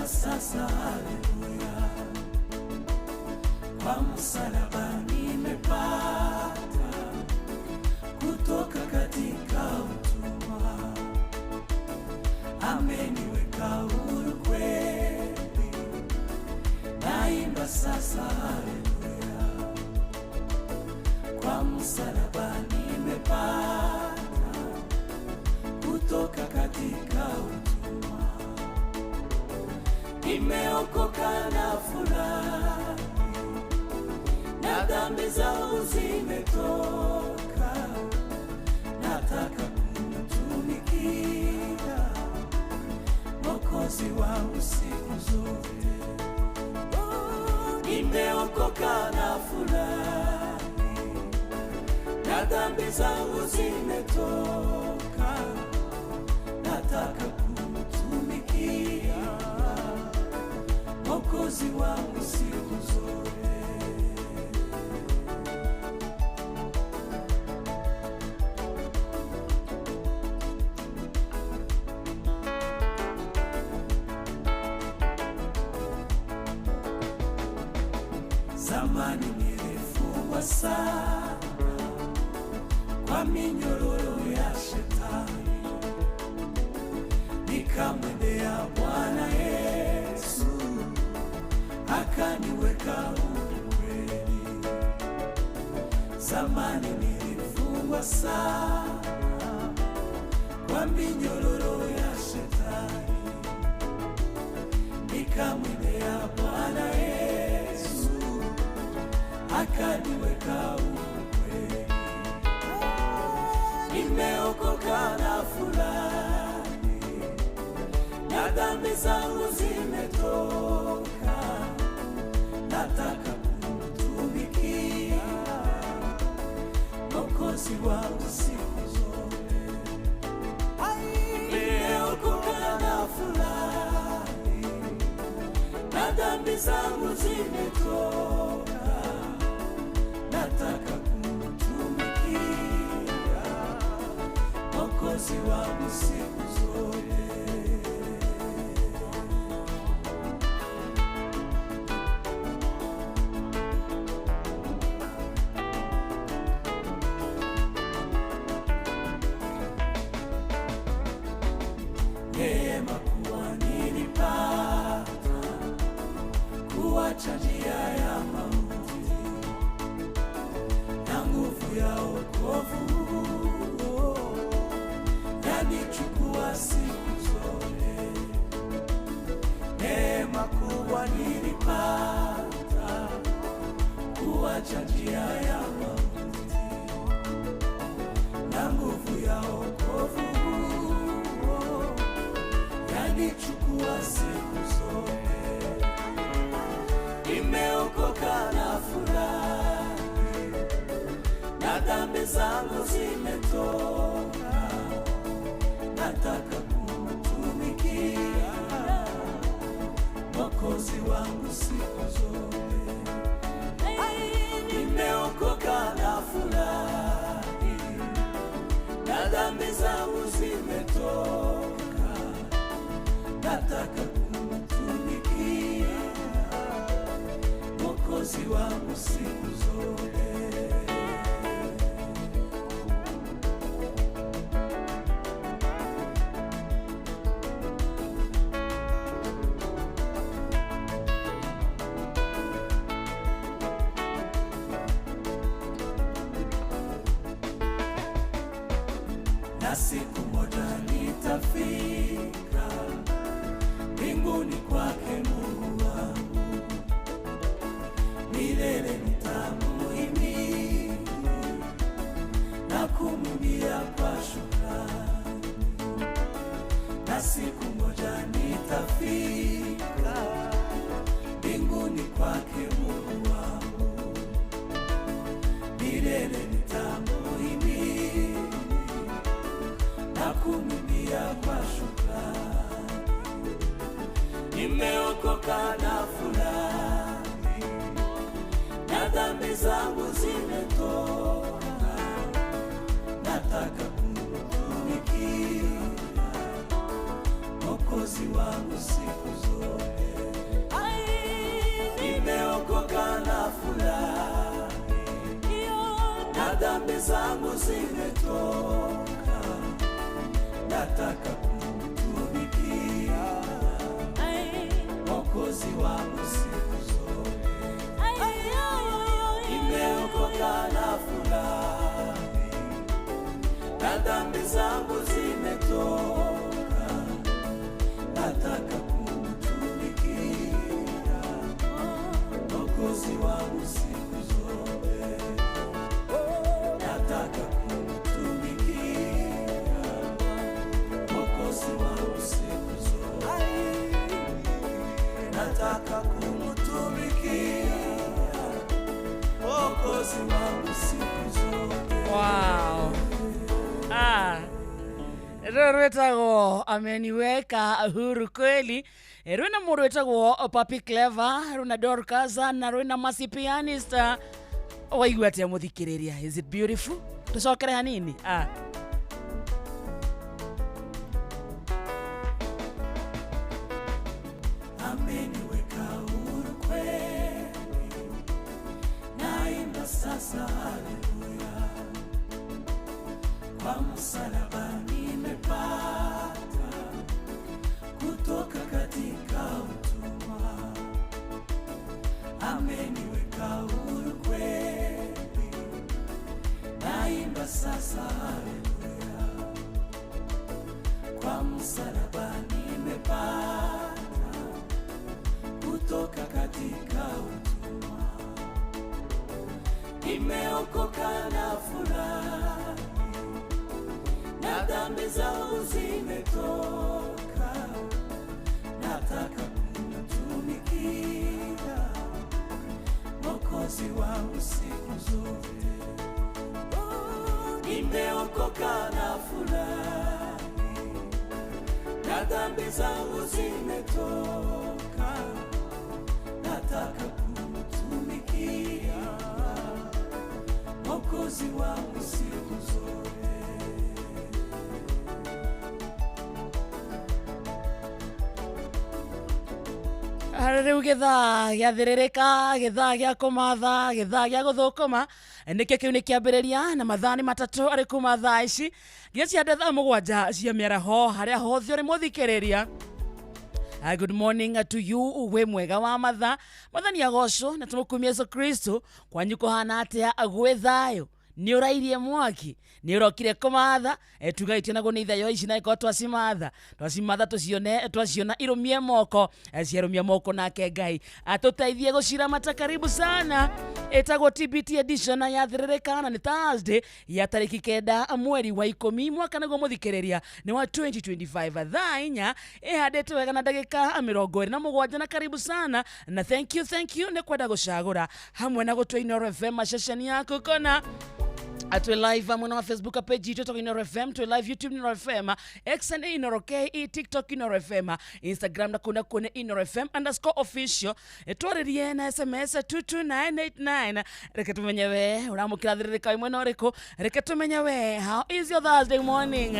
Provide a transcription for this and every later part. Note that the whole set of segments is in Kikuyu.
Naimba sasa haleluya, kwa msalaba nimepata kutoka katika utumwa, ameniweka huru kweli. Naimba sasa haleluya, kwa msalaba nimepata kutoka katika utumwa, nimeokoka na furahi, na dhambi zangu zimetoka. Nataka kumtumikia Mwokozi wangu siku zote. Nimeokoka na furahi, na dhambi zangu zimetoka. Nataka kumtumikia Mwokozi wangu siku zote. Zamani nilifungwa sana kwa minyororo ya shetani, nikamwendea Bwana Yesu akaniweka huru kweli. Zamani nilifungwa sana kwa minyororo ya shetani, nikamwendea Bwana Yesu akaniweka huru kweli. Nimeokoka na furahi, na dhambi zangu zimetoka. Nataka kumtumikia Mwokozi wangu siku zote. Nimeokoka na furahi, na dhambi zangu zimetoka. Nataka kumtumikia Mwokozi wangu siku zote. Neema kuwa nilipata kuacha njia ya mauti na nguvu ya wokovu yanichukua siku zote. Neema kuwa nilipata kuacha njia ya mauti na nguvu ya wokovu yanichukua siku zote. Nimeokoka na furahi, na dhambi zangu zimetoka. Nataka kumtumikia Mwokozi wangu siku zote. Nimeokoka na furahi, na dhambi zangu zimetoka. Nataka kumtumikia Mwokozi wangu siku zote. Na siku moja nitafika mbinguni kwake Mungu wangu, milele nitamuhimidi na kumwimbia kwa shukrani. Na siku moja nitafika mbinguni kwake Mungu wangu, milele nitamuhimidi na kumwimbia kwa shukrani. Nimeokoka na furahi, na dhambi zangu zimetoka. Nataka kumtumikia Mwokozi wangu siku zote. Nimeokoka na furahi, na dhambi zangu zimetoka, nataka kumtumikia Mwokozi wangu siku zote. Nimeokoka na furahi, na dhambi zangu zimetoka, nataka kumtumikia Mwokozi wangu siku zote. Nataka kumtumikia Mwokozi wangu siku zote. Nataka kumtumikia Mwokozi wangu siku zote. Wow. Ah. Rũrũ rwĩtagwo "Ameniweka Huru Kweli". Rwĩna mũndũ wĩtagwo Papi Clever, rwĩna Dorcas na rwĩna Masi Pianist. Waigua atĩa mũthikĩrĩria? Is it beautiful? Tũcokere hanini. Ah. Ameniweka huru kweli, naimba sasa haleluya. Kwa msalaba nimepata kutoka katika utumwa. Ameniweka huru kweli, naimba sasa haleluya. Kwa msalaba nimepata kutoka katika utumwa. Nimeokoka na furahi, na dhambi zangu zimetoka, nataka kumtumikia Mwokozi wangu siku zote. Nimeokoka na furahi, na dhambi zangu zimetoka, nataka kumtumikia Mwokozi wangu siku zote. Rĩu gĩthaa gĩathĩrĩrĩka, gĩthaa gĩa kũmatha, gĩthaa gĩa gũthũkũma nĩkĩo kĩu nĩ kĩambĩrĩria, na mathaa nĩ 3 arĩ kuma thaa ici nginya cia thaa 7 cia mĩaraho, harĩa hothe ũrĩ mũthikĩrĩria. Good morning to you, wĩ mwega wa mathaa. Mwathani agocwo na tũmũkumie Yesu Kristo. Kwanyu kũhana atĩa? Gwĩ thayũ? Nĩ ũrairie mwaki? Nĩ ũrokire kũmatha? Tugaitio naguo nĩ ithayo ici, na ĩkorwo twacimatha twacimatha tũcione, twaciona irũmie moko. Ciarũmia moko, nake Ngai atũteithie gũciramata. Karibu sana. Ĩtagwo TBT edition ya thĩrĩrĩka, na nĩ Thursday ya tarĩki 9 mweri wa 10, mwaka nĩguo mũthikĩrĩria nĩ wa 2025, thaa 4 ĩhandĩte wega na ndagĩka 27. Na karibu sana na thank you, thank you nĩ kwenda gũcagũra hamwe na gũtua Inooro FM ceceni yaku. Kona twĩ live mwena wa Facebook page itũ ĩtagwo Inooro FM, twĩ live YouTube Inooro FM, X and Inooro KE, TikTok Inooro FM, Instagram na kuna kuone Inooro FM_official. Twarĩrie na SMS 22989. Reke tumenye we ũramũkĩra thĩrĩrĩka wĩ mwena ũrĩkũ. Reke tumenye we, how is your Thursday morning?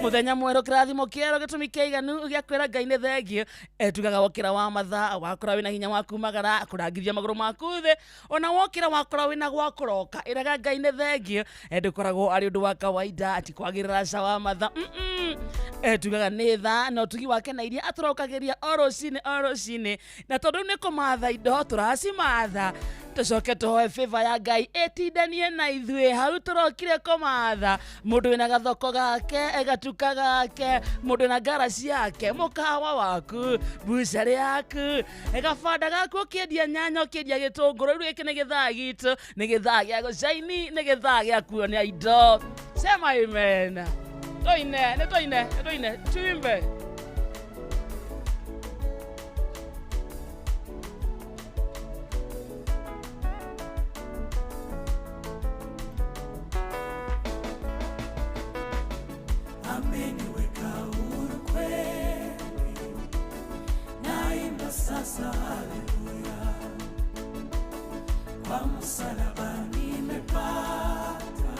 Mũthenya mwerũ, kĩrathimo kĩerũ, gĩtũmi kĩiganu gĩa kwĩra Ngai nĩ thengio. Tugaga wokĩra wa mathaa wakora wĩna hinya wa kumagara kũrangithia magũrũ maku thĩ, ona wokĩra wakora wĩna gwa kũroka, ĩraga Ngai nĩ thengio. Ndũkoragwo arĩ ũndũ wa kawaida ati kwagĩrĩra ca wa mathaa. Tugaga nĩ tha na ũtugi wake na iria atũrokagĩria o rũcinĩ o rũcinĩ, na tondũ nĩ kũmatha indo tũracimatha, tũcoke tũhoe favor ya Ngai ĩtindanie na ithuĩ hau tũrokire kũmatha. Mũndũ wĩna gathoko gake, gatuka gake, mũndũ wĩna ngaraci yake, mũkawa waku, bucarĩ yaku, gabanda gaku, ũkĩendia nyanya, ũkĩendia gĩtũngũrũ, rĩu gĩkĩ nĩ gĩthaa gitũ, nĩ gĩthaa gĩa gũcaini, nĩ gĩthaa gĩa kuonia indo. Sema amen. Toine nĩ toine nĩ toine, tuimbe. Ameniweka huru kweli, naimba sasa haleluya. Kwa msalaba nimepata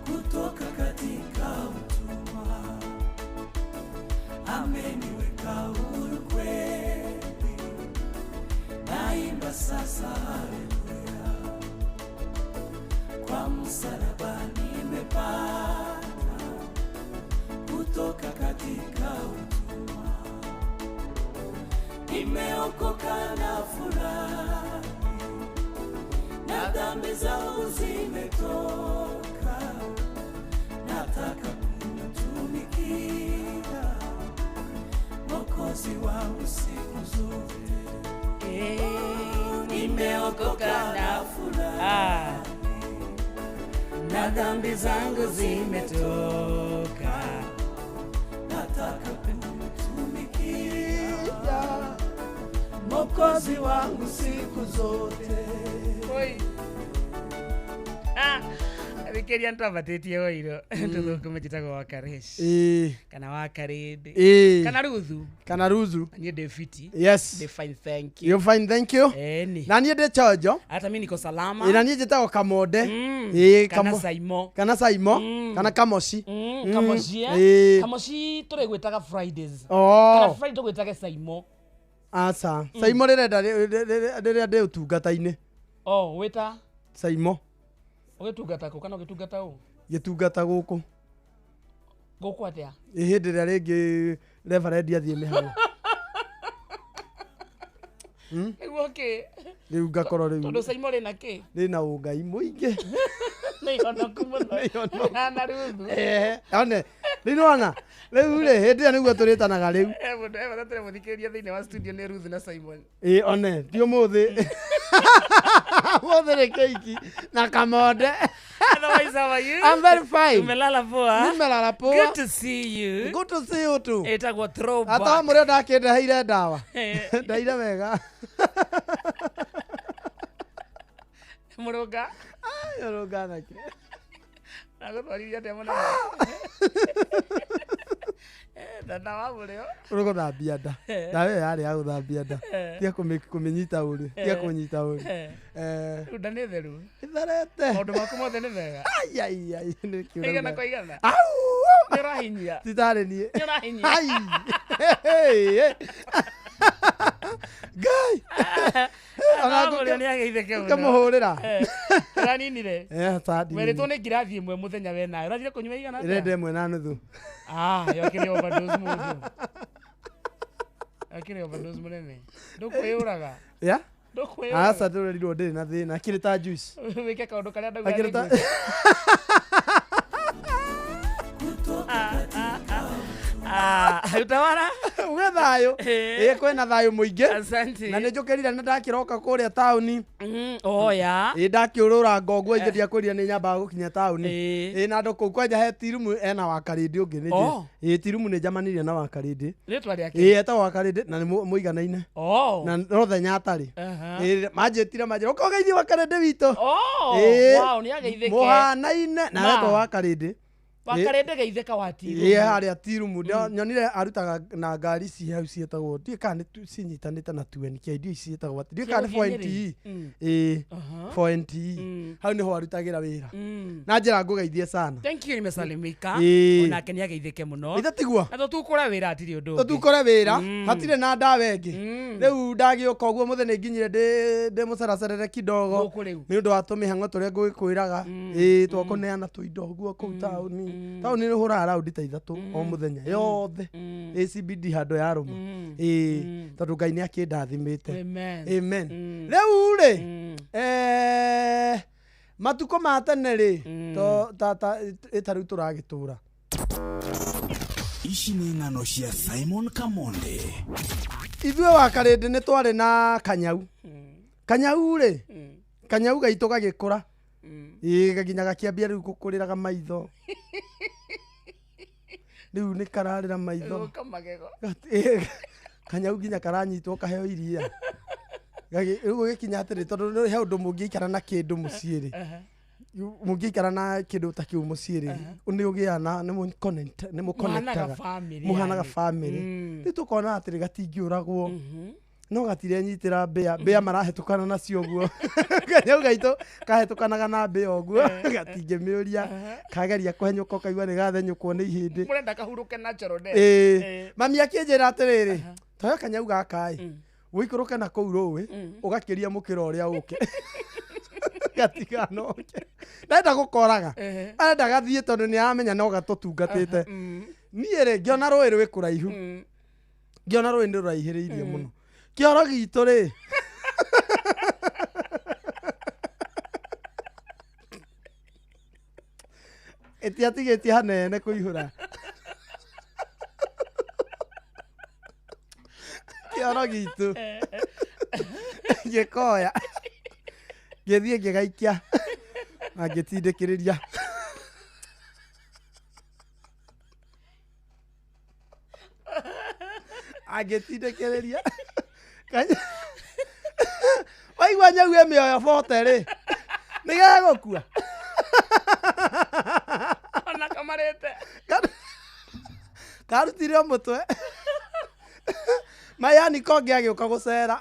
kutoka katika utumwa. Ameniweka huru kweli, naimba sasa haleluya. Kwa msalaba nimepata kutoka katika utumwa, nimeokoka na furahi, na dhambi zangu zimetoka. Nataka kumtumikia Mwokozi wangu siku zote. Nimeokoka na furahi, na dhambi zangu zimetoka. Nataka kumtumikia Mwokozi wangu siku zote. Oi. Thikĩria nĩtwambatĩtie ũiro tũthũkũme njĩtagwo Wakaresh Ĩĩ. kana Wakarĩndĩ Ĩĩ. kana Ruthu. Kana Ruzu. Na niĩ ndĩ fiti. Yes. Ndĩ fine, thank you. You fine, thank you. Eni. Na niĩ ndĩ chonjo. Hata mi niko salama. Ĩ, na niĩ njĩtagwo Kamonde. Ĩĩ, Kana Saimo. Kana Saimo kana Kamoci. Kamoci, eh? Ĩĩ. Kamoci tũrĩgwĩtaga Fridays kana Oh. Friday tũgwĩtage Saimo. Aca, Saimo rĩrenda rĩrĩa ndĩ ũtungata-inĩ. Oh, wĩta Saimo. ũgĩtungata kũ kana ũgĩtungata ũ? Gĩtungata gũkũ. Gũkũ atĩa? Ĩ, hĩndĩ ĩrĩa rĩngĩ reverend athiĩ mĩhang'o. Nĩguo kĩ? Rĩu ngakorwo rĩu Tondũ Saimo rĩna kĩ? rĩna ũngai mũingĩ. Nĩ ihonoku mũno. Nĩ ihonoku. Na Ruthu. One rĩu nĩwona rĩu rĩ hĩndĩ ĩyo nĩguo tũrĩtanaga rĩu. Eh, mũndũ eh, bata tũrĩ thĩinĩ wa studio nĩ Ruth na Simon. Ĩ, one ti ũmũthĩ, ũmũthĩ nĩ keiki na Kamonde. Otherwise, how are you? I'm very fine. Umelala poa? Nimelala poa. Good to see you. Good to see you too. Ĩtagwo throwback. Ata mũrĩa ndakĩndeheire ndawa ndaire wega. Mũrũnga. Ũrũnganake. Nagũtwarithia atĩa mũno? Eh, tata wa mũrĩo. Ũrũgũthambia nda, ndawa ĩyo yarĩ ya gũthambia nda, tiga kũmĩnyita ũru, tiga kũnyita ũru. Eh, Rĩu nda nĩ theru. Ĩtherete. Maũndũ maku mothe nĩ mega. Ai, ai, ai, nĩ kĩũra Igana kwa igana. Au! Nĩ ũrahinyia. Ti tarĩ niĩ. Nĩ ũrahinyia. Ai! Hey, hey. Ngai! Tata wa mũrĩo nĩ ageithĩke mũno. Ngĩmũhũrĩra. Eh, ũraninire. Eh, sadi. Werĩtwo nĩ ngirathi ĩmwe mũthenya we nayo. Ũrathire kũnyua igana atĩa? Ĩrenda 1.5. Ah, yakĩrĩ overdose mũndũ. Yakĩrĩ overdose mũnene. Ndũkwĩyũraga. Ya? Ndũkwĩyũraga. Aca, tũrerirwo ndĩrĩ na thĩna. Akĩrĩ ta juice. Wĩke kaũndũ karĩa ndauga Akĩrĩ ta nĩngwĩka. Ah, utawala. Uge thayũ. Eh. Ĩ, kwĩna thayũ mũingĩ. Asante. Na nĩ njũkĩrire na ndakĩroka kũrĩa taũni. Oh ya. Ĩ, ndakĩũrũra ngoguo ingĩ ndiakwĩrire nĩ nyambaga gũkinya taũni. Ĩ. Ĩ, na andũ kũu kwanja he tirumu ena Wakarĩndĩ ũngĩ nĩ Oh. ĩ, tirumu nĩ njamanirie na Wakarĩndĩ. Rĩtwa rĩake. Ĩ, etagwo Wakarĩndĩ na nĩ mũiganaine. Oh. Na no thenya atarĩ. Aha. Ĩ, manjĩtire manjĩra ũka ũgeithie Wakarĩndĩ witũ. Oh. Ĩ, Wow, nĩ ageithĩke. Mũhanaine na Ma. aretwo Wakarĩndĩ. Wakarĩndĩ geithĩka wa tiru. Ĩ, harĩa tirumu nyonire arutaga na ngari ici hau ciĩtagwo ndiũĩ kana nĩ cinyitanĩte na 2NK, ndiũĩ ciĩtagwo atĩ, ndiũĩ kana nĩ 4NTE. Ĩ, 4NTE hau nĩho arutagĩra wĩra. Na njĩra ngũgeithie sana. Thank you, nimesalimika. Ĩ. Onake nĩ ageithĩke mũno. Ithe tiguo Na tũtukũre wĩra hatirĩ ũndũ ũngĩ. tũtukore wĩra hatirĩ na ndawa ĩngĩ. Rĩu ndagĩũka ũguo mũthenya nginyire ndĩ mũceracerere kidogo Gũkũ rĩu. nĩ ũndũ wa tũmĩhang'o tũrĩa ngũgĩkwĩraga. Ĩ, twakũneana tũindo ũguo kũu taũni. Taũni nĩ hũraga raundi ta 3 o mũthenya yothe. Ĩ, CBD handũ yarũma. Ĩ, tondũ Ngai nĩ akĩndathimĩte. Amen. Amen. Rĩu rĩ, matukũ ma tene rĩ, to ta ĩ, ta rĩu tũragĩtũra. Ici nĩ ng'ano cia Simon Kamonde. Ithuĩ Wakarĩndĩ nĩ twarĩ na kanyau. Kanyau rĩ, kanyau gaitũ gagĩkũra. Ĩ, nginya gakĩambia rĩu gũkũrĩraga maitho. Rĩu nĩ kararĩra maitho. Gũka magego. Ĩ, kanyau nginya karanyitwo kaheo iria. Rĩu gũgĩkinya atĩrĩ, tondũ he ũndũ mũngĩikara na kĩndũ mũciĩ rĩ, mũngĩikara na kĩndũ ta kĩu mũciĩ rĩ, nĩ ũgĩaga na nĩ nĩ Mũhanaga mũconnectaga. family Mũhanaga yani. family. Rĩu tũkona atĩrĩ gatingĩũragwo. No gatirenyitĩra mbĩa, mbĩa marahetũkana nacio ũguo. Kanyau gaitũ kahetũkanaga na mbĩa ũguo, gatingĩmĩũria, kageria kũhenyũka ũkaigua nĩ gathenyũkwo nĩ ihĩndĩ. Mũrenda kahurũke natural death. Ĩĩ. Mami akĩnjĩra atĩrĩrĩ, toya kanyau gaka ĩ, ũikũrũke na kũu rũĩ, ũgakĩria mũkĩra ũrĩa ũke. Gatiganoke. Ndenda gũkoraga. Arenda gathiĩ tondũ nĩ aramenya no gatũtungatĩte. Niĩ rĩ, ngĩona rũĩ rwĩ kũraihu. Ngĩona rũĩ nĩ rũraihĩrĩirie mũno. Kĩoro gitũ rĩ, ĩtiatigĩtie hanene kũihũra. Kĩoro gitũ ngĩkoya, ngĩthiĩ ngĩgaikia na ngĩtindĩkĩrĩria. Angĩtindĩkĩrĩria. Waigua nyau ĩ mĩoyo bote rĩ, nĩ gegũkua. Ona kamarĩte. Karutire o mũtwe. Mayani kongĩ agĩũka gũcera,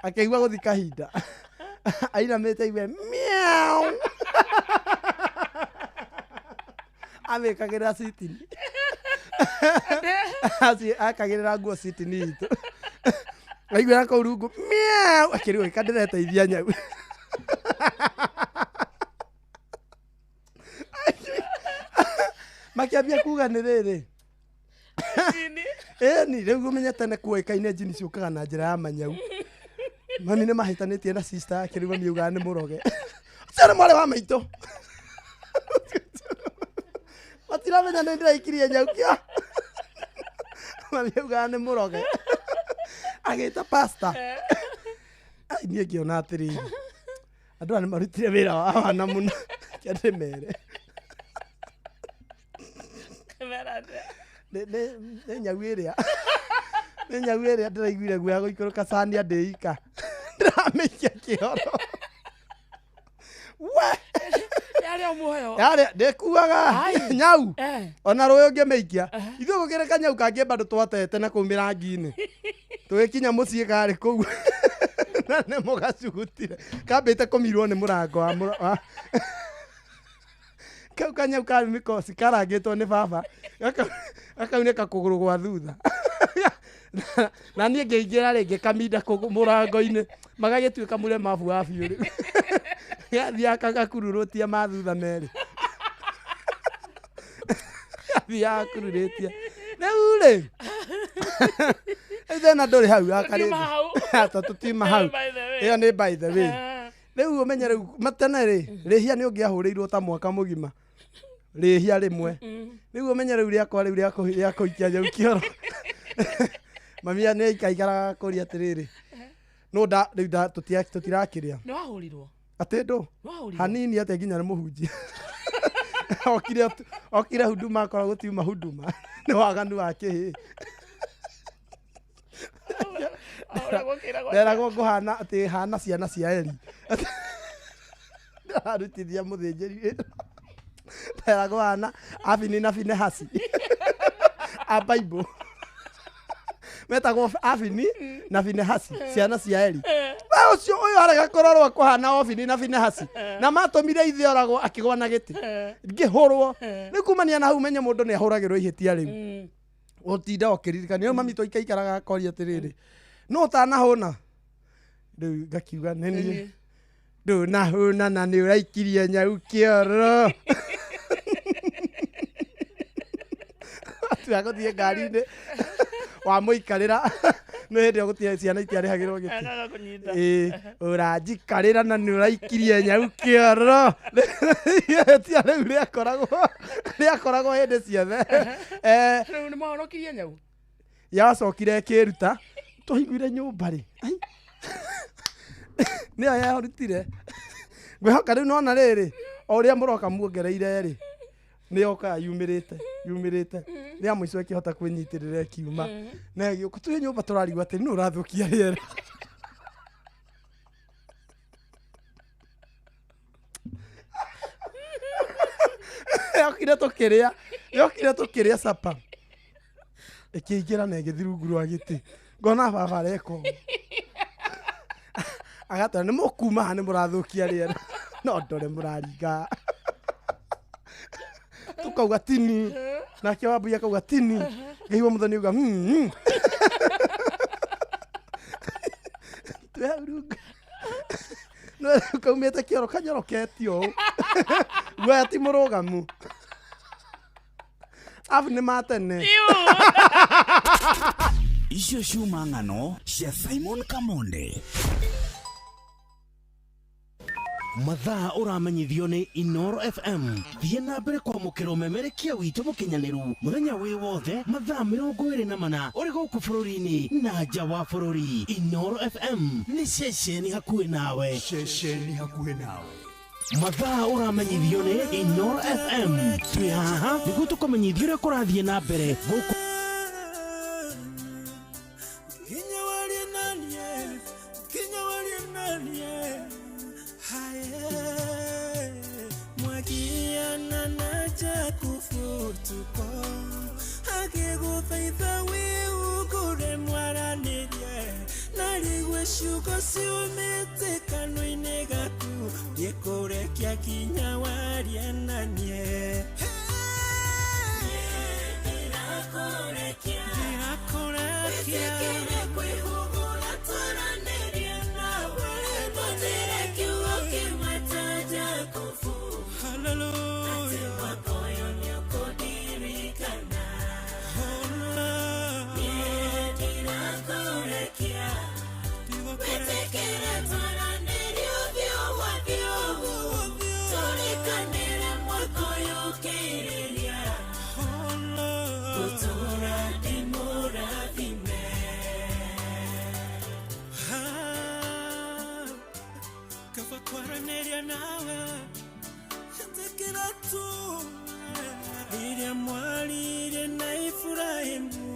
akĩigua gũthi kahinda. Ainamĩte aigue miau. Amĩkagĩrĩra citini. Akagĩrĩra nguo citini itũ. Aiguĩra kũu rungu miau, akĩrigwo ĩka ndĩreteithia nyau. Makĩambia kuga nĩ rĩrĩ. Ĩni rĩu ũmenye tene kuoĩkaine njini ciũkaga na njĩra ya manyau. Mami nĩ mahĩtanĩtie na sister yake, rĩu mami augaga nĩ mũroge. Ũcio nĩ mwarĩ wa maitũ. Matiramenya nĩ ndĩraikirie nyau kĩo. Mami augaga nĩ mũroge. Agĩta pastor. Ai, niĩ ngĩona atĩrĩrĩ, andũ aya nĩ marutire wĩra wa wana mũno. Reke ndĩmere. Nĩ nyau ĩrĩa. Nĩ nyau ĩrĩa ndĩraiguire guoya gũikũrũka cania ndĩ ika. Ndĩramĩikia kĩoro. We! Yarĩ o muoyo. Yarĩ, ndĩkuaga. Ai. Nyau. Ona rũĩ ũngĩmĩikia. Ithuĩ gũkĩrĩ kanyau kangĩ bado twatete na kũu mĩrangi-inĩ. Tũgĩkinya mũciĩ karĩ kũu. Na nĩ mũgacugutire. Kambĩte kũmirwo nĩ mũrango wa wa kau kanyau karĩ mĩkoci karangĩtwo nĩ baba. Gakaunĩka kũgũrũ gwa thutha. Na niĩ ngĩingĩra rĩngĩ kaminda mũrango-inĩ. Magagĩtuĩka mũremabu wa biũ rĩu. Gathiaga kagakururũtia ma thutha merĩ. Gathiaga gakururĩtie. Rĩu rĩ, rĩu thĩna ndũrĩ hau Tũtiuma hau. Ata tũtiuma hau. By the way. Ĩyo nĩ by the way. Rĩu ũmenye rĩu matene rĩ, rĩhia nĩ ũngĩahũrĩirwo ta mwaka mũgima. Rĩhia rĩmwe. Rĩu ũmenye rĩu rĩakwa rĩu rĩa kũikia nyau kĩoro. Mami nĩ aikaikaraga kũria atĩrĩrĩ. No nda rĩu nda tũtirakĩrĩa. Nĩ wahũrirwo? Atĩ ndũ? Nĩ wahũrirwo? Hanini atĩa nginya nĩ mũhunjia. Okire huduma akorwo gũtiuma huduma. Nĩ waganu wa kĩhĩ. Nderagwo ngũhana atĩ hana ciana cia Eli. Ndarutithia mũthĩnjĩri wĩra. Nderagwo hana Abini na Finehasi. A Bible. Metagwo Abini na Finehasi, ciana cia Eli. We ũcio ũyũ arega kũrorwo kũhana Ofini na Finehasi. Na matũmire ithe oragwo akĩgwa na gĩtĩ. Ngĩhũrwo. Rĩu kumania na hau menye mũndũ nĩ ahũragĩrwo ihĩtia rĩu. Ũtinda ũkĩririkania. Rĩu mami twaikaikaraga akoria atĩrĩrĩ, no ũtanahũna? Rĩu ngakiuga nĩ niĩ. Ndũnahũna na nĩ ũraikirie nyau kĩoro. Atua gũthiĩ ngari-inĩ wamũikarĩra. Nĩ hĩndĩ ĩyo gũtirĩ ciana itiarĩhagĩrwo gĩtĩ. Akaga kũnyita. Ĩĩ, ũranjikarĩra na nĩ ũraikirie nyau kĩoro. Ihĩtia rĩu rĩakoragwo hĩndĩ ciothe. Rĩu nĩ mwahonokirie nyau? Yacokire ĩkĩruta. Twaiguire nyũmba rĩ. Ai. Nĩyo yarutire. Ngwĩhoka rĩu nona rĩrĩ, o ũrĩa mũroka muongereire rĩ, nĩ yokaga yumĩrĩte, yumĩrĩte. Rĩa mũico ĩkĩhota kwĩnyitĩrĩra ĩkiuma. Na ĩgĩũka, twĩ nyũmba tũrarigwo atĩ nũ ũrathũkia rĩera. Yokire tũkĩrĩa, yokire tũkĩrĩa sapa. Ĩkĩingĩra na ĩgĩthiĩ rungu rwa gĩtĩ. Ngona baba areka ũguo. Agatwĩra nĩ mũkuma haha, nĩ mũrathũkia rĩera, no ndore mũraringa. Tukauga tini, nake Wambui akauga tini, ngĩigua Mũthoni auga Twĩ hau rungu, no rĩu kaumĩte kĩoro kanyoroketio ũũ, guoya ti mũrũgamu, abu nĩ matene. Icio ciuma ng'ano cia Simon Kamonde. Mathaa ũramenyithio nĩ Inoro FM. Thiĩ na mbere kwamũkĩra ũmemerekia witũ mũkinyanĩru mũthenya wĩ wothe, mathaa 24, ũrĩ gũkũ bũrũri-inĩ na nja wa bũrũri. Inoro FM nĩ ceceni hakuhĩ nawe. Ceceni hakuhĩ nawe. Mathaa ũramenyithio nĩ Inoro FM. Twĩ haha nĩguo tũkũmenyithia ũrĩa kũrathiĩ na mbere gũkũ. Kinya warie nanie, kinya warie nanie, haye mwagiana na Jakubu tuko agĩgũthaitha wĩhungure mwaranĩrie, na rĩgwe ciugo ciumĩte kanua-inĩ gaku, ndĩkũrekia kinya warie nanie. Ndĩrakũrekia. Kwĩhũgũra twaranĩrie nawe, tũnjĩre kiugo kĩmwe ta Jakubu. Hallelujah. Mwaka ũyũ nĩũkũndirikana. Oh, Ndĩrakũrekia. Wĩtĩkĩre twaranĩrie ũthiũ kwa ũthiũ, tũrĩkanĩre mwaka ũyũ ũkĩrĩria, gũtũũra ndĩ mũrathime. Kaba kwaranĩria nawe, ĩtĩkĩra tu rĩrĩa mwaririe na Iburahĩmu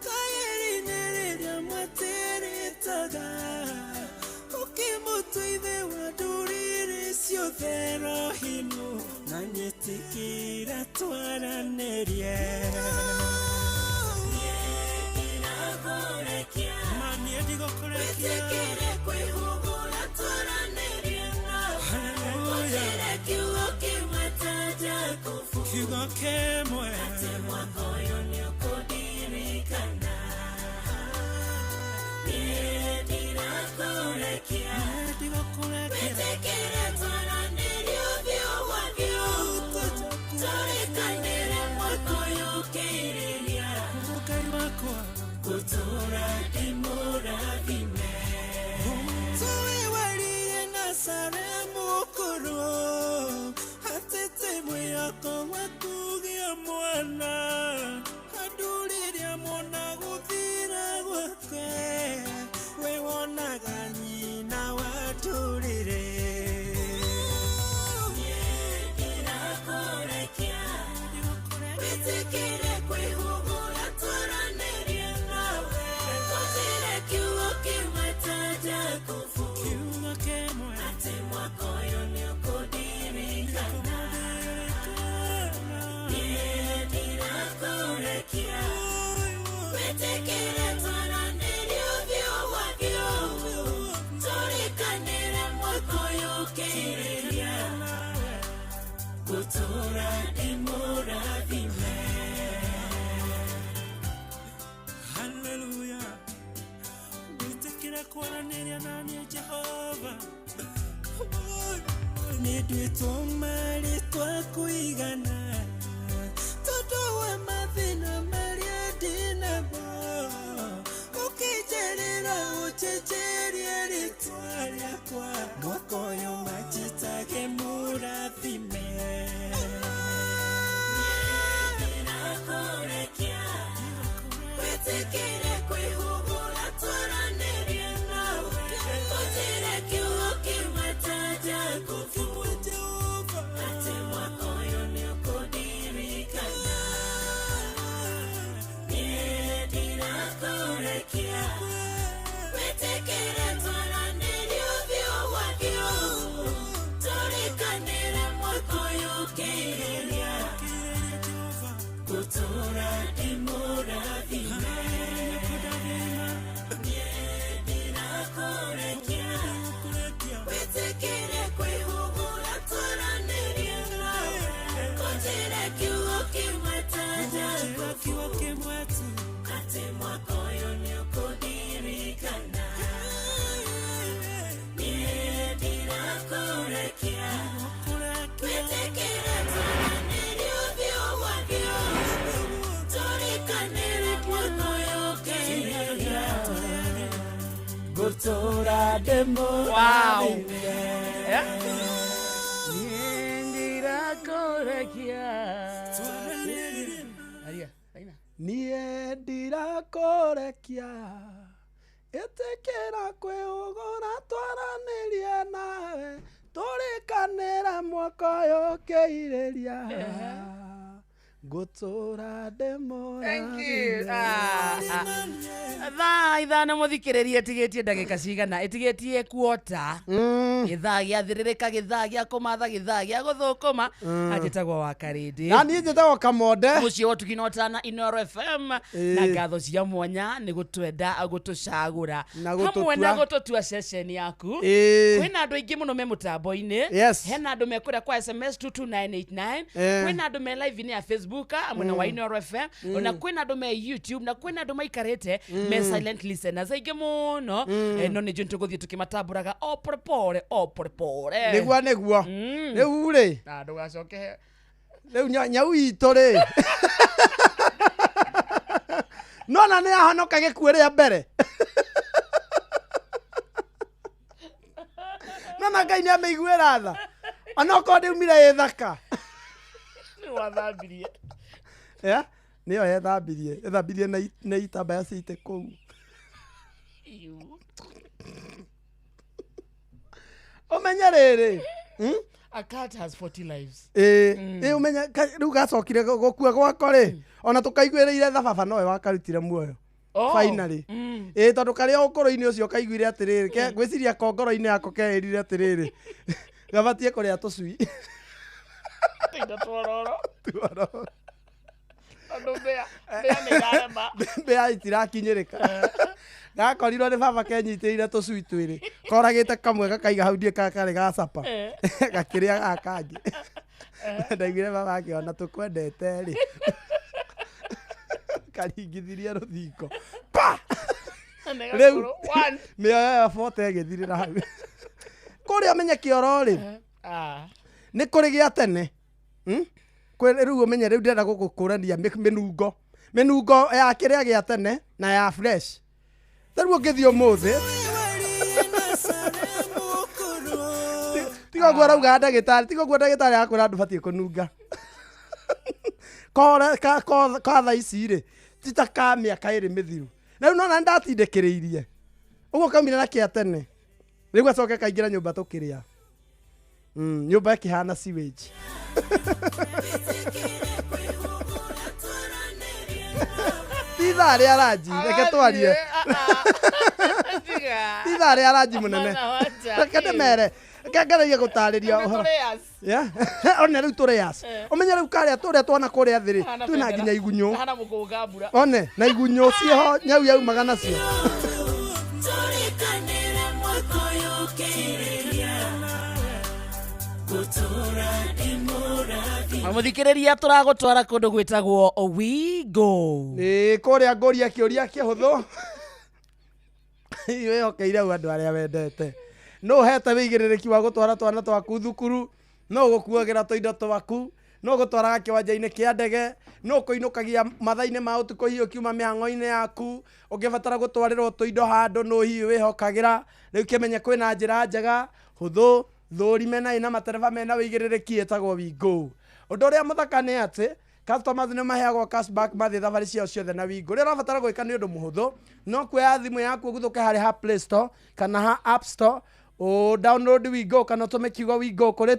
kaĩri-inĩ, rĩrĩa mwatĩrĩtaga ũkĩmũtua ithe wa ndũrĩrĩ ciothe, Rohimu, na nyĩtĩkĩra twaranĩrie. Ndĩrakũrekia. Ma niĩ ndigũkũrekia. Wĩtĩkĩre kwĩhũgũra twaranĩrie nawe. Hallelujah. Ũnjĩre kiugo kĩmwe ta Jakubu. Kiugo kĩmwe. Atĩ mwaka ũyũ nĩũkũndirikana. Niĩ ndirakũrekia. Ndigũkũrekia. Wĩtĩkĩre twaranĩrie ũthiũ kwa ũthiũ, tũrĩkanĩre mwaka ũyũ ũkĩrĩria, Ngai wakwa, gũtũũra ndĩ mũrathime. Tũĩ waririe na Sara mũkũrũ atĩte mwĩhoko wa kũgĩa mwana, andũ rĩrĩa mona gũthira gwake, we wonaga nyina wa ndũrĩrĩ. Ndĩrakũrekia. Wĩtĩkĩre kwĩhũgũra twaranĩrie nawe, ũnjĩre kiugo kĩmwe ta Jakubu. Kiugo kĩmwe. Atĩ mwaka ũyũ nĩũkũndirikana. Niĩ ndĩrakũrekia. Wĩtĩkĩre twaranĩrie ũthiũ kwa ũthiũ, tũrĩkanĩre mwaka ũyũ ũkĩrĩria, gũtũũra ndĩ mũrathime. Haleluya, wĩtĩkĩre kwaranĩria na niĩ Jehova, nĩ nduĩtwo marĩtwa kũigana tondũ wa mathĩna marĩa ndĩnamo, ũkĩnjerĩra ũnjenjerie rĩtwa rĩakwa, mwaka ũyũ manjĩtage mũrathime. Ndĩrakũrekia. Wĩtĩkĩre kwĩhũgũra twaranĩrie nawe, ũnjĩre kiugo kĩmwe ta Jakubu. Atĩ mwaka ũyũ nĩũkũndirikana. Niĩ ndĩrakũrekia. Wĩtĩkĩre twaranĩrie ũthiũ kwa ũthiũ, tũrĩkanĩre mwaka ũyũ ũkĩrĩria, gũtũũra ndĩ mũrathime. Ngũtũra Wow. ndĩmũrathime. Eh? Niĩ ndirakũrekia. Aria, aina. Niĩ ndirakũrekia ĩtĩkĩra kwĩũgũra twaranĩrie nawe tũrĩkanĩra mwaka ũyũ ũkĩirĩria ngũtũra Thank you. ndĩmũrathime. Ah, ah. Thaa 5 mũthikĩrĩria ĩtigĩtie ndagĩka cigana ĩtigĩtie kuota gĩthaa gĩathĩrĩrĩka gĩthaa gĩa kũmatha gĩthaa gĩa gũthũkũma anjĩtagwo wa karĩndĩ Na niĩ njĩtagwo Kamonde. Mũciĩ wa ũtugi na ũtana Inoro FM na Ĩĩ. ngatho cia mwanya nĩ gũtwenda gũtũcagũra Na hamwe gũtũtua. na gũtũtua ceceni yaku. Ĩĩ. Kwĩna andũ aingĩ mũno me mũtambo-inĩ. Yes. Hena andũ me kũrĩa kwa SMS 22989. Eh. Kwĩna andũ me live-inĩ ya Facebook mwena wa Inoro FM, na kwĩna andũ me YouTube, na kwĩna andũ maikarĩte me silent listeners aingĩ mũno. No nĩ njũĩ nĩtũgũthiĩ tũkĩmatambũraga o polepole o polepole. Nĩguo nĩguo. Rĩu rĩ, Na ndũgacoke. Rĩu nyau itũ rĩ, nona nĩ yahonoka gĩkuũ rĩa mbere. Nona Ngai nĩ amĩiguĩra tha onokorwo ndĩumire ĩ thaka. Nĩ wathambirie? Yeah, nĩyo yethambirie, ĩthambirie na itambaya cia itĩ kũu. Iu. Ũmenye rĩrĩ, A cat has 40 lives. Ĩĩ, ĩ ũmenye rĩu gacokire gũkua gwako rĩ, ona tũkaiguĩrĩire tha baba nowe wakarutire muoyo. Oh. Finally. Ĩĩ, tondũ karĩ o ũkũrũ-inĩ ũcio kaiguire atĩrĩrĩ, ngwĩciria ko ngoro-inĩ yako keĩrire atĩrĩrĩ, gabatie kũrĩa tũcui. Tũindo twororo. Tuororo. Tondũ mbĩa mbĩa nĩ irarema. Mbĩa itirakinyĩrĩka. Gakorirwo nĩ baba kenyitĩrĩire tũcui twĩrĩ, koragĩte kamwe gakaiga hau ndiĩ kana karĩ ga capa, gakĩrĩa gaka kangĩ. Ndaiguire baba akĩona tũkwendete rĩ, karingithirie rũthingo pa. Nĩ Rĩu gakũrũ. One. mĩoyo ya bote ĩgĩthirĩra hau. Kũrĩa ũmenye kĩoro rĩ, Ah. nĩ kũrĩ gĩa tene. Rĩu ũmenye rĩu ndĩrenda gũgũkũrania mĩnungo mĩnungo ya kĩrĩa gĩa tene na ya fresh. Ta rĩu ũngĩthiĩ ũmũthĩ, tiga ũguo arauga ndagĩtarĩ, tiga ũguo ndagĩtarĩ akwĩra ndũbatiĩ kũnunga. Ka thaa ici rĩ, ti ta ka mĩaka 2 mĩthiru. Na rĩu nona nĩndatindĩkĩrĩirie ũguo kaumire na kĩa tene, rĩu gacoke kaingĩra nyũmba tũkĩrĩa. Nyũmba ĩkĩhana sewage. Ti ithaa rĩa ranji, reke twarie. Tiga. Ti ithaa rĩa ranji mũnene. Mana wacha. Reke ndĩmere, reke ngeragie gũtarĩria Nĩ ũhoro. tũrĩas. Yeah. One rĩu tũrĩas. Ũmenye rĩu karĩa tũrĩa twana kũrĩa thĩ rĩ, Kahana twĩna bendera. nginya igunyũ. Kahana mũkũnga mbura. One na igunyũ ciĩho nyau yaumaga nacio. Tũrĩkanĩre mwaka ũyũ ũkĩrĩria ngũtũra ndĩmũrathime. Mũthikĩrĩria tũragũtwara kũndũ gwĩtagwo Wigo. Ĩĩ, kũrĩa ngũria kĩũria kĩhũthũ. Wĩhokeire u andũ arĩa wendete. No ũhete wĩigĩrĩrĩki wa gũtwara twana twaku thukuru, no ũgũkuagĩra tũindo twaku, no ũgũtwaraga kĩwanja-inĩ kĩa ndege, no ũkũinũkagia mathaa-inĩ ma ũtukũ hihi ũkiuma mĩhang'o-inĩ yaku, ũngĩbatara gũtwarĩrwo tũindo handũ no hihi wĩhokagĩra. Rĩu kĩmenye kwĩna njĩra njega, hũthũ, thũrime na ĩna matereba mena wĩigĩrĩrĩki ĩtagwo Wigo. Ũndũ ũrĩa mũthaka nĩ atĩ customers nĩ maheagwo cashback mathiĩ thabarĩ ciao ciothe na Wigo. Ũrĩa ũrabatara gwĩka nĩ ũndũ mũhũthũ, no kuoya thimũ yaku ũguthũke harĩ ha Play Store kana ha App Store, o download Wigo kana ũtũme kiugo Wigo kũrĩ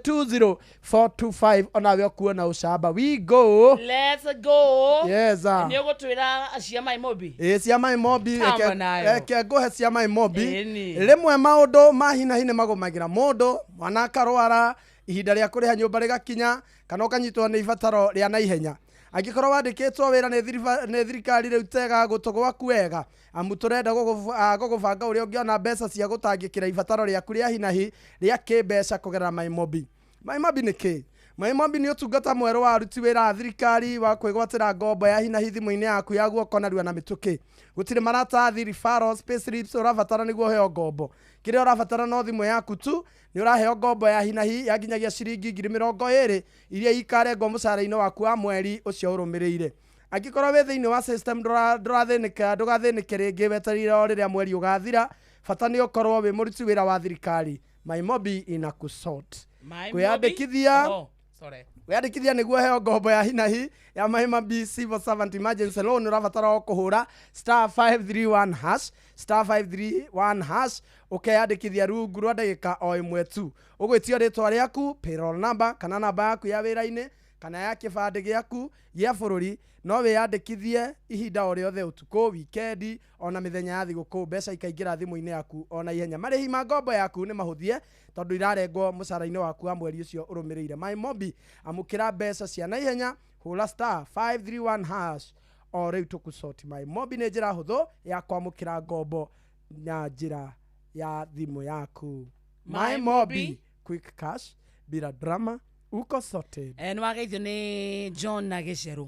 20425, onawe ũkuo na ũcamba. Wigo. Let's go. Yes, ah. Nĩ ũgũtwĩra cia Mai Mobi. Ĩĩ, cia Mai Mobi, Tamba nayo. reke ngũhe cia Mai Mobi. Ĩni. Rĩmwe maũndũ ma hi na hi nĩ magũmagĩra mũndũ, mwana akarwara, ihinda rĩa kũrĩha nyũmba rĩgakinya, kana ũkanyitwo nĩ ibataro rĩa naihenya. Angĩkorwo wandĩkĩtwo wĩra nĩ thirikari rĩu tega gũtũ gwaku wega, amu tũrenda gũgũbanga ũrĩa ũngĩona mbeca cia gũtangĩkĩra ibataro rĩaku rĩa hi na hi rĩa kĩmbeca kũgerera Mai Mobi. Mai Mobi nĩ kĩ? Mai Mobi nĩ ũtungata mwerũ wa aruti wĩra a thirikari wa kwĩgwatĩra ngombo ya hi na hi thimũ-inĩ yaku ya guoko narua na mĩtũkĩ. Gũtirĩ maratathi, referrals, payslips ũrabatara nĩguo ũheo ngombo. Kĩrĩa ũrabatara no thimũ yaku tu, nĩ ũraheo ngombo ya hi na hi ya nginyagia ciringi 20,000 iria ikarengwo mũcara-inĩ waku wa mweri ũcio ũrũmĩrĩire. Angĩkorwo wĩ thĩinĩ wa system ndũrathĩnĩka, ndũgathĩnĩke rĩngĩ wetereire o rĩrĩa mweri ũgathira. Bata nĩ ũkorwo wĩ mũruti wĩra wa thirikari. MyMobi inakusort. My Kwĩyandĩkithia Mobi. Oh, sorry. Wĩyandĩkithia nĩguo heo ngombo ya hinahi ya MyMobi Civil Servant Emergency Loan ũrabatara o kũhũra star 531 hash, star 531 hash, ũkeyandĩkithia rungu rwa ndagĩka o ĩmwe tu. Ũgwĩtio rĩtwa rĩaku, payroll number kana namba yaku ya wĩra-inĩ kana ya kĩbandĩ gĩaku gĩa bũrũri. No wĩyandĩkithie ihinda o rĩothe, ũtukũ, wikendi, ona mĩthenya ya thigũkũ, mbeca ikaingĩra thimũ-inĩ yaku ona ihenya. Marĩhi ma ngombo yaku nĩ mahũthie tondũ irarengwo mũcara-inĩ waku wa mweri ũcio ũrũmĩrĩire. MyMobi, amũkĩra mbeca cia naihenya, hũra star 531 hash o rĩu tũkũsort. MyMobi nĩ njĩra hũthũ ya kwamũkĩra ngombo na njĩra ya thimũ yaku. My MyMobi, Mobi. quick cash bila drama, uko sorted. Nĩ wageithio nĩ John na Gĩcerũ.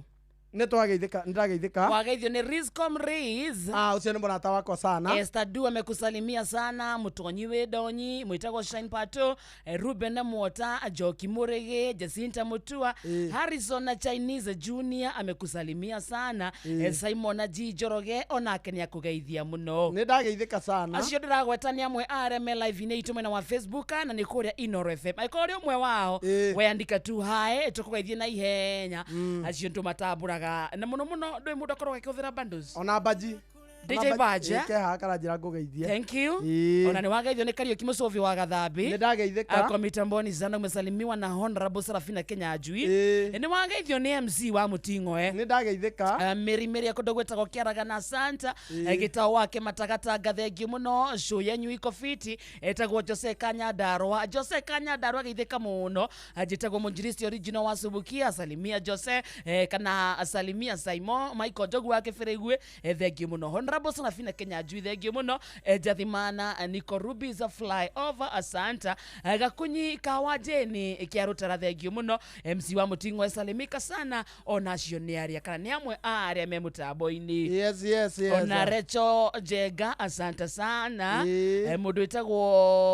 Nĩ twageithĩka, nĩ ndageithĩka. Wageithio nĩ Rizcom Riz. Ah, ũcio nĩ mũrata wakwa sana. Esther Du amekusalimia sana, Mutonyi Wedonyi, mwitagwo Shine Pato, Ruben na Mwota, Joki Murege, Jacinta Mutua, Harrison na Chinese Junior amekusalimia sana, Simon na G Njoroge onake nĩ akũgeithia mũno. Nĩ ndageithĩka sana. Acio ndĩragweta nĩ amwe a arĩa me live-inĩ itũ mwena wa Facebook na nĩ kũrĩa Inoro FM. Angĩkorwo ũrĩ ũmwe wao, weyandĩka tu hae tũkũgeithie na ihenya. Acio tũmatambũraga na mũno mũno ndũĩ mũndũ akoragwo akĩhũthĩra bundles. Ona Baji. DJ Baji, eh? Keha karanjĩra ngũgeithie. Thank you. Ĩĩ. Ona nĩ wageithio nĩ Kariuki Mũcũvi wa Gathambi. Nĩ ndageithĩka. Kwa mitamboni sana umesalimiwa na Honorable Serafina Kenyanjui. Ĩĩ. Nĩ wageithio nĩ MC wa Muting'oe. Nĩ ndageithĩka. Mĩri mĩrĩ kũndũ gwĩtagwo Kĩaraga na Santa. Gĩtao wake matagatanga, thengiũ mũno, show yenyu iko fiti. Etagwo Jose Kanyandarũa. Jose Kanyandarũa geithĩka mũno. Njĩtagwo Mũnjiristi original wa Subukia, salimia Jose, kana salimia Simon Michael Njogu wa Kĩbĩrĩgwe, thengiũ mũno. Honorable Serafina Kenyanjui, thengiũ mũno. Jathimana Nico Rubies fly over, asanta. Gakunyi kawa Jeni kĩa Rũtara, thengiũ mũno. MC wa Muting'oe salimika sana, ona acio nĩ arĩa kana nĩ amwe a arĩa me mũtambo-inĩ. Yes, yes, yes. Ona Recho Jenga, asante sana. Ĩĩ. Mũndũ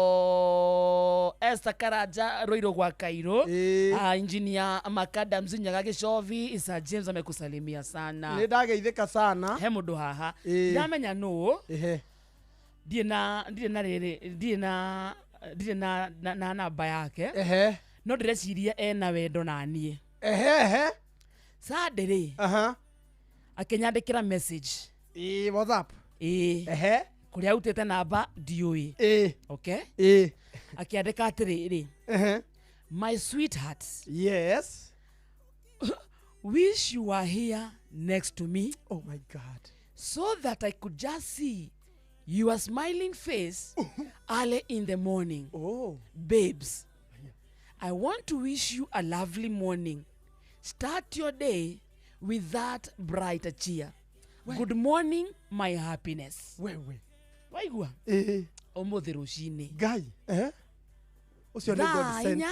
wĩtagwo Esther Karanja Rũirũ gwa Kairũ. Ĩĩ. Engineer Makadams Nyaga Gĩcovi Isa James amekusalimia sana. Nĩ ndageithĩka sana. He mũndũ haha Ĩĩ. ndiramenya nũ. Ehe. Ndirĩ na rĩrĩ, ndirĩ na namba yake. Ehe. No ndĩreciria ena wendo na niĩ. Ehe, ehe. Sunday rĩ, Aha. akĩnyandĩkĩra message. Ĩĩ, WhatsApp. Ĩĩ. Ehe. Kũrĩa arutĩte namba ndiũĩ. Ĩĩ. Okay. Ĩĩ. Akĩandĩka atĩrĩrĩ, Ehe. my sweetheart, Yes. wish you were here next to me Oh my God. so that I could just see your smiling face early in the morning. Oh. Babes, I want to wish you a lovely morning. Start your day with that bright cheer. Good morning, my happiness. Wewe. Waigua? Ĩĩ. Ũmũthĩ rũcinĩ. Ngai. Ehe. Ũcio nĩ God Thaa sent. inya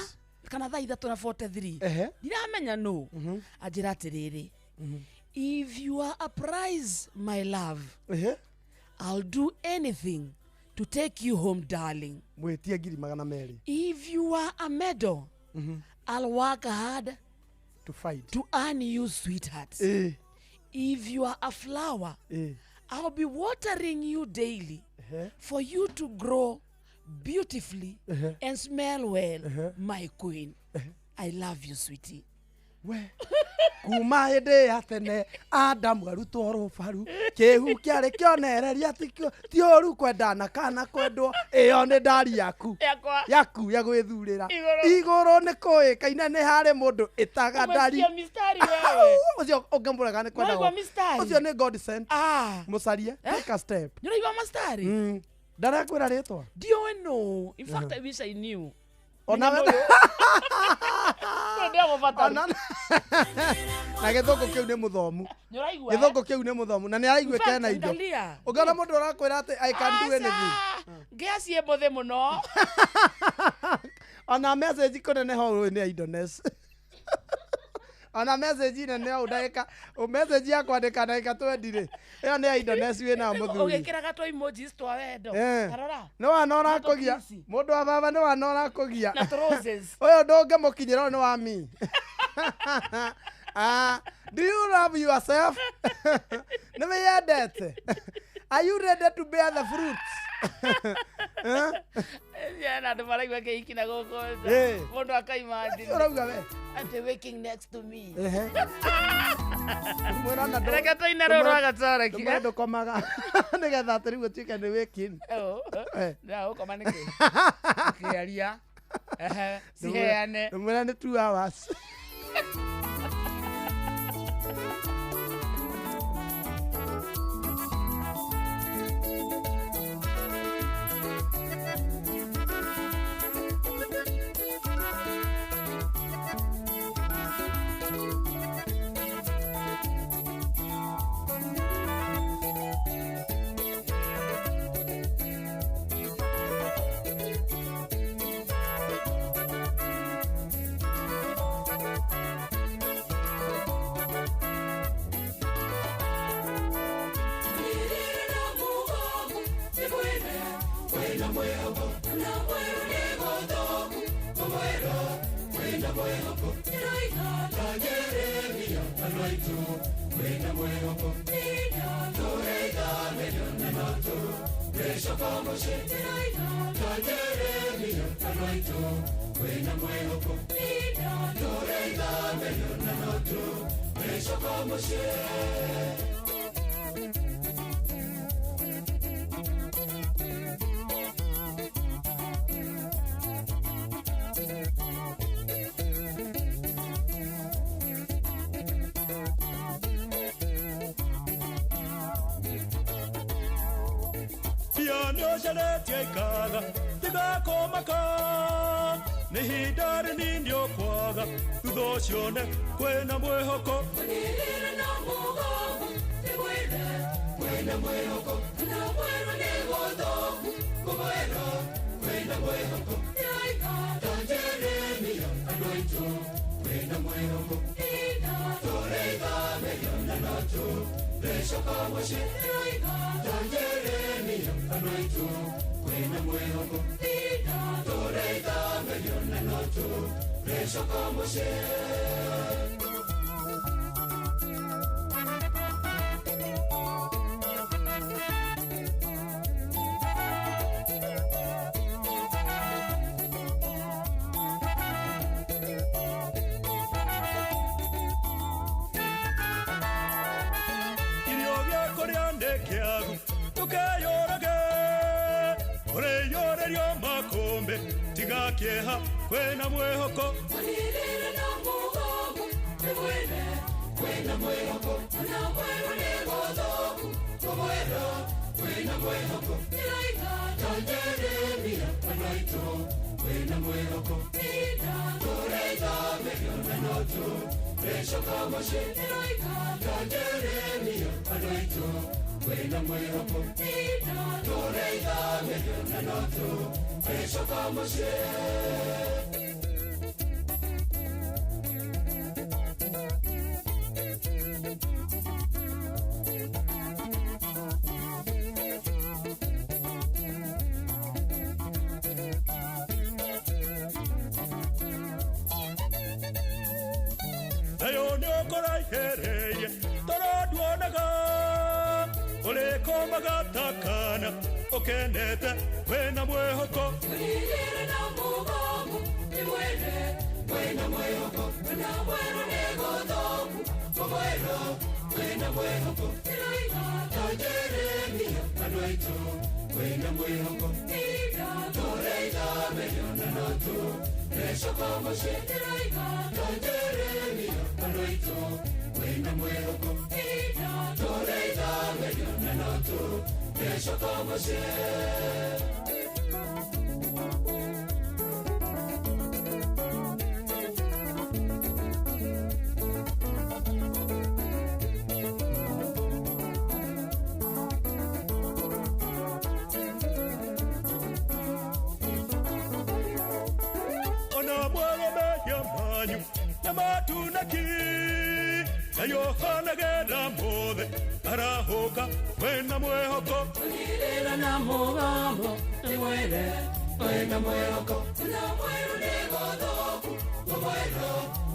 kana thaa ithatũ na 43. Ehe. Ndiramenya nũ. Anjĩra atĩrĩrĩ, if you are a prize, my love, Ehe. I'll do anything to take you home, darling. Mwĩtie 200,000. If you are a medal, I'll work hard To fight. to earn you, sweetheart. Ĩĩ. If you are a flower, Ĩĩ. I'll be watering you daily Ehe. for you to grow beautifully Ehe. and smell well, Ehe. my queen. I love you, sweetie. We. Kuma hĩndĩ ya tene Adamu arutwo rũbaru, kĩhu kĩarĩ kĩonereria ti ũru kwendana kana kwendwo. Ĩyo nĩ ndari yaku. Yakwa. Yaku ya gwĩthurĩra. Igũrũ. Igũrũ nĩ kũĩkaine nĩ harĩ mũndũ ĩtaga ndari. Umesikia mistari wewe. Ũcio ũngĩmũrega nĩ kwendagwo. Waigua mistari? Ũcio nĩ God sent. Ah. Mũcarie, take a step. Nĩũraigua mastari? Ndarakwĩra rĩtwa. Ndiũĩ nũ. In fact, I wish I knew. Ona we Ona na gĩthũngũ kĩu nĩ mũthomu. Nĩũraigua? Gĩthũngũ kĩu nĩ mũthomu na nĩ araigua In fact, kena indo. ndalia. Ũngĩona mũndũ ũrakwĩra atĩ I can do anything. Ngĩa ciĩ mbũthĩ mũno. Ona message kũneneha ũũ nĩ idleness. Ona message nene ũũ ndagĩka, message ya kwandĩka ndagĩka 20 rĩ, ĩyo nĩ idleness wĩna mũthuri. Ũgĩkĩraga tũ emojis twa wendo. Eh. Tarora. Nĩ wana ũrakũgia. Na tũ Mũndũ wa baba nĩ wana ũrakũgia. Na tũ roses. Ũyũ ndũngĩmũkinyĩra, ũyũ nĩ wa mi. Do you love yourself? Nĩ wĩyendete? Are you ready to bear the fruits? Ciana andũ maraigua kĩhiki na gũkũ nja. Eh. Mũndũ akaimagine Ũrauga we. atĩ waking next to me. Ehe. Mwĩra na ndũ- Reke tũine rũrũ rwa gatoreki. ndũmwĩre ndũkomaga nĩgetha atĩ rĩu ũtuĩke nĩ wĩkin. Eh. Ndagũkoma nĩkĩ? Ũkĩaria. Ehe, ciheane. Ndũmwĩre nĩ 2 hours. Mbia nĩũcaretie ikaga tigakomaka nĩ ihinda rĩnini ũkwaga thutha ũcio ne kwĩna mwĩhoko. Irio gĩa kũrĩa nĩ kĩagu ndũkeyũrage ũrĩiyũrĩrio makũmbĩ tiga kĩeha kwĩna mwĩhoko. Nayo nĩ ũkũraihĩrĩirie toro nduonaga ũrĩkomaga ta kana ũkenete wĩna mwĩhoko. Ona mwerũ mehia manyu na matunaki na yohanagĩra mũthĩ arahũka wĩna mwĩhoko. Na mũgambo ndĩmwĩre wĩna mwĩhoko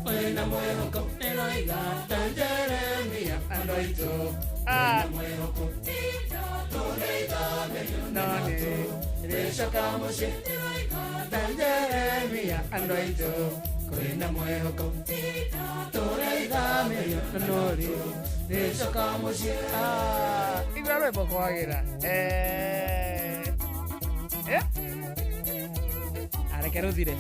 wĩna mwĩhoko nĩroiga ta Jeremia andũ aitũ. Ah. no nĩ rĩcoka mũciĩ ta Jeremia andũ aitũ kwĩna mwĩhoko tũraithamĩrio na no rĩ rĩcoka mũciĩ. Ah, igua rwĩmbo kwagĩra. Eh. Eh? Areke rũthire.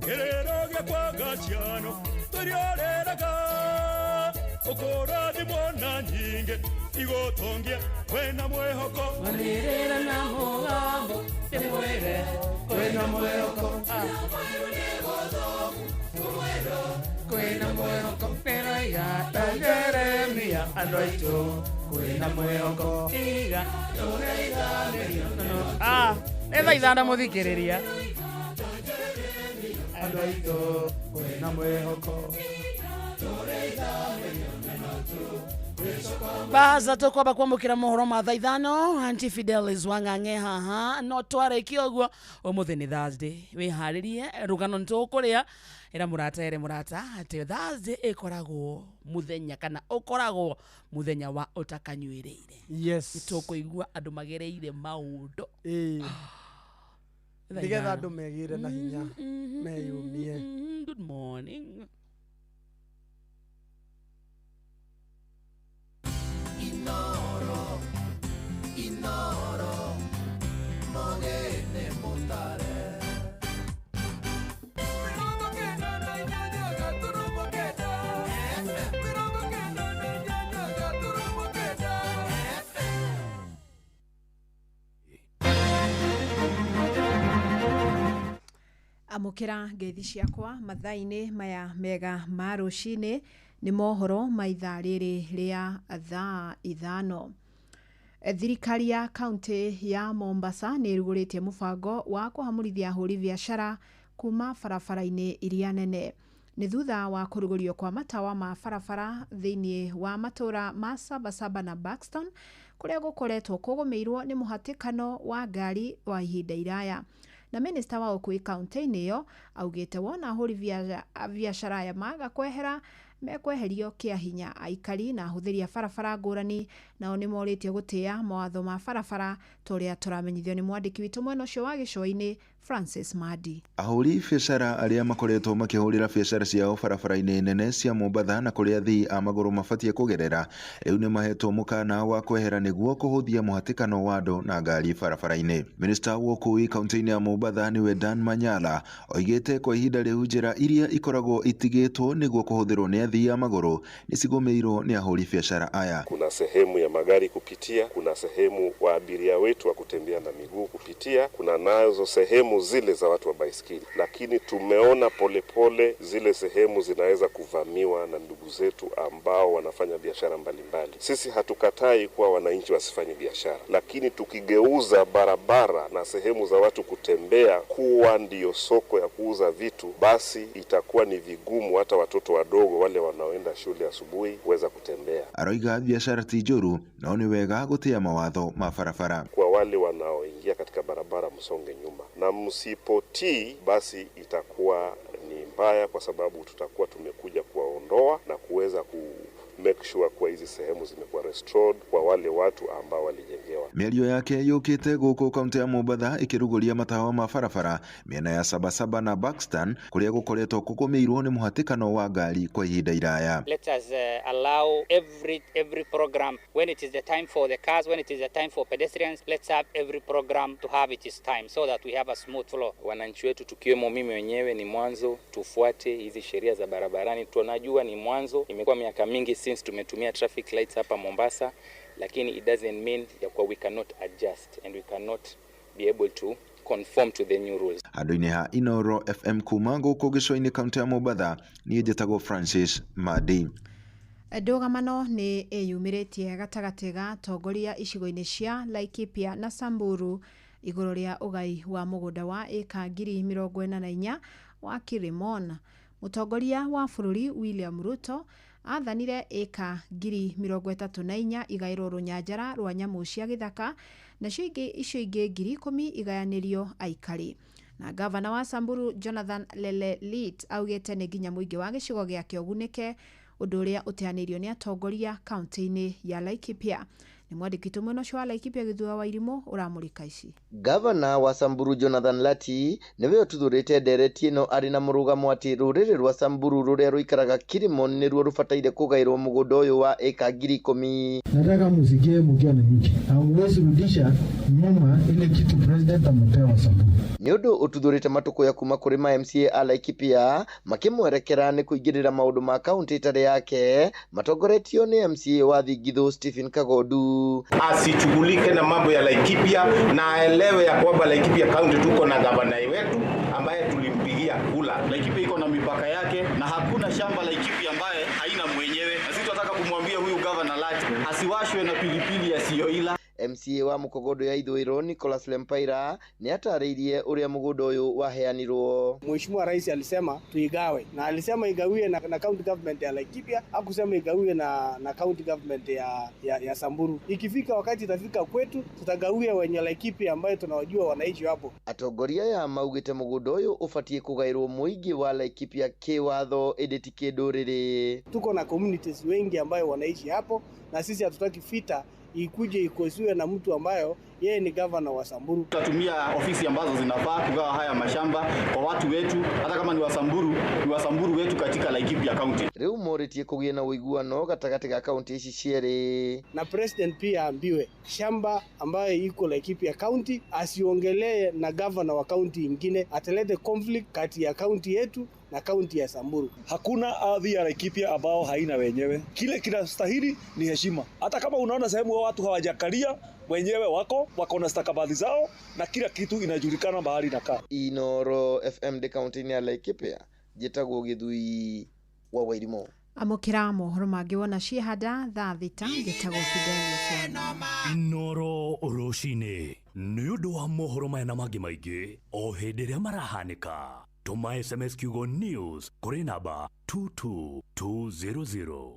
Kĩrĩro gĩakwa gaciano tũriorĩraga ũkũrathimwo na nyingĩ igũtongie wĩna mwĩhoko. Manĩrĩra na mũgambo ndĩmwĩre kwĩna mwĩhoko. Kwĩna mwĩhoko ndĩroiga ta Jeremia andũ aitũ kwĩna mwĩhoko iga tũraithamĩrio. Ah, nĩ thaa ithano mũthikĩrĩria. Andũ aitũ kwĩna mwĩhoko. Baza tũkwamba kwamũkĩra mohoro ma thaa ithano. Auntie Fidelis Wang'ang'e haha no twarĩkia ũguo. Ũmũthĩ nĩ Thursday, wĩharĩrie rũgano nĩtũkũrĩa. Ĩra mũrata, ere mũrata atĩ Thursday ĩkoragwo mũthenya kana ũkoragwo mũthenya wa ũtakanyuĩrĩire. Yes. Nĩtũkũigua andũ magereire maũndũ. Ĩĩ. Thaa nĩgetha ithano. Andũ megĩre na hinya meyũmie. Good morning. Inoro, Inoro, mogene mutare. Amũkĩra ngeithi ciakwa mathaa-inĩ maya mega ma rũcinĩ. Nĩ mohoro ma ithaa rĩrĩ rĩa thaa 5. Thirikari ya kaunti ya Mombasa nĩ ĩrugũrĩtie mũbango wa kũhamũrithia ahũri biacara kuma barabara-inĩ iria nene. Nĩ thutha wa kũrugũrio kwa matawa ma barabara thĩinĩ wa matũra ma Sabasaba na Buxton kũrĩa gũkoretwo kũgũmĩirwo nĩ mũhatĩkano wa ngari wa ihinda iraya. Na minista wa ũkui kaunti-inĩ ĩyo augĩte wona ahũri biacara aya maga kwehera mekweherio kĩa hinya. Aikari na ahũthĩri a barabara ngũrani nao nĩ morĩtio gũtĩa mawatho ma barabara ta ũrĩa tũramenyithio nĩ mwandĩki witũ mwena ũcio wa gĩcũa-inĩ Francis Madi. Ahũri biacara arĩa makoretwo makĩhũrĩra biacara ciao barabara-inĩ nene cia Mombatha na kũrĩa athii a magũrũ mabatiĩ kũgerera rĩu nĩ mahetwo mũkana wa kwehera nĩguo kũhũthia mũhatĩkano wa andũ na ngari barabara-inĩ. Minista wa ũkui kaunti-inĩ ya Mombatha nĩwe Dan Manyala oigĩte kwa ihinda rĩu njĩra iria ikoragwo itigĩtwo nĩguo kũhũthĩrwo nĩ athii a magũrũ nĩ cigũmĩirwo nĩ ahũri biacara aya. Kuna sehemu ya magari kupitia, kuna sehemu wa abiria wetu wa kutembea na miguu kupitia, kuna nazo sehemu zile za watu wa baiskeli, lakini tumeona polepole zile sehemu zinaweza kuvamiwa na ndugu zetu ambao wanafanya biashara mbalimbali. Sisi hatukatai kuwa wananchi wasifanye biashara, lakini tukigeuza barabara na sehemu za watu kutembea kuwa ndiyo soko ya kuuza vitu, basi itakuwa ni vigumu hata watoto wadogo wale wanaoenda shule asubuhi kuweza kutembea. Aroiga biacara ti njũru no nĩ wega gũtĩa mawatho ma barabara. Kwa wale wanaoingia katika barabara, msonge nyuma, na msipotii basi itakuwa ni mbaya, kwa sababu tutakuwa tumekuja kuwaondoa na kuweza ku make sure kuwa hizi sehemu zimekuwa restored kwa wale watu ambao walijengewa. Mĩario yake yũkĩte gũkũ kaunti ya Mombatha ĩkĩrugũria matawa ma barabara mĩena ya Sabasaba na Buxton kũrĩa gũkoretwo kũgũmĩirwo nĩ mũhatĩkano wa ngari kwa ihinda iraya. Let us allow every program when it is the time for the cars, when it is the time for pedestrians, let's have every program to have its time so that we have a smooth flow. Wananchi wetu tukiwemo mimi mwenyewe ni mwanzo tufuate hizi sheria za barabarani. Tunajua ni mwanzo, imekuwa miaka mingi since tumetumia traffic lights hapa Mombasa, lakini it doesn't mean ya kuwa we cannot adjust and we cannot be able to conform to the new rules. Handũ-inĩ ha Inoro FM kuma gũkũ gĩcũa-inĩ kaunti ya Mombatha, niĩ njĩtagwo Francis Madi. Ndũgamano nĩ ĩyumĩrĩtie gatagatĩ ga atongoria icigo-inĩ cia Laikipia na Samburu igũrũ rĩa ũgai wa mũgũnda wa ĩka 44,000 wa Kilimon. Mũtongoria wa bũrũri William Ruto athanire ĩka 34,000 igaĩrwo rũnyanjara rwa nyamũ cia gĩthaka nacio ingĩ icio ingĩ 10,000 igayanĩrio aikari. Na gavana wa Samburu Jonathan Lelelit augĩte nĩ nginya mũingĩ wa gĩcigo gĩake ũgunĩke, ũndũ ũrĩa ũteanĩirio nĩ atongoria kaunti-inĩ ya Laikipia. Nĩ mwandĩki witũ mwena ũcio wa Laikipia Gĩthua wa Irimũ ũramũrĩka ici. Gavana wa Samburu Jonathan Lati nĩwe ũtuthũrĩte ndereti ĩno arĩ na mũrũgamo atĩ rũrĩrĩ rwa Samburu rũrĩa rũikaraga Kilimon nĩruo rũbataire kũgaĩrwo mũgũnda ũyũ wa ĩka 10,000. Nataka musikie mkiwa na nyinyi. Hamuwezi rudisha nyuma ile kitu president amepewa Samburu. Nĩ ũndũ ũtuthũrĩte matũkũya kuma kũrĩ ma MCA a Laikipia makĩmwerekera nĩ kũingĩrĩra maũndũ ma kaunti ĩtarĩ yake matongoretio nĩ MCA wa Thingithũ Stephen Kagondu. Asishughulike na mambo ya Laikipia na aelewe ya kwamba Laikipia County tuko na gavana wetu ambaye tulimpigia kula. Laikipia iko na mipaka yake na hakuna shamba Laikipia ambaye haina mwenyewe, na sisi tunataka kumwambia huyu gavana Lati asiwashwe na pilipili asiyoila. MCA wa Mukogodo ya Ithũĩro Nicholas Lempaira nĩ atarĩirie ũrĩa mũgũnda ũyũ waheanirwo. Mheshimiwa Rais alisema tuigawe, na alisema igawiwe na county government ya Laikipia, hakusema igawiwe na county government ya Samburu. Ikifika wakati itafika kwetu, tutagawia wenye Laikipia ambayo tunawajua wanaishi hapo. Atongoria aya maugĩte mũgũnda ũyũ ũbatiĩ kũgaĩrwo mũingĩ wa Laikipia kĩwatho ĩndĩ ti kĩndũrĩrĩ. Tuko na communities wengi ambayo wanaishi hapo, na sisi hatutaki vita ikuje ikosiwe na mtu ambayo yeye ni governor wa Samburu. Tutatumia ofisi ambazo zinafaa kugawa haya mashamba kwa watu wetu, hata kama ni wa Samburu, ni wa Samburu wetu katika Laikipia County. Rĩu morĩtie kũgĩe na ũiguano gatagatĩ ga kaunti ici cierĩ. Na president pia ambiwe shamba ambayo iko Laikipia County asiongelee na governor wa county ingine, atalete conflict kati ya county yetu na kaunti ya Samburu. Hakuna ardhi ya Laikipia ambao haina wenyewe. Kile kinastahili ni heshima. Hata kama unaona sehemu watu hawajakalia, wenyewe wako na stakabadhi zao na kila kitu inajulikana mahali inakaa. Inoro FM de kaunti ya Laikipia, njĩtagwo Gĩthui wa Wairimu. Amũkĩra mohoro mangĩ wona ciehanda thaa 6 njĩtagwo Fidelis Wano. Inoro rũcinĩ nĩ ũndũ wa mohoro maya na mangĩ maingĩ o hĩndĩ ĩrĩa marahanĩka. Tũma SMS kiugo news kũrĩ namba 22200.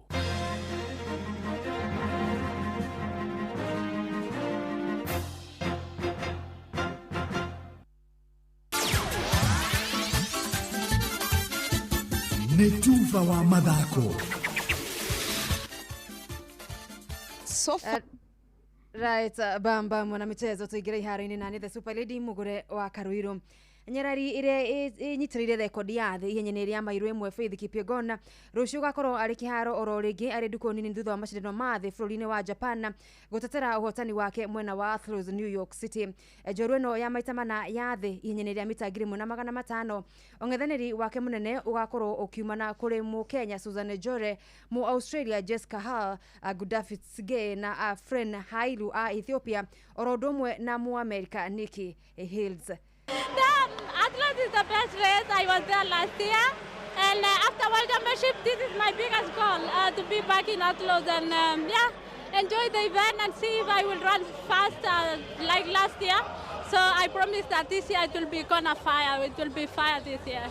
Nĩ tuba wa mathako. Sofa. Right, bamba mwanamichezo tuingire iharo-inĩ na nĩ the super lady Mugure wa Karuiru. Nyarari ĩrĩa ĩnyitĩrĩire rekondi ya thĩ ihenya-inĩ rĩa mairo 1 Faith Kipyegon rũciũ gakorwo arĩ kĩharo oro rĩngĩ arĩ ndukũ nini thutha wa macindano ma thĩ bũrũri-inĩ wa Japan gũtetera ũhotani wake mwena wa Athlos New York City. Njorua ĩno ya maita mana ya thĩ ihenya-inĩ rĩa mita 1500 ũng'ethanĩri wake mũnene ũgakorwo ũkiumana kũrĩ Mũkenya Susan Jore, Mũ Australia Jessica Hall, Gudaf Tsegay na Fren Hailu a Ethiopia oro ũndũ ũmwe na Mũ America Nikki Hiltz. Atlas is the best race. I was there last year, and after World Championship, this is my biggest goal, to be back in Atlas and enjoy the event and see if I will run fast like last year. So I promise that this year it will be gonna fire. It will be fire this year.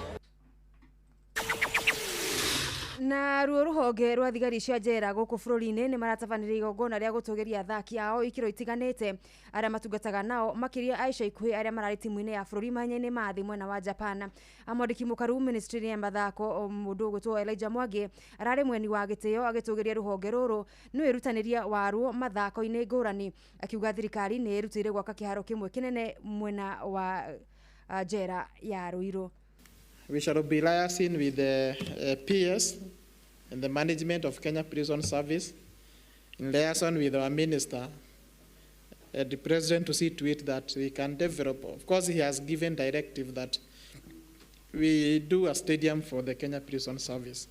Na ruo ruhonge rwa thigari cia njera gũkũ bũrũri-inĩ nĩ maratabanĩria igongona rĩa gũtũgĩria athaki ao ikĩro itiganĩte arĩa matungataga nao makĩria Aisha Ikuhĩ arĩa mararĩ timu-inĩ ya bũrũri mahenya-inĩ ma thĩ mwena wa Japan. Mwandĩki mũkaru ministry ya mathako mũndũ ũgwĩtwo Elijah Mwangi ararĩ mweni wa gĩtĩo agĩtũgĩria rũhonge rũrũ nĩ wĩrutanĩria waruo mathako-inĩ ngũrani, akiuga thirikari nĩ ĩrutĩire gwaka kĩharo kĩmwe kĩnene mwena wa njera ya Ruiru. We shall be liaising with the PS and the management of Kenya Prison Service in liaison with our minister and the president to see to it that we can develop. Of course, he has given directive that we do a stadium for the Kenya Prison Service.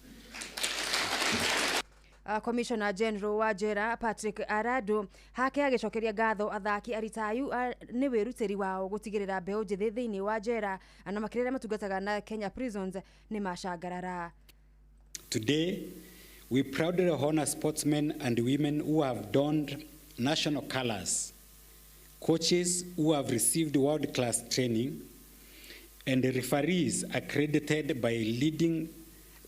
Commissioner General wa njera Patrick Arado hake agĩcokeria ngatho athaki aritayu nĩ wĩrutĩri wao gũtigĩrĩra mbeũ njĩthĩ thĩinĩ wa njera na makĩria arĩa matungataga na Kenya Prisons nĩ macangarara. Today, we proudly honor sportsmen and women who have donned national colors, coaches who have received world-class training, and referees accredited by leading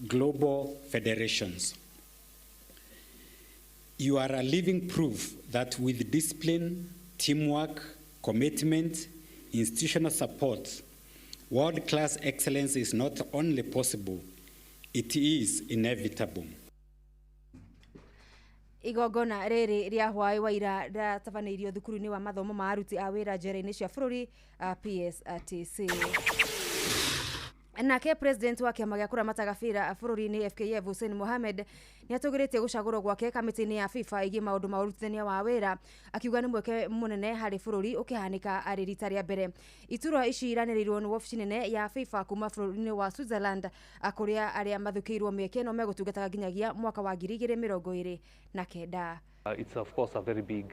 global federations. You are a living proof that with discipline, teamwork, commitment, institutional support, World-class excellence is not only possible, it is inevitable. Igongona rĩrĩ rĩa hwaĩ wa ira rĩratabanĩirio thukuru-inĩ wa mathomo ma aruti a wĩra njera-inĩ cia bũrũri PSTC. Nake president wa kĩama gĩa kũramata gabira bũrũri-inĩ FKF Hussein Mohamed nĩ atũgĩrĩtie gũcagũrwo gwake kamĩtĩ-inĩ ya FIFA ĩgiĩ maũndũ ma ũrutithania wa wĩra, akiuga nĩ mweke mũnene harĩ bũrũri ũkĩhanĩka arĩ rita rĩa mbere. Iturwa ici iranĩrĩirwo nĩ wabici nene ya FIFA kuma bũrũri-inĩ wa Switzerland, kũrĩa arĩa mathukĩirwo mĩeke ĩno megũtungataga nginyagia mwaka wa 2029. It's of course a very big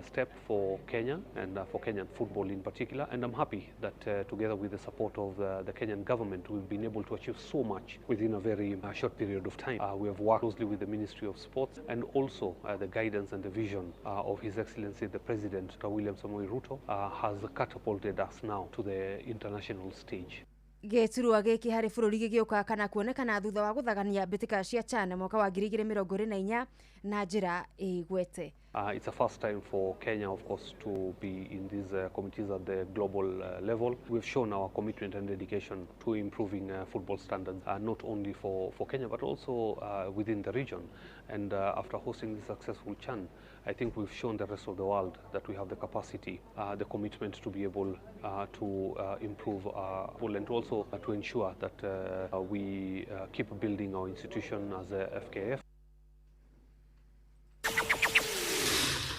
step for Kenya and for Kenyan football in particular, and I'm happy that together with the support of the Kenyan government we've been able to achieve so much within a very short period of time. We have worked closely with the Ministry of Sports and also the guidance and the vision of His Excellency the President William Samoei Ruto has catapulted us now to the international stage. Gĩturwa gĩkĩ harĩ bũrũri gĩgĩũka kana kuonekana thutha wa gũthagania mbĩtĩka cia CHAN mwaka wa 2024 na njĩra ĩgwete. It's a first time for Kenya, of course, to be in these committees at the global level. We've shown our commitment and dedication to improving football standards, not only for Kenya, but also within the region. And after hosting this successful CHAN, I think we've shown the rest of the world that we have the capacity, the commitment to be able to improve football and also to ensure that we keep building our institution as a FKF.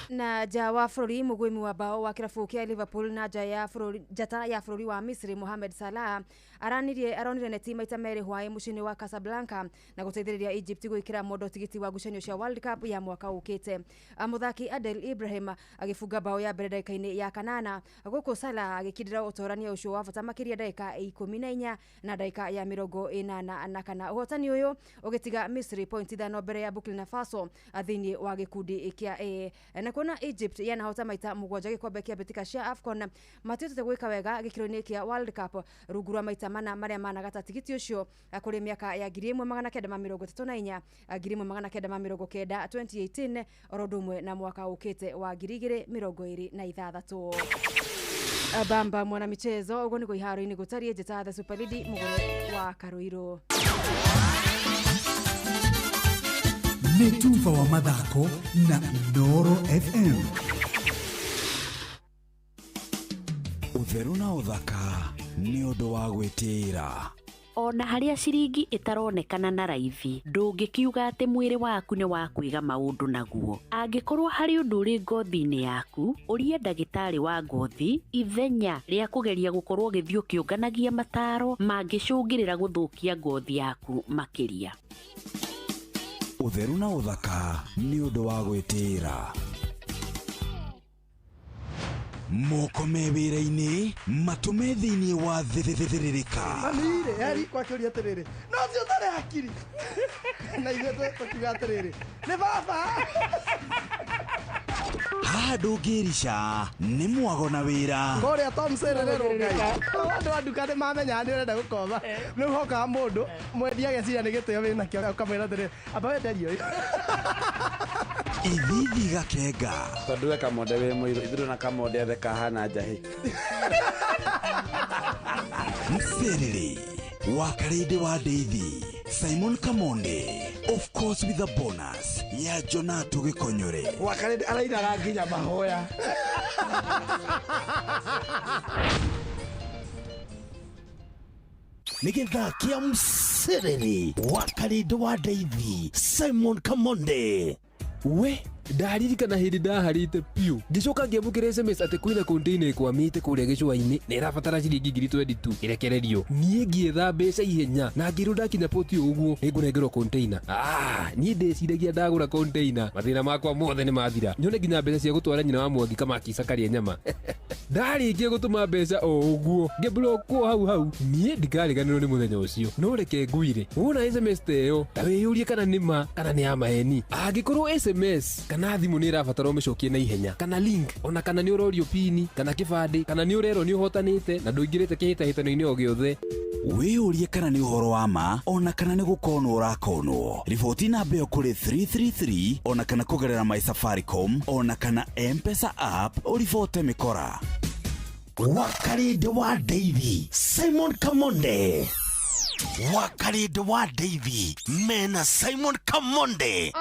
Na nja wa bũrũri mũgwĩmi wa bao wa kĩrabu kĩa Liverpool na nja ya bũrũri njata ya bũrũri wa Misri Mohamed Salah aronire neti maita merĩ hwaĩ mũciĩ-inĩ wa Casablanca na gũteithĩrĩria Egypt gwĩkĩra mondo tigiti wa ngucanio cia World Cup ya mwaka ũkĩte. Mũthaki Adel Ibrahim agĩbunga bao ya mbere ndagĩka-inĩ ya kanana gũkũ Salah agĩkindĩra ũtorania ũcio wa bata makĩria ndagĩka 14 na ndagĩka ya 84. Ũhotani ũyũ ũgĩtiga Misri point 5 mbere ya Burkina Faso thĩinĩ wa gĩkundi kĩa A. Na kuona Egypt yanahota maita 7 gĩkombe kĩa mbĩtĩka cia AFCON matiũtĩte gwĩka wega gĩkĩro-inĩ kĩa World Cup rungu rwa maita mana marĩa managata tigiti ũcio kũrĩ mĩaka ya 1934, 1990, 2018 oro ũndũ ũmwe na mwaka ũkĩte wa 2026. Bamba mwana michezo ũguo nĩguo iharo-inĩ gũtariĩ. Njĩta The Super Lady mũgũre wa Karũirũ. Nĩ tuba wa mathako na Inooro FM. Ũtheru na ũthaka nĩ ũndũ wa gwĩtĩĩra. Ona harĩa ciringi ĩtaronekana na raithi, ndũngĩkiuga atĩ mwĩrĩ waku nĩ wa kwĩga maũndũ naguo. Angĩkorwo harĩ ũndũ ũrĩ ngothi-inĩ yaku, ũrie ndagĩtarĩ wa ngothi ithenya rĩa kũgeria gũkorwo ũgĩthiĩ ũkĩũnganagia mataro mangĩcũngĩrĩra gũthũkia ngothi yaku makĩria. Ũtheru na ũthaka nĩ ũndũ wa gwĩtĩĩra. Moko me wĩra-inĩ matũme thĩinĩ wa thĩthĩrĩrĩka. Mami rĩ, heri kwakĩũria atĩrĩrĩ, no ũcio ũtarĩ hakiri. Na ithuĩ tũkiuga atĩrĩrĩ, nĩ baba. Haha ndũngĩrica nĩ mwago na wĩra. Kũrĩa Tom Serererwo Ngai. Andũ a nduka nĩ mamenyaga nĩ ũrenda gũkoma. Rĩu hokaga mũndũ mwendia ageciria nĩ gĩtĩo wĩnakĩo ũkamwĩra atĩrĩrĩ, amba wenderie ũyũ. Ithithi gakenga. Tondũ we Kamonde wĩ mũirũ, ithuĩ na Kamonde othe kahana njahĩ. Mserere wa Karĩndĩ wa Ndeithi, Simon Kamonde, of course with a bonus ya Jonato Gĩkonyore. Wa Karĩndĩ arainaga nginya mahoya. Nĩ gĩthaa kĩa Mserere wa Karĩndĩ wa Ndeithi, Simon Kamonde. We ndaririkana hĩndĩ ndaharĩte piũ ngĩcoka ngĩamũkĩra SMS atĩ kwĩna container ĩkwamĩte kũrĩa gĩcũa-inĩ na ĩrabatara ciringi 22,000 ĩrekererio. Niĩ ngĩetha mbeca ihenya na ngĩrwo ndakinya poti ũguo nĩngũnengerwo container. Niĩ ndeciragia ndagũra container mathĩna makwa mothe nĩ mathira, nyone nginya mbeca cia gũtwara nyina wa Mwangi Kamakisa karĩe nyama. Ndarĩkia gũtũma mbeca o ũguo ngĩblockwo hau hau. Niĩ ndikariganĩrwo nĩ mũthenya ũcio, no reke ngwire, wona SMS ta ĩyo ta wĩyũrie kana nĩ ma kana nĩ ya maheni. Angĩkorwo SMS kana thimũ nĩ ĩrabatara ũmĩcokie na ihenya, kana link, ona kana nĩ ũrorio pini kana kĩbandĩ, kana nĩ ũrerwo nĩ ũhotanĩte na ndũingĩrĩte kĩhĩtahĩtano-inĩ o gĩothe, wĩyũrie kana nĩ ũhoro wa ma ona kana nĩ gũkonwo ũrakonwo. Riboti namba ĩyo kũrĩ 333 ona kana kũgerera My Safaricom ona kana M-Pesa app ũribote mĩkora. Wakarĩndĩ wa Ndeithi Simon Kamonde. Wakarĩndĩ wa Ndeithi mena Simon Kamonde.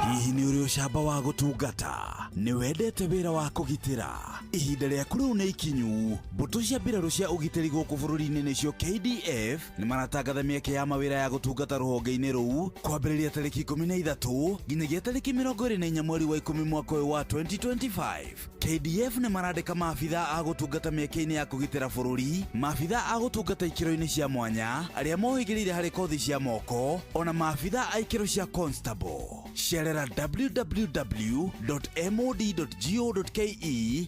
Hihi nĩ ũrĩ ũcamba wa gũtungata? Nĩ wendete wĩra wa kũgitĩra? Ihinda rĩaku rĩu nĩ ikinyu. Mbũtũ cia mbirarũ cia ũgitĩri gũkũ bũrũri-inĩ nĩcio KDF nĩ maratangatha mĩeke ya mawĩra ya gũtungata rũhonge-inĩ rũu kwambĩrĩria tarĩki 13 nginyagia tarĩki 24 mweri wa 10 mwaka ũyũ wa 2025. KDF nĩ marandĩka maabitha a gũtungata mĩeke-inĩ ya kũgitĩra bũrũri, maabitha a gũtungata ikĩro-inĩ cia mwanya arĩa mohĩgĩrĩire harĩ kothi cia moko, ona maabitha a ikĩro cia constable. Cerera www.mod.go.ke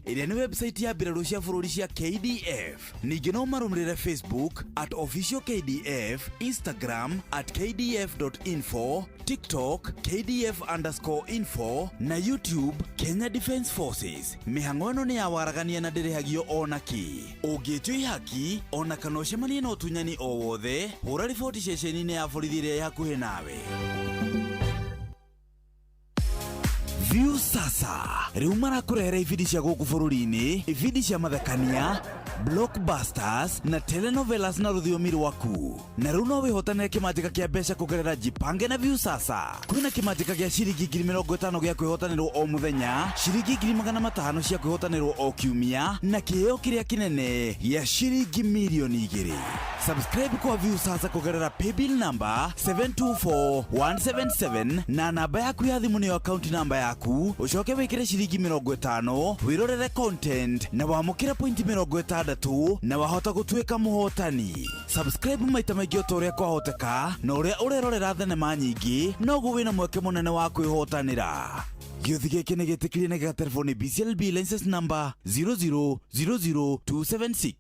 ĩrĩa nĩ website ya mbirarũ cia bũrũri cia KDF. Ningĩ no marũmĩrĩre Facebook at official KDF, Instagram at kdf.info, TikTok kdf_info na YouTube Kenya Defence Forces. Mĩhang'o ĩno nĩ ya waragania na ndĩrĩhagio ona kĩ. Ũngĩtio ihaki ona kana ũcemanie na ũtunyani o wothe, hũra riboti ceceni-inĩ ya borithi ĩrĩa ĩ hakuhĩ nawe. View sasa rĩu marakũrehera ibindi cia gũkũ bũrũri-inĩ, ibindi cia mathekania, blockbusters na telenovelas na rũthiomi rwaku. Na rĩu no wĩhotanĩre kĩmanjĩka kĩa mbeca kũgerera Jipange na View sasa. Kwĩna kĩmanjĩka gĩa ciringi 50,000 gĩa kwĩhotanĩrwo o mũthenya, ciringi 500,000 cia kwĩhotanĩrwo o kiumia, na kĩheo kĩrĩa kĩnene gĩa ciringi 2,000,000. Subscribe kwa View sasa kũgerera paybill number 724177 na namba yaku ya thimũ nĩyo account number yaku, ũcoke wĩkĩre ciringi 50 wĩrorere content na wamũkĩre pointi 60 na wahota gũtuĩka mũhotani. Subscribe maita maingĩ o ta ũrĩa kwahoteka, na ũrĩa ũrerorera thenema nyingĩ noguo wĩna mweke mũnene wa kwĩhotanĩra. Gĩũthi gĩkĩ nĩ gĩtĩkĩrie na gĩgaterwo nĩ BCLB license number 0000276.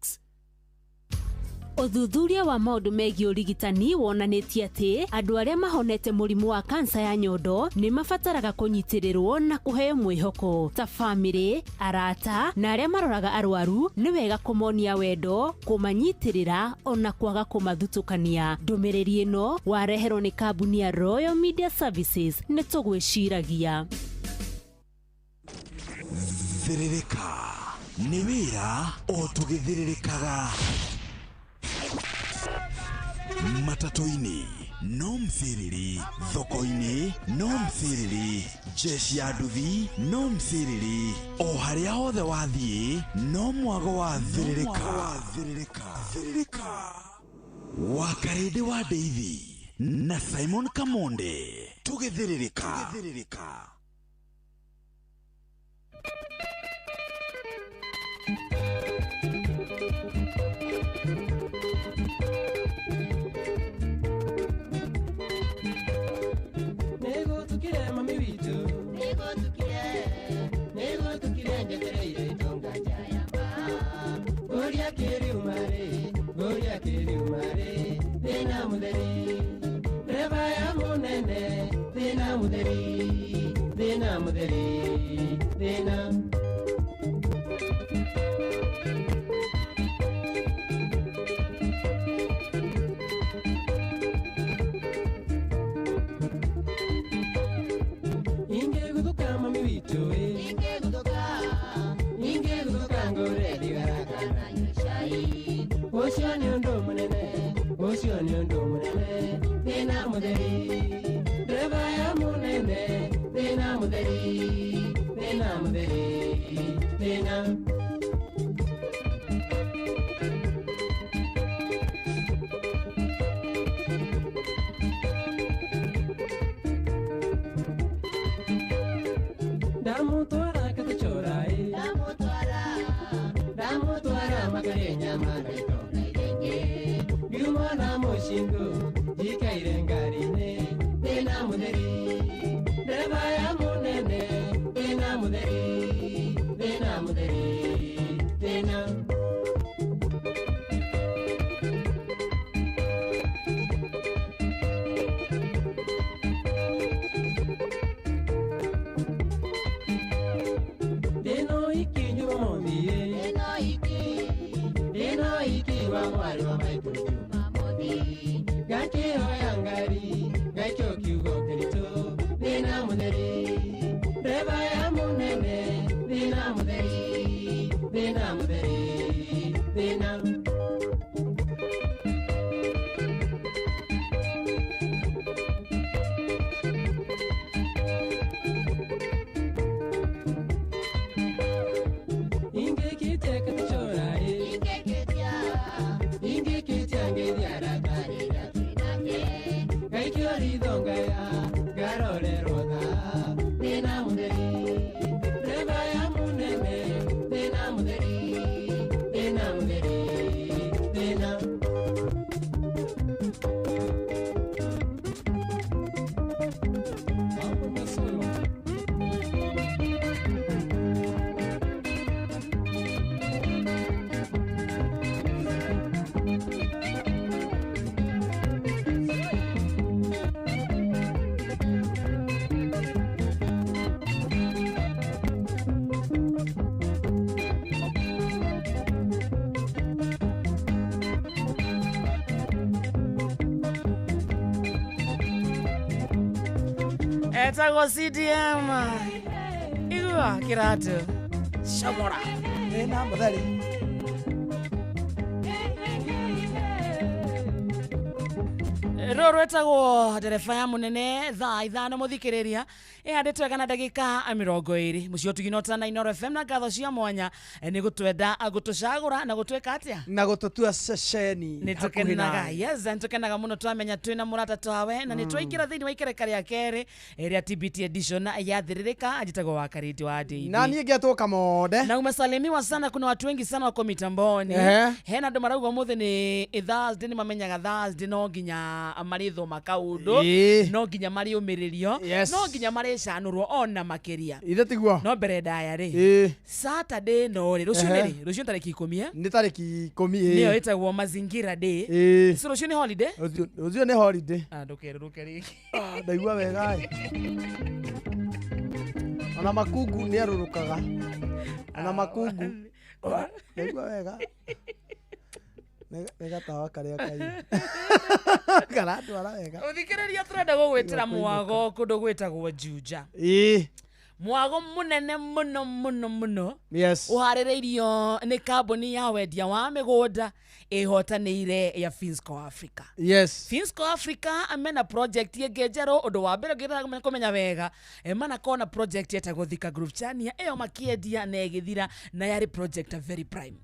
Ũthuthuria wa maũndũ megiĩ ũrigitani wonanĩtie atĩ andũ arĩa mahonete mũrimũ wa kansa ya nyondo nĩ mabataraga kũnyitĩrĩrwo na kũheo mwĩhoko. Ta bamĩrĩ, arata na arĩa maroraga arwaru nĩ wega kũmonia wendo, kũmanyitĩrĩra ona kwaga kũmathutũkania. Ndũmĩrĩri ĩno wareherwo nĩ kambuni ya Royal Media Services. Nĩ tũgwĩciragia. Thĩrĩrĩka nĩ wĩra o tũgĩthĩrĩrĩkaga. Matatũ-inĩ no msiriri, thoko-inĩ no msiriri, jeshi ya nduthi no msiriri, o harĩa hothe wathiĩ no mwago wa thĩrĩrĩka. Wakarĩndĩ wa Ndeithi na Simon Kamonde tũgĩthĩrĩrĩka. Thina mutheri, thina mutheri. Etagwo CDM igua kiratu shomora Thĩna mũtheri. Rũrũ rwĩtagwo ndereba ya mũnene thaa 5 mũthikĩrĩria ĩhandĩtwo wega na ndagĩka 20 mũciĩ ũtugino ta Inooro FM na ngatho cia mwanya nĩ gũtwenda gũtũcagũra na gũtwĩka atĩa Na gũtũtua ceceni nĩ hakuhĩ tũkenaga nawe. Yes, nĩ tũkenaga mũno twamenya twĩna mũrata tawe na nĩ twaingĩra thĩinĩ wa ikereka rĩa kerĩ rĩa TBT edition ya thĩrĩrĩka njĩtagwo wa Karĩndĩ wa Ndeithi Na niĩ ngĩetwo Kamonde. Na umesalimiwa sana, kuna watu wengi sana wako mitamboni. Ehe. Hena andũ marauga ũmũthĩ nĩ Thursday, nĩ mamenyaga Thursday no nginya marĩthoma kaũndũ, Ĩĩ. no nginya marĩũmĩrĩrio, Yes. no nginya marĩcanũrwo ona makĩria. Ithe tiguo. No mbere ndaya rĩ, Ĩĩ. Saturday no rĩ, rũciũ nĩ Ehe. rĩ, rũciũ tarĩki 10 eh? Nĩ tarĩki 10 ĩĩ. Nĩyo ĩtagwo Mazingira Day. Ĩĩ. So rũciũ nĩ holiday? Rũciũ nĩ holiday. Ah, ndũkerũrũke rĩngĩ. Ah, ndaigua wega ĩ. Ona makungu nĩ arũrũkaga. Ona makungu. Ndaigua wega. Nĩ gatawa karĩa kairũ. Karatwara wega. Ũthikĩrĩria tũrenda gũgwĩtĩra mwago kũndũ gwĩtagwo Juja. Ĩĩ. Mwago mũnene mũno mũno mũno. Yes. Ũharĩrĩirio nĩ kambuni ya wendia wa mĩgũnda ĩhotanĩire ya Finsco Africa. Yes. Finsco Africa mena project ĩngĩ njerũ. Ũndũ wa mbere ũngĩenda kũmenya wega, manakorwo na project ĩtagwo Thika Groove Chania, ĩyo makĩendia na ĩgĩthira, na yarĩ project a very prime.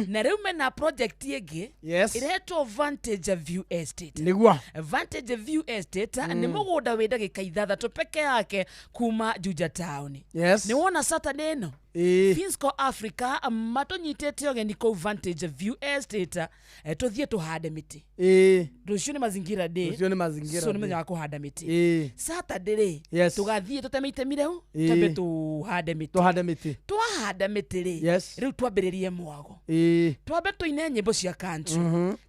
Na rĩu mena project ĩngĩ Yes. ĩretwo Vantage View Estate. Nĩguo. Vantage View Estate nĩ mũgũnda wĩ ndagĩka 6 peke yake kuma Juja town. Yes. Nĩ wona Saturday ĩno Ĩĩ. Finsco Africa matũnyitĩte ũgeni kũu Vantage View Estate, tũthiĩ tũhande mĩtĩ. Ĩĩ. Rũciũ nĩ Mazingira Day. Rũciũ nĩ Mazingira So nĩ Day. mũthenya wa kũhanda mĩtĩ. Ĩĩ. Saturday rĩ, Yes. tũgathiĩ tũteme itemi rĩu, Ĩĩ. twambe tũhande mĩtĩ. Tũhande mĩtĩ. Twahanda mĩtĩ rĩ, Yes. rĩu twambĩrĩrie mwago. Ĩĩ. Twambe tũine nyĩmbo cia country.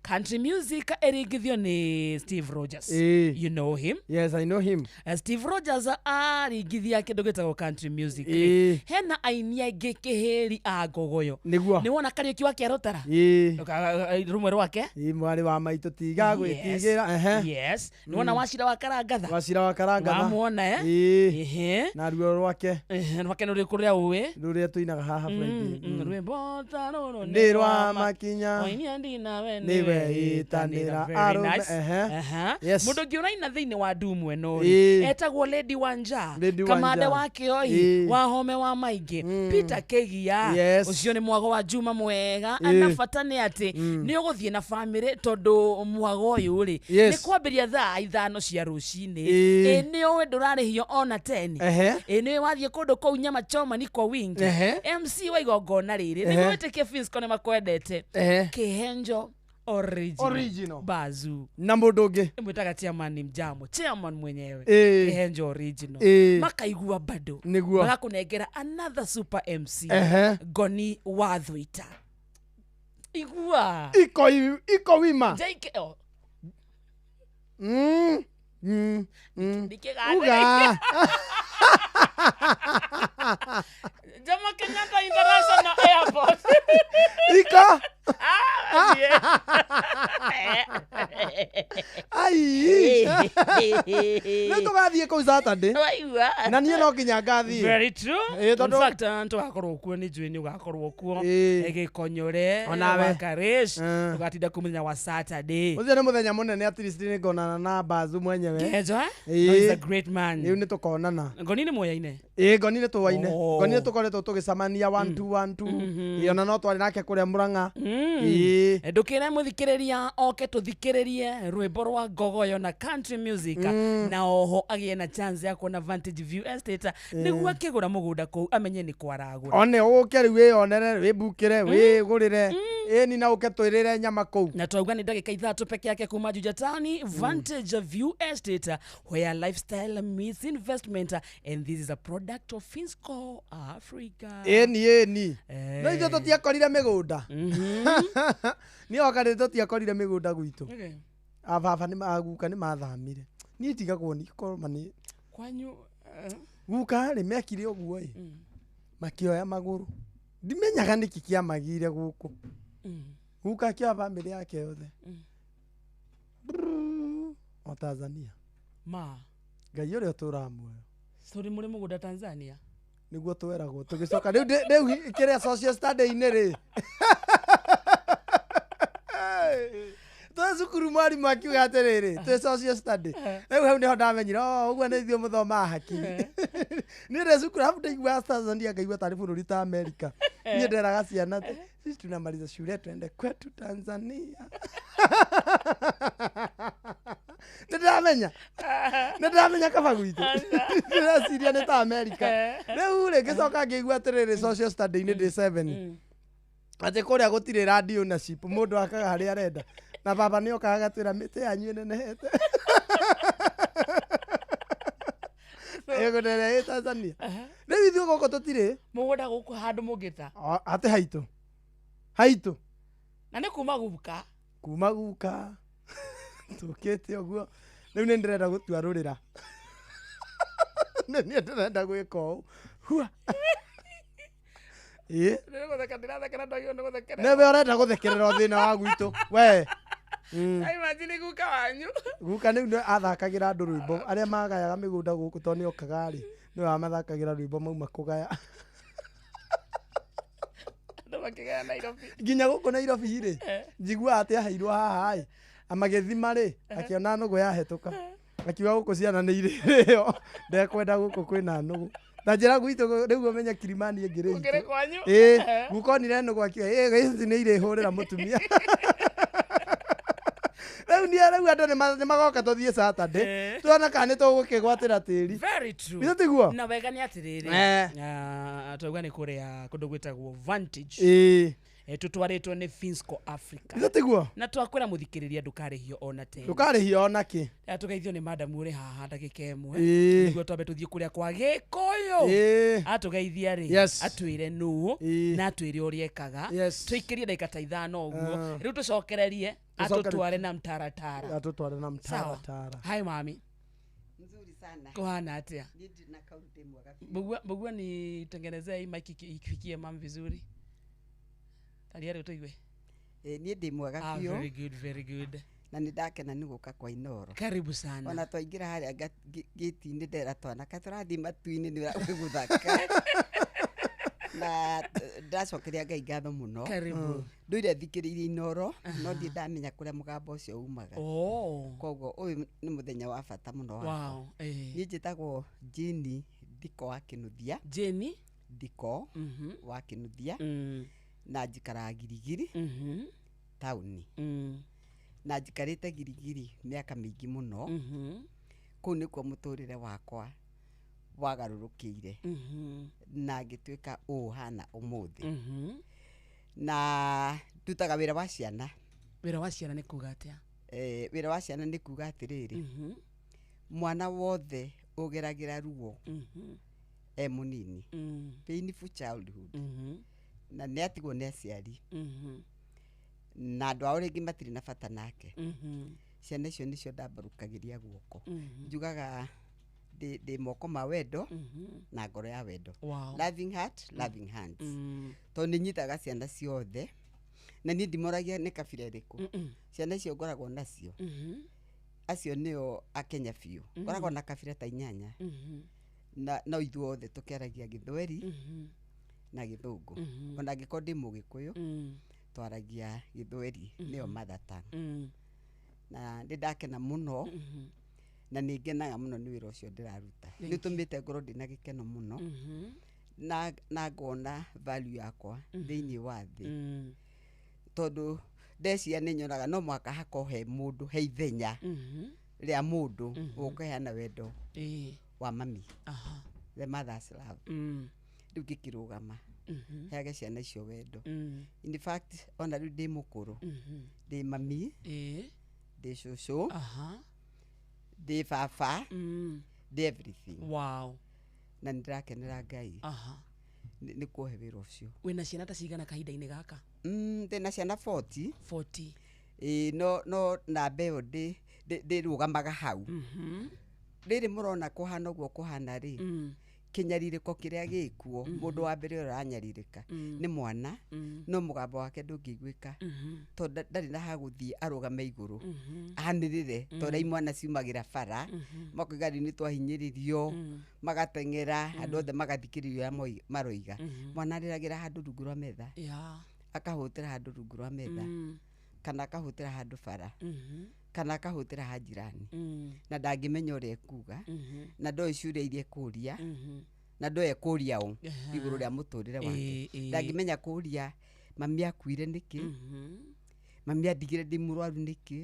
Country music ĩringithio nĩ Steve Rogers. Ĩĩ. You know him? Yes, I know him. Steve Rogers aringithia kĩndũ gĩtagwo country music. Ĩĩ. Hena aini aingĩ kĩhĩri a ngogoyo. Nĩguo. Nĩ wona Kariũki wa Kĩarũtara? Ĩĩ. Rũmwe rwake? Ĩĩ, mwarĩ wa maitũ tiga gwĩtigĩra. Ehe. Yes. Nĩ wona Wacira wa Karangatha? Wacira wa Karangatha. Wamuona, eh? Ĩĩ. Ehe. Na ruo rwake. Ehe, rwake nĩ rũrĩkũ rũrĩa ũĩ? Rũrĩa tũinaga haha Friday. Rwĩmbo ta rũrũ Nĩ rwa makinya. Wainia ndina we Nĩwe ĩtanĩra Very arũme. nice. Ehe. Aha. Yes. Mũndũ ũngĩ ũraina thĩinĩ wa ndumu ĩno rĩ, Ĩĩ. etagwo Lady Wanja. Lady Kamande Wanja. wa Kĩoi, Ĩĩ. wa Home wa Maingĩ, Peter Kĩgia. Yes. Ũcio nĩ mwago wa Juma mwega. Ĩĩ. Na bata nĩ atĩ nĩ ũgũthiĩ na bamĩrĩ tondũ mwago ũyũ rĩ, Yes. nĩ kwambĩrĩria thaa 5 cia rũcinĩ. Ĩĩ. Ĩ nĩ ũĩ ndũrarĩhio ona 10. Ehe. Ĩ nĩ ũĩ wathiĩ kũndũ kũu nyama choma ni kwa wingi. Ehe. MC wa igongona rĩrĩ Ehe. nĩguo wĩtĩkie Finsco nĩ makwendete. Ehe. Kĩhenjo original. Original. Bazu. Na mũndũ ũngĩ. Mwĩtaga chairman mjamo, chairman mwenyewe. Ĩĩ. Kĩhenjo original. Ĩĩ. Makaigua bado. Nĩguo. Magakũnengera another super MC. Ehe. Ngoni wa Thwita. Igua. Iko wima. JK. Oh. Ndikĩganda. Uga. Jomo Kenyatta International Airport. Iko. Ah, yeah. Ai. Rĩu tũgathiĩ kũu Saturday. Waigua. Na niĩ no nginya ngathiĩ. Very true. Ĩĩ, In tondũ fact, tũgakorwo kuo nĩ njũĩ nĩ ũgakorwo kuo. Ĩĩ. Gĩkonyore. Onawe. Wakarish. Ũgatinda kũu mũthenya wa Saturday. Ũcio nĩ mũthenya mũnene at least nĩ ngonana na Bazu mwenyewe. Kejo, eh? Ĩĩ. No, he's a great man. Rĩu nĩ tũkonana. Ngoni nĩ muoyaine. Ĩĩ ngoni nĩ tũwaine. Oh. Ngoni nĩ tũkoretwo tũgĩcemania 1 2 1 2. Ĩĩ ona no twarĩ nake kũrĩa Murang'a. Ĩĩ. Ndũkĩre mũthikĩrĩria oke tũthikĩrĩrie rwĩmbo rwa ngogoyo na country music na oho agĩe na chance ya kuona Vantage View Estate nĩguo akĩgũra mũgũnda kũu amenye nĩ kwaragũra. One ũke rĩu wĩyonere wĩmbukĩre wĩgũrĩre ĩni na ũke twĩrĩre nyama kũu. Na twauga nĩ ndagĩka 3 peke yake kuma Juja Town, Vantage View Estate, where lifestyle meets investment, and this is a product of Finsco Africa. Ĩni ĩni. No ithuĩ tũtiakorire mĩgũnda. Niĩ wakarĩ tũtiakorire mĩgũnda gwitũ. Okay. Ababa nĩ aguka nĩ mathamire. Niĩ ndigagwo nĩ korwo nĩ Kwanyu guka rĩ mekire ũguo ĩ. Makĩoya magũrũ. Ndimenyaga nĩkĩ kĩamagire gũkũ. Guka akĩoya bamĩrĩ yake yothe. Brrrr, o Tanzania. Ma. Ngai ũrĩa ũtũũraga muoyo. Sorry mũrĩ mũgũnda Tanzania. Nĩguo tweragwo tũgĩcoka rĩu rĩu kĩrĩa social study-inĩ rĩ. Twĩ cukuru mwarimũ akiuga atĩrĩrĩ twĩ social study. Rĩu hau nĩho ndamenyire oh ũguo nĩ ithuĩ mũthomaga hakiri. Niĩ ndĩ cukuru arabu ndaiguaga Tanzania ngaigua tarĩ bũrũri ta Amerika. Niĩ nderaga ciana atĩ sisi tunamaliza shule tuende kwetu Tanzania. Nĩndĩramenya. Nĩndĩramenya kaba gwitũ. Ndĩreciria nĩ ta Amerika. Rĩu rĩ ngĩcoka ngĩigua atĩrĩrĩ social study-inĩ ndĩ 7. Atĩ kũrĩa gũtirĩ land ownership mũndũ akaga harĩa arenda. Na baba nĩ okaga agatwĩra mĩtĩ yanyu ĩnenehete. Ĩgũndere ĩ Tanzania. Rĩu ithuĩ gũkũ tũtirĩ. Mũgũnda gũkũ handũ mũngĩta. Atĩ haitũ. Haitũ. Na nĩ kuma guka. Kuma guka. Tũkĩte ũguo. Rĩu nĩ ndĩrenda gũtua rũrĩra. Nĩ niĩ ndĩrenda gwĩka ũũ. Hua. Ĩĩ. Nĩgũtheka ndĩratheka na ndagĩrĩirwo nĩ gũthekerera. Nĩwe ũrenda gũthekerera o thĩna wa gwitũ. We. Imagine guka wanyu. Guka rĩu nĩ athakagĩra andũ rwĩmbo. Arĩa magayaga mĩgũnda gũkũ tondũ nĩ okaga rĩ. Nĩwe wamathakagĩra rwĩmbo mauma kũgaya. Andũ makĩgaya Nairobi. Nginya gũkũ Nairobi rĩ. Njiguaga atĩ aheirwo haha ĩ. Amagĩthima rĩ akĩona nũgũ yahetũka. Akiuga gũkũ ciana nĩ irĩrĩo. Ndekwenda gũkũ kwĩna nũgũ. Na njĩra gwitũ rĩu ũmenye Kilimani ĩngĩ rĩ. Ũkĩrĩ kwanyu? Ĩĩ, guka onire nũgũ akiuga ĩĩ ici nĩ irĩhũrĩra mũtumia. Rĩu niĩ rĩu andũ nĩ magoka tũthiĩ Saturday. Tuona kana nĩ tũgũkĩgwatĩra tĩri. Very true. Githĩ tiguo? Na wega nĩ atĩrĩrĩ. Twauga nĩ kũrĩa kũndũ gwĩtagwo Vantage. Ĩĩ. Tũtwarĩtwo nĩ Finsco Africa. Githĩ tiguo? Na twakwĩra mũthikĩrĩria ndũkarĩhio ona tene. Ndũkarĩhio ona kĩ. Tũgeithio nĩ madam ũrĩ haha ndagĩka ĩmwe. Ĩĩ. Nĩguo twambe tũthiĩ kũrĩa kwa Gĩkũyũ. Ĩĩ. Atũgeithia rĩ. Yes. Atwĩre nũ na atwĩre ũrĩa ekaga. Yes. Tũikĩrie ndagĩka ta 5 ũguo. Rĩu tũcokererie atũtware na mtaratara. Atũtware na mtaratara. Hi mami. Nzuri sana. Kuhana atia? Niĩ na kaunti mwega biũ. Mbugua nitengenezee hii mic ikifikie mam vizuri. Taria rĩu tũigue. Niĩ ndĩ mwega biũ. Very good, very good. Na nĩ ndakena nĩ gũka kwa Inooro. Karibu sana. Ona twaingĩra harĩa gĩti-inĩ ndera twana ka tũrathiĩ matu-inĩ nĩ gũthaka. Na ndacokeria Ngai ngatho mũno. Karibu. Ndũire thikĩrĩirie Inooro no ndirĩ ndamenya kũrĩa mũgambo ũcio umaga. Koguo ũyũ nĩ mũthenya wa bata mũno wakwa. Wow. Niĩ njĩtagwo Jane Ndiko wa Kĩnuthia. Jane Ndiko wa Kĩnuthia. Na njikaraga Girigiri taũni. Na njikarĩte Girigiri mĩaka mĩingĩ mũno. Kũu nĩkuo mũtũrĩre wakwa wagarũrũkĩire. Na ngĩtuĩka ũũ hana ũmũthĩ. Na ndutaga wĩra wa ciana. Wĩra wa ciana nĩ kuga atĩa? Wĩra wa ciana nĩ kuga atĩrĩrĩ. Mwana wothe ũgeragĩra ruo e mũnini. Painful childhood. Na nĩ atigwo nĩ aciari. Na andũ ao rĩngĩ matirĩ na bata nake. Ciana icio nĩcio ndambarũkagĩria guoko. Njugaga ndĩ moko ma wendo na ngoro ya wendo. Wow. Loving heart, loving hands. Tondũ nĩ nyitaga ciana ciothe. Na niĩ ndimoragia nĩ kabira ĩrĩkũ. Ciana icio ngoragwo nacio, acio nĩo akenya biũ. Ngoragwo na kabira ta 8. Na no ithuothe tũkĩaragia Gĩthweri na Gĩthũngũ. Ona angĩkorwo ndĩ Mũgĩkũyũ, twaragia Gĩthweri, nĩyo mother tongue. Na nĩ ndakena mũno, na nĩ ngenaga mũno nĩ wĩra ũcio ndĩraruta. Thank Nĩ ũtũmĩte ngorwo ndĩna gĩkeno mũno, na ngona value yakwa thĩinĩ wa thĩ, tondũ ndeciria nĩ nyonaga no mũhaka hakorwo he mũndũ, he ithenya rĩa mũndũ ũkũheana wendo wa mami, the mother's love. Rĩu ngĩkĩrũgama heage ciana icio wendo. In fact, ona rĩu ndĩ mũkũrũ, ndĩ mami, ndĩ cũcũ, ndĩ baba, ndĩ everything. Na nĩ ndĩrakenera Ngai nĩ kũhe wĩra ũcio. Wĩna ciana ta cigana kahinda-inĩ gaka? Ndĩna ciana 40. 40. Ĩĩ, no namba ĩyo ndĩrũgamaga hau. Rĩrĩ mũrona kũhana ũguo kũhana rĩ, kĩnyarirĩko kĩrĩa gĩkuo, mũndũ wa mbere ũrĩa ũranyarirĩka nĩ mwana, no mũgambo wake ndũngĩiguĩka, tondũ ndarĩ na ha gũthiĩ arũgame igũrũ anĩrĩre ta ũrĩa imwana ciumagĩra bara, makoiga rĩu nĩ twahinyĩrĩrio, magateng'era andũ othe magathikĩrĩria ũrĩa maroiga. Mwana arĩragĩra handũ rungu rwa metha, akahũtĩra handũ rungu rwa metha, kana akahũtĩra handũ bara, kana akahũtĩra ha jirani, na ndangĩmenya ũrĩa ekuga, na ndoĩ ciũria iria ekũria, na ndoĩ ekũria ũ igũrũ rĩa mũtũrĩre wake. Ndangĩmenya kũria mami akuire nĩkĩ, mami andigire ndĩ mũrwaru nĩkĩ.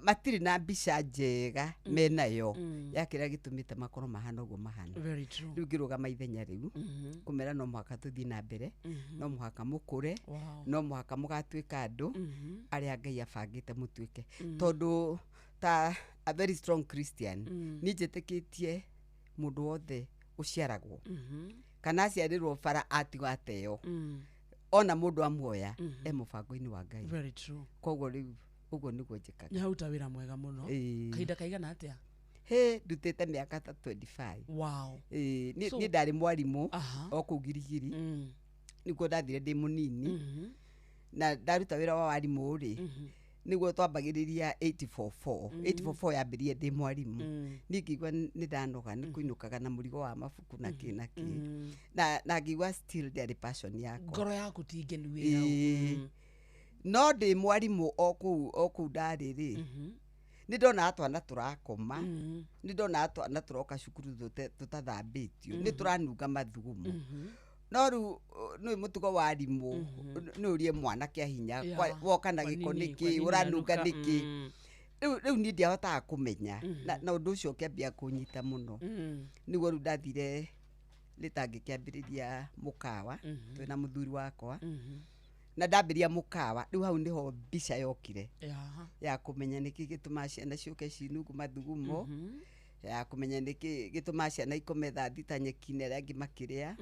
Matirĩ na mbica njega menayo ya kĩrĩa gĩtũmĩte makorwo mahana ũguo mahana. Very true. Rĩu ngĩrũgama ithenya rĩu kũmera no mũhaka tũthiĩ na mbere, no mũhaka mũkũre, no mũhaka mũgatuĩka andũ arĩa Ngai abangĩte mũtuĩke, tondũ ta a very strong Christian, niĩ njĩtĩkĩtie mũndũ wothe ũciaragwo kana aciarĩrwo bara atigwo ateo, ona mũndũ amuoya e mũbango-inĩ wa Ngai. Very true. Koguo rĩu ũguo nĩguo njĩkaga. Nĩ haruta wĩra mwega mũno. Ĩĩ. Kahinda kaigana atĩa? Hĩ, ndutĩte mĩaka ta 25. Ĩĩ, niĩ ndarĩ mwarimũ o kũu Girigiri, nĩkuo ndathire ndĩ mũnini, na ndaruta wĩra wa warimũ rĩ, nĩguo twambagĩrĩria 844. 844 yambĩrĩrie ndĩ mwarimũ. Niĩ ngĩigua nĩ ndanoga nĩ kũinũkaga na mũrigo wa mabuku na kĩ na kĩ, na ngĩigua still ndĩarĩ passion yakwa. Ngoro yaku ti ngenu wĩra. Ĩĩ. No ndĩ mwarimũ o kũu ndarĩ rĩ, nĩ ndonaga twana tũrakoma, nĩ ndonaga twana tũroka cukuru tũtathambĩtio, nĩ tũranunga mathugumo. No rĩu nĩ mũtugo wa arimũ, nĩ ũrie mwana kĩa hinya, woka na gĩko Kwa nini, nĩkĩ, kwa nini ũranunga ũranuka? nĩkĩ. Rĩu niĩ ndiahotaga kũmenya, na ũndũ ũcio ũkĩambia kũnyita mũno. Nĩguo rĩu ndathire rĩta ngĩkĩambĩrĩria mũkawa twĩna mũthuri wakwa, na ndambĩrĩria mũkawa rĩu hau nĩho mbica yokire ya kũmenya nĩkĩ gĩtũmaga ciana ciũke cinungu mathugumo, ya kũmenya nĩkĩ gĩtũmaga ciana ikome thaa thita nyeki-inĩ arĩa angĩ makĩrĩa,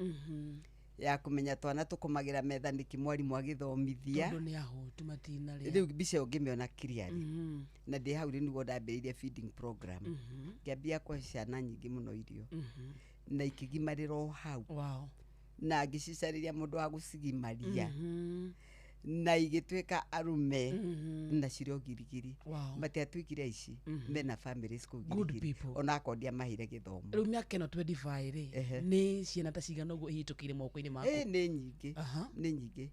ya kũmenya twana tũkomagĩra metha nĩkĩ mwarimũ agĩthomithia. Tondũ nĩ ahũtu matinarĩa. Rĩu mbica ĩyo ngĩmĩona clearly. Na ndĩ hau rĩu nĩguo ndambĩrĩirie feeding program. Ngĩambia kũhe ciana nyingĩ mũno irio, na ikĩgimarĩra o hau. Na ngĩcicarĩria mũndũ wa gũcigimaria, na igĩtuĩka arũme, na cirĩ o Girigiri. Matiatuĩkire aici, mena families kũu Good Girigiri, people. ona akorwo ndiamaheire gĩthomo. Rĩu mĩaka ĩno 25 rĩ, nĩ ciana ta cigana ũguo ihĩtũkĩire moko-inĩ maku? Ĩ, nĩ nyingĩ, nĩ nyingĩ,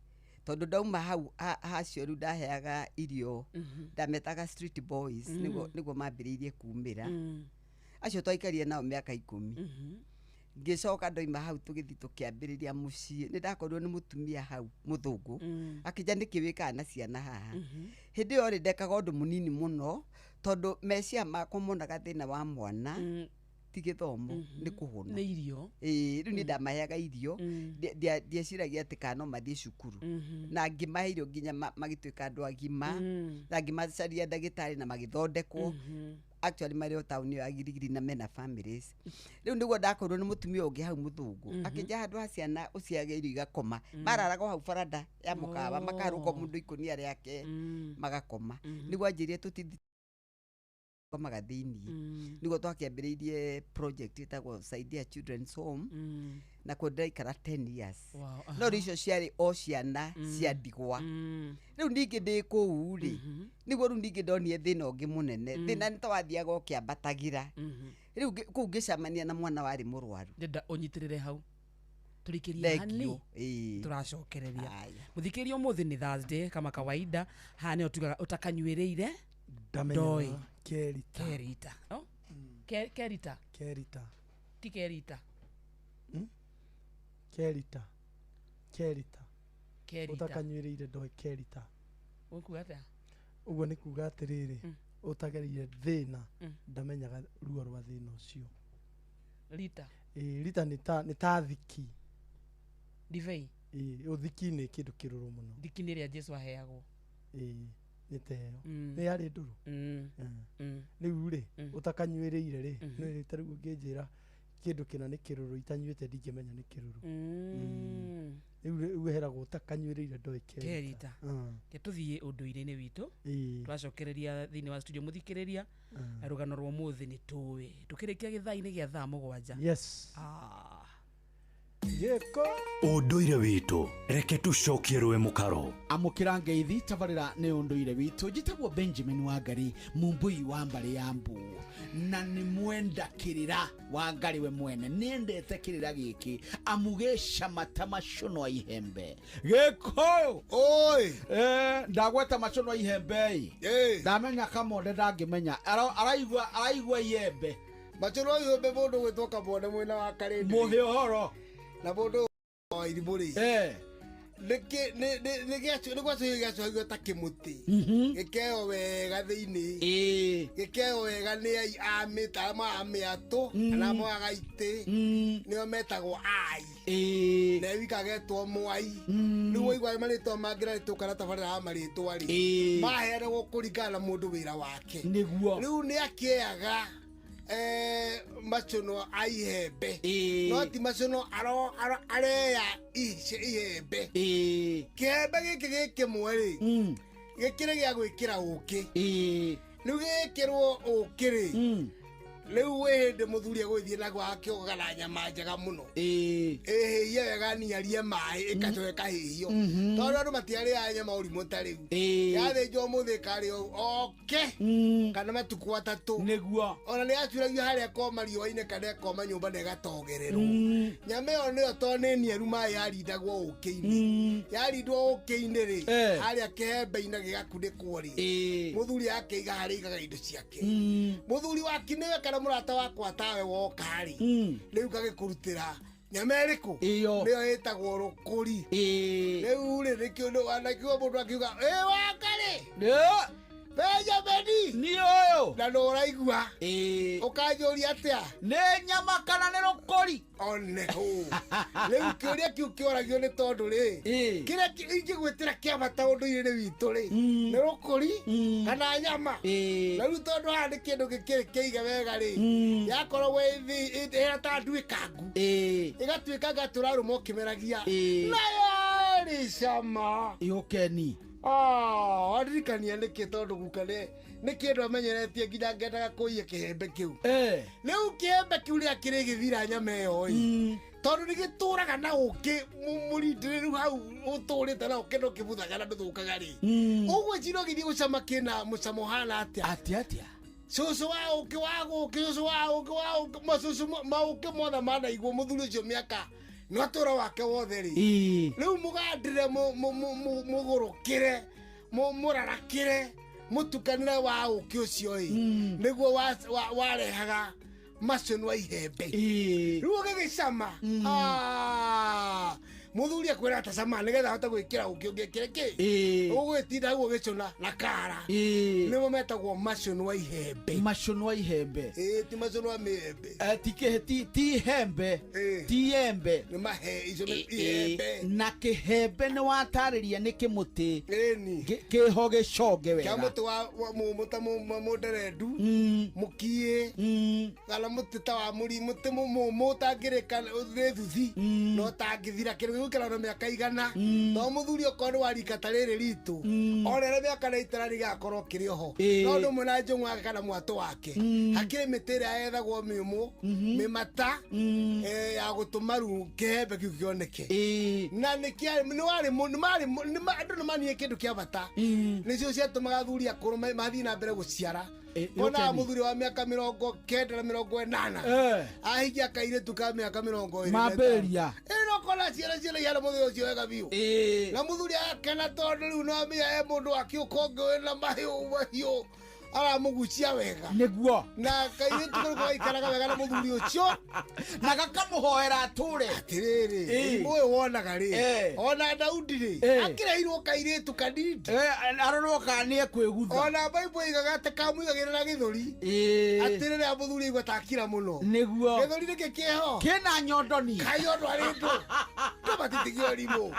tondũ ndauma hau hacio rĩu ndaheaga irio, ndametaga street boys, nĩguo mambĩrĩirie kumĩra. Acio twaikarire nao mĩaka 10. Ngĩcoka ndoima hau tũgĩthiĩ tũkĩambĩrĩria mũciĩ. Nĩ ndakorirwo nĩ mũtumia hau mũthũngũ, akĩnja nĩkĩ wĩkaga na ciana haha. Hĩndĩ ĩyo rĩ, ndekaga ũndũ mũnini mũno, tondũ meciria makwa monaga thĩna wa mwana ti gĩthomo, nĩ kũhũna. Nĩ irio. Ĩĩ, rĩu niĩ ndamaheaga irio, ndieciragia atĩ kana no mathiĩ cukuru, na ngĩmahe irio nginya magĩtuĩka andũ agima, na ngĩmacaria ndagĩtarĩ na magĩthondekwo. Actually marĩ o taũni ĩyo ya Girigiri na mena families. Rĩu nĩguo ndakorirwo nĩ mũtumia ũngĩ hau mũthũngũ, akĩnja handũ ha ciana ũciage irio igakoma, mararaga o hau baranda ya mũkawa, makarũka mũndũ ikũnia rĩake magakoma. Nĩguo anjĩrire tũtithi Komaga thĩinĩ. Nĩguo twakĩambĩrĩirie project ĩtagwo Saidia Children's Home, na kuo ndĩraikara 10 years. No rĩu icio ciarĩ o ciana cia ndigwa. Rĩu ningĩ ndĩ kũu rĩ, nĩguo rĩu ningĩ ndonire thĩna ũngĩ mũnene. Thĩna nĩ ta wathiaga ũkĩambatagĩra. Rĩu kũu ngĩcemania na mwana warĩ mũrwaru. Ndenda ũnyitĩrĩre hau tũrĩkĩrie hani. Thank you. Tũracokereria mũthikĩria ũmũthĩ nĩ Thursday kama kawaida. Haha nĩho tugaga ũtakanyuĩrĩire ndoi. Kerita. Kerita. Oh? Kerita. Kerita. Ti kerita. Kerita. Kerita. Kerita. Ũtakanyuĩrĩire ndoi kerita. Ũkuga atĩa? Ũguo nĩ kuga atĩrĩrĩ, ũtagereire thĩna ndamenyaga ruo rwa thĩna ũcio. Rita. Ĩĩ, rita nĩ ta thiki. Ndibei. Ĩĩ, ũthiki nĩ kĩndũ kĩrũrũ mũno. Thiki nĩ ĩrĩa Jesu aheagwo. Ĩĩ, nĩ ta ĩyo. Nĩ yarĩ ndũrũ. Rĩu rĩ, ũtakanyuĩrĩire rĩ, nĩ ta rĩu ũngĩnjĩra kĩndũ kĩna nĩ kĩrũrũ itanyuĩte ndingĩmenya nĩ kĩrũrũ. Rĩu ũheragwo ũtakanyuĩrĩire ndoĩ kerita. Ke tũthiĩ ũndũire-inĩ witũ. Twacokereria thĩinĩ wa studio mũthikĩrĩria rũgano rwa ũmũthĩ nĩ tũĩ tũkĩrĩkia gĩthaa-inĩ gĩa thaa 7. Yes. Gĩko. Ũndũire witũ reke tũcokie rũĩ mũkaro. Amũkĩra ngeithi tabarĩra nĩ ũndũire witũ. Njĩtagwo Benjamin Wangari, mumbui wa mbarĩ ya Mbu, na nĩ mwenda kĩrĩra Wangari we mwene. Nĩendete kĩrĩra gĩkĩ amu gĩcama ta macuno a ihembe. Gĩkũyũ oi, ndagweta macuno a ihembe ĩ, ndamenya Kamonde ndangĩmenya, araigua ihembe. Macuno a ihembe mũndũ gwĩtwo Kamonde mwena wa Karĩndĩ. Mũhe ũhoro. Na mũndũ wa irimũ rĩ, nĩ gwacũhio ta kĩmũtĩ gĩkeo wega thĩinĩ, gĩkeo wega nĩ ai a mĩta arĩa moyaga mĩatũ kana moyaga itĩ, nĩo metagwo ai, na wika agetwo mwai. Rĩu waigua marĩtwa mangĩ na rĩtũka na tabarĩra ya marĩtwa rĩ, maheanagwo kũringana na mũndũ wĩra wake. Nĩguo. Rĩu nĩ akĩeaga macuno a ihembe, no ti macuno areya ihembe. Kĩhembe gĩkĩ gĩkĩmwe rĩ, gĩkĩrĩ gĩa gwĩkĩra ũkĩ. Rĩu gĩkĩrwo ũkĩ rĩ, rĩu gwĩ hĩndĩ mũthuri egũgĩthiĩ naguo akĩũgaga na nyama njega mũno, ĩhĩie wega niarie maĩ ĩgacoka ĩkahĩhio, tondũ andũ matiarĩaga nyama ũrimũ ta rĩu. Yathĩnjwo ũmũthĩ ĩkarĩo oke kana matukũ 3. Nĩguo. Ona nĩ yacuragio harĩa ĩkoma riũa-inĩ kana ĩkoma nyũmba na ĩgatogererwo. Nyama ĩyo nĩyo tondũ nĩ nieru maĩ yarindagwo ũkĩ-inĩ. Yarindwo ũkĩ-inĩ rĩ, harĩa kĩhembe-inĩ gĩgakunĩkwo rĩ, mũthuri akĩiga harĩa aigaga indo ciake. Mũthuri waki nĩwe kana mũrata wakwa tawe woka rĩ, rĩu gagĩkũrutĩra nyama ĩrĩkũ? Nĩyo ĩtagwo rũkũri. Rĩu rĩ, nĩkĩo anakiuga mũndũ akiuga ĩ Wangarĩ Benjamini niĩ ũyũ, na nĩ ũraigua ũkanjũria atĩa, nĩ nyama kana nĩ rũkũri? One hũ. Rĩu kĩũria kĩu kĩoragio nĩ tondũ rĩ, kĩrĩa ingĩgwĩtĩra kĩa bata ũndũire-inĩ witũ rĩ, nĩ rũkũri kana nyama. Na rĩu tondũ haha nĩ kĩndũ gĩkĩrĩ kĩige wega rĩ, yakoragwo ĩhana ta nduĩkangu, ĩgatuĩka gatũrarũma ũkĩmeragia, na yarĩ cama. Ũkeni. Wandirikania nĩkĩ tondũ guka nĩ kĩndũ amenyeretie nginya ngendaga kũiya kĩhembe kĩu. Rĩu kĩhembe kĩu rĩrĩa kĩrĩgĩthira nyama ĩyo ĩ, tondũ nĩ gĩtũraga na ũkĩ mũrindĩrĩru hau ũtũrĩte na ũkĩ ndũkĩbuthaga na ndũthũkaga rĩ, ũguo cira ũgĩthiĩ gũcama kĩna mũcamo ũhana atĩa? Atĩa atĩa? Cũcũ wa ũkĩ wa gũkĩ, cũcũ wa ũkĩ wa ũkĩ, macũcũ maũkĩ mothe manaigwo mũthuri ũcio mĩaka no tũra wake wothe rĩ. Rĩu mũgandĩre mũgũrũkĩre mũrarakĩre mũtukanĩre wa ũkĩ ũcio ĩ, nĩguo warehaga macuno a ihembe. Rĩu ũgĩgĩcama, mũthuri akwĩra atacama nĩgetha ahote gwĩkĩra ũkĩ ũngĩkĩre kĩ, ũgũgĩtinda hau ũgĩcũna na kara. Nĩmo metagwo macuno a ihembe. Macuno a ihembe. Ti macuno a mĩembe. Ti ihembe, ti embe. Nĩ mahe icio nĩ ihembe. Na kĩhembe nĩ watarĩria nĩ kĩmũtĩ kĩho gĩconge wega. Kĩa mũtĩ wa mũmũ ta mũnderendu, mũkiĩ, kana mũtĩ ta wa mũri, mũtĩ mũmũ ũtangĩrĩka nĩ thuthi, na ũtangĩthira kĩndũ Gũikara na mĩaka 100 to mũthuri okorwo nĩ warika ta rĩrĩ ritũ ona rĩa mĩaka na itara rĩgakorwo kĩrĩ oho no ũndũ ũmwe na njũng'wa wake kana mwatũ wake hakĩrĩ mĩtĩ ĩrĩa yethagwo mĩũmũ mĩmata ya gũtũma rĩu kĩhembe kĩu kĩoneke na andũ nĩ manire kĩndũ kĩa bata nĩcio ciatũmaga athuri akũrũ mathiĩ na mbere gũciara ona muthuri wa miaka 90 na 80 ahikia kairĩtu ka mĩaka 20 mambĩrĩria ĩno kona ciana ciana ihana mũthuri ũcio wega biũ na mũthuri akena tondũ rĩu no amenya e mũndũ akĩũka ũngĩ wĩna mahiũ aramugucia wega niguo na kairĩtu kau gaikaraga wega na mũthuri ũcio na gakamuhoera ature atirĩrĩ ũyũ wonaga rĩ ona Daudi rĩ akĩreirwo kairĩtu kanini arorwo kana nĩ ekwĩgutha ona Bible igaga atĩ kamũigagĩrĩra gĩthũri atĩrĩrĩ mũthuri aigua takira mũno niguo gĩthũri nĩkĩ kĩho kĩna nyondoni kayondo arĩ ndũ tũmatitigie ũrimũ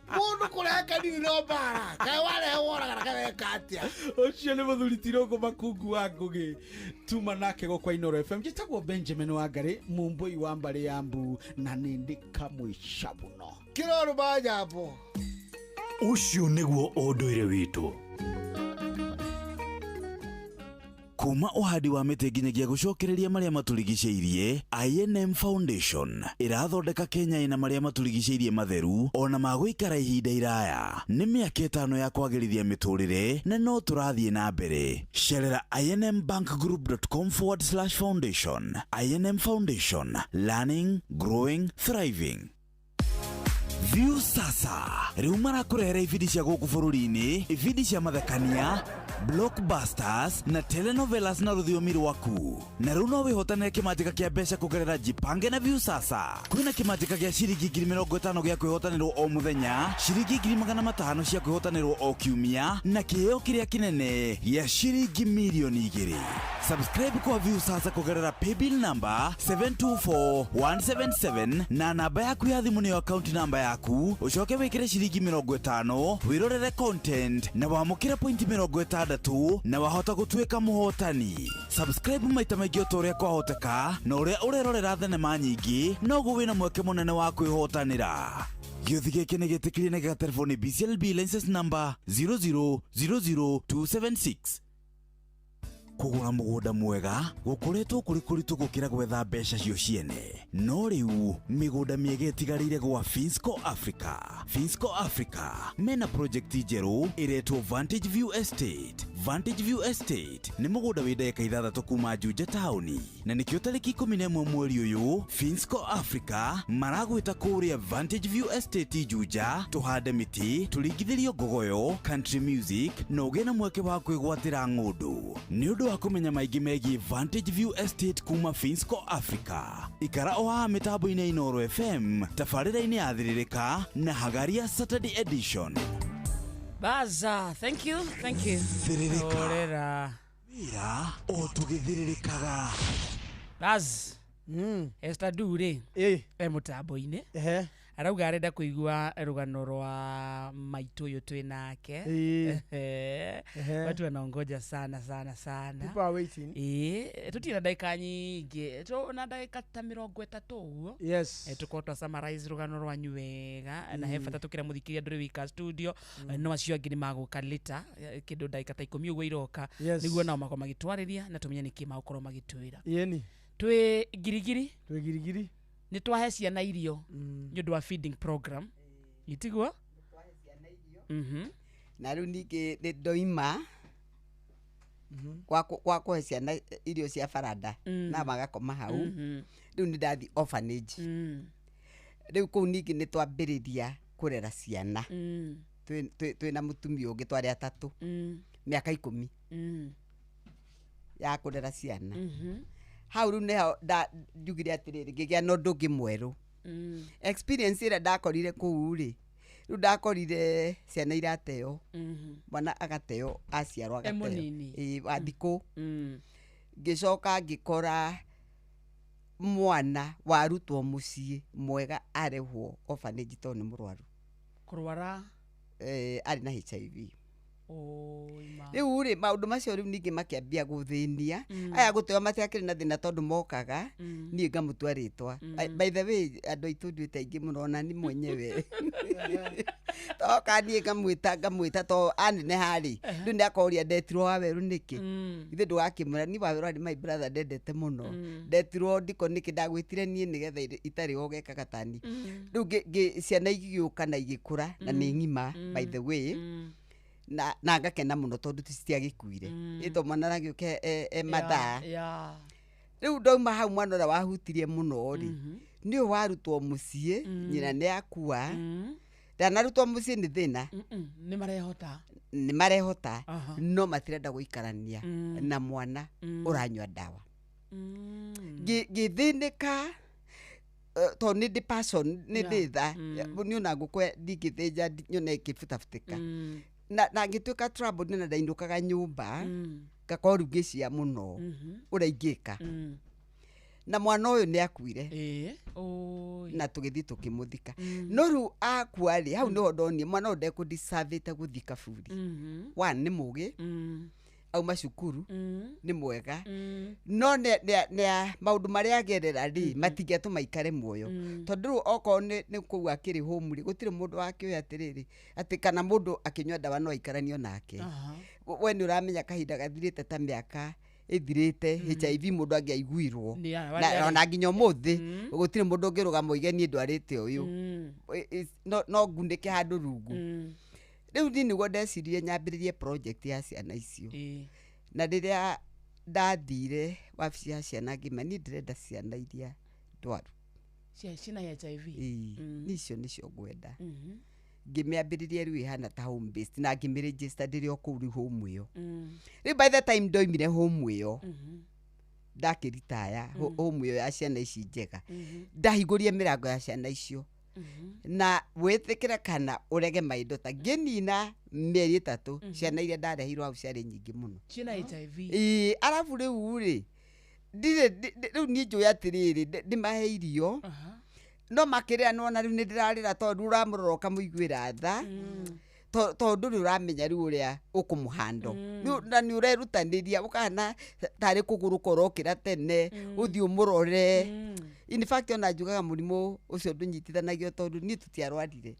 mũndũ kũrehe kanini no mbara kaĩ warehe woraga na kaweka atĩa ũcio nĩ mũthuri Tirũngũ Makungu wa Ngugi tuma nake gũkwa Inooro FM njĩtagwo Benjamin Wangari mumbui wa mbarĩ ya mbu na nĩ ndĩ kamũica mũno kĩrorũ ma nyambo ũcio nĩguo ũndũire witũ kuma ũhandi wa mĩtĩ nginyagia gũcokereria marĩa matũrigicĩirie INM Foundation ĩrathondeka Kenya ĩna marĩa matũrigicĩirie matheru ona ma gũikara ihinda iraya nĩ mĩaka 5 ya kwagĩrithia mĩtũrĩre na no tũrathiĩ na mbere cerera inmbankgroup.com/foundation INM Foundation, learning, growing, thriving. View sasa rĩu marakũrehera ibindi cia gũkũ bũrũri-inĩ ibindi cia mathekania blockbusters na telenovelas na rũthiomi rwaku na rĩu no wĩhotanĩre kĩmanjĩka kĩa mbeca kũgerera Jipange na View sasa kwĩna kĩmanjĩka gĩa ciringi 50,000 gĩa kwĩhotanĩrwo o mũthenya ciringi 500,000 cia kwĩhotanĩrwo o kiumia na kĩheo kĩrĩa kĩnene gĩa ciringi 2 million. Subscribe kwa View sasa kũgerera paybill number 724177 na namba yaku ya thimũ nĩyo account number yaku ucoke wikire ciringi 50 wirorere content na wamukire point 60 na wahota gutuika muhotani. Subscribe maita maingi o ta uria kwahoteka na uria urerorera thenema nyingi noguo wina mweke munene wa kwihotanira. Gĩũthi gĩkĩ nĩ gĩtĩkĩrie na gĩgaterefo nĩ BCLB license number 0000276. Kũgũra mũgũnda mwega gũkoretwo kũrĩ kũritũ gũkĩra gwetha mbeca cio ciene no rĩu mĩgũnda mĩega ĩtigarĩire gwa Finsco Africa. Finsco Africa mena project njerũ ĩretwo Vantage View Estate. Vantage View Estate nĩ mũgũnda wĩ ndagĩka 6 kuma Juja taũni na nĩkĩo tarĩki 11 mweri ũyũ Finsco Africa maragwĩta kũrĩa Vantage View Estate Juja tũhande mĩtĩ tũringithĩrio ngogoyo country music na ũgĩe na mweke wa kwĩgwatĩra ng'ũndũ. Nĩ ũndũ wa kũmenya maingĩ megiĩ Vantage View Estate kuma Finsco Africa ikara o haha mĩtambo-inĩ ya Inooro FM tabarĩra-inĩ ya Thĩrĩrĩka na Hagaria Saturday Edition. Baza, thank you, thank you. Thĩrĩrĩka. Orera. Wĩra o tũgĩthĩrĩrĩkaga. Baz. Esther Dure. E mũtambo-inĩ. Arauga arenda kũigua rũgano rwa maitũ ũyũ twĩ nake. Watu wanaongoja sana sana sana. People are waiting. Tũtirĩ na ndagĩka nyingĩ na ndagĩka ta 30 ũguo. Yes. Tũkorwo twa summarize rũgano rwanyu wega na he bata tũkĩra mũthikĩria ndũrĩ wika studio no acio angĩ nĩ magũka later kĩndũ ndagĩka ta 10 ũguo iroka nĩguo nao makorwo magĩtwarĩria na tũmenye nĩkĩ magũkorwo magĩtwĩra. Yeni. Twĩ girigiri. Twĩ girigiri. Nĩ twahe ciana irio nĩ ũndũ wa feeding program itiguo na rĩu ningĩ nĩ ndoima kwa kũhe ciana irio cia baranda na magakoma hau rĩu nĩ ndathi orphanage rĩu kũu ningĩ nĩ twambĩrĩria kũrera ciana twĩna mũtumia ũngĩ twarĩ atatũ mĩaka 10 ya kũrera ciana hau rĩu nĩho njugire atĩrĩrĩ ngĩgĩa na ũndũ ũngĩ mwerũ experience ĩrĩa ndakorire kũu rĩ rĩu ndakorire ciana irateo mwana agateo aciarwo agateo ĩĩ wa thikũ ngĩcoka ngĩkora mwana warutwo mũciĩ mwega arehwo orphanage tondũ nĩ mũrwaru kũrwara arĩ na HIV Rĩu rĩ, maũndũ macio rĩu ningĩ makĩambia gũthĩnia aya gũteo matiakĩrĩ na thĩna tondũ mokaga niĩ ngamũtua rĩtwa. By the way, andũ aitũ nduĩte aingĩ mũno, ona ni mwenyewe toka niĩ ngamwĩta to aneneha rĩ, rĩu nĩ akoria ndetirwo Wawerũ nĩkĩ. Ithe ndũgakĩmwĩra ni Wawerũ arĩ my brother ndendete mũno, ndetirwo ndiko nĩkĩ, ndagwĩtire niĩ nĩgetha itarĩ ũgekaga tani. Rĩu ciana igĩũka na igĩkũra na nĩ ng'ima, by the way, na ngakena mũno tondũ citiagĩkuire ĩto mwana aragĩũka e mathaa. Rĩu ndauma hau, mwana ũrĩa wahutirie mũno rĩ, nĩ ũyũ warutwo mũciĩ, nyina nĩ akua. Ndanarutwo mũciĩ nĩ thĩna. Nĩ marehota. Nĩ marehota, no matirenda gũikarania na mwana ũranyua ndawa. Ngĩthĩnĩka tondũ nĩ ndĩ passion, nĩ ndĩ tha niĩ, ona ngũkũ ndingĩthĩnja nyone ĩkĩbutabutĩka. Na ngĩtuĩka troubled na ndainũkaga nyũmba ngakorwo rĩu ngĩcia mũno ũrĩa ingĩka. Na mwana ũyũ nĩ akuire na tũgĩthiĩ tũkĩmũthika. No rĩu akua rĩ, hau nĩho ndonire mwana ũyũ ndekũdecavĩte gũthiĩ kaburi. One, nĩ mũgĩ, auma cukuru, nĩ mwega, no nĩ maũndũ marĩa agerera rĩ, matingĩatũma aikare muoyo, tondũ rĩu okorwo nĩ kũu akĩrĩ home rĩ, gũtirĩ mũndũ wakĩũĩ atĩrĩrĩ atĩ kana mũndũ akĩnyua ndawa no aikaranio nake. We nĩ ũramenya kahinda gathirĩte ta mĩaka ĩthirĩte HIV mũndũ angĩaiguirwo na ona nginya ũmũthĩ gũtirĩ mũndũ ũngĩrũgama oige niĩ ndwarĩte ũyũ. No ngunĩke handũ rungu. Rĩu niĩ nĩguo ndecirie nyambĩrĩrie project ya ciana icio. Na rĩrĩa ndathire wabici ya ciana ngĩma, niĩ ndĩrenda ciana iria ndwaru cina HIV. Ĩĩ, niĩ icio nĩcio ngwenda. Ngĩmĩambĩrĩria rĩu ĩhana ta home based na ngĩmĩregister ndĩrĩ o kũu rĩu home ĩyo. Rĩu by the time ndoimire home ĩyo, ndakĩritaya home ĩyo ya ciana ici njega, ndahingũrie mĩrango ya ciana icio na wĩtĩkĩre kana ũrege maindota, ngĩnina mĩeri 3 ciana iria ndareheirwo hau ciarĩ nyingĩ mũno cina HIV. Ĩĩ, arabu rĩu rĩ, ndirĩ rĩu niĩ njũĩ atĩrĩrĩ, ndĩmahe irio no makĩrĩra, nĩwona rĩu nĩ ndĩrarĩra tondũ ũramũrora ũkamũiguĩra tha, tondũ nĩ ũramenya rĩu ũrĩa ũkũmũhando. Na nĩ ũrerutanĩria ũkahana tarĩ kũgũrũka ũrokĩra tene ũthiĩ ũmũrore. In fact, ona njugaga mũrimũ ũcio ndũnyitithanagio tondũ niĩ tũtiarwarire,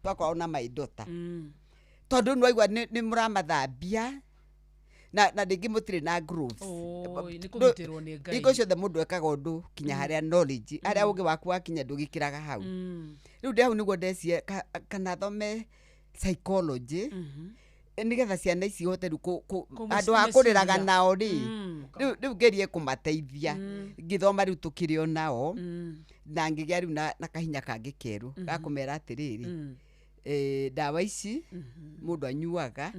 twakoragwo na my daughter, tondũ nĩwaigua nĩ mũramathambia na rĩngĩ mũtirĩ na gloves. Oi, nĩ kũgitĩrwo nĩ Ngai. Hingo ciothe mũndũ ekaga ũndũ kinya harĩa knowledge, harĩa ũgĩ waku wakinya, ndũgĩkĩraga hau. Rĩu ndĩ hau nĩguo ndecie kana thome psychology nĩgetha ciana ici ihote rĩu handũ ha kũrĩraga kũmeciria. Nao rĩ, rĩu ngerie kũmateithia. Ngĩthoma rĩu tũkĩrĩ o nao na ngĩgĩa rĩu na kahinya kangĩ kerũ ga kũmera atĩrĩrĩ, ndawa ici mũndũ anyuaga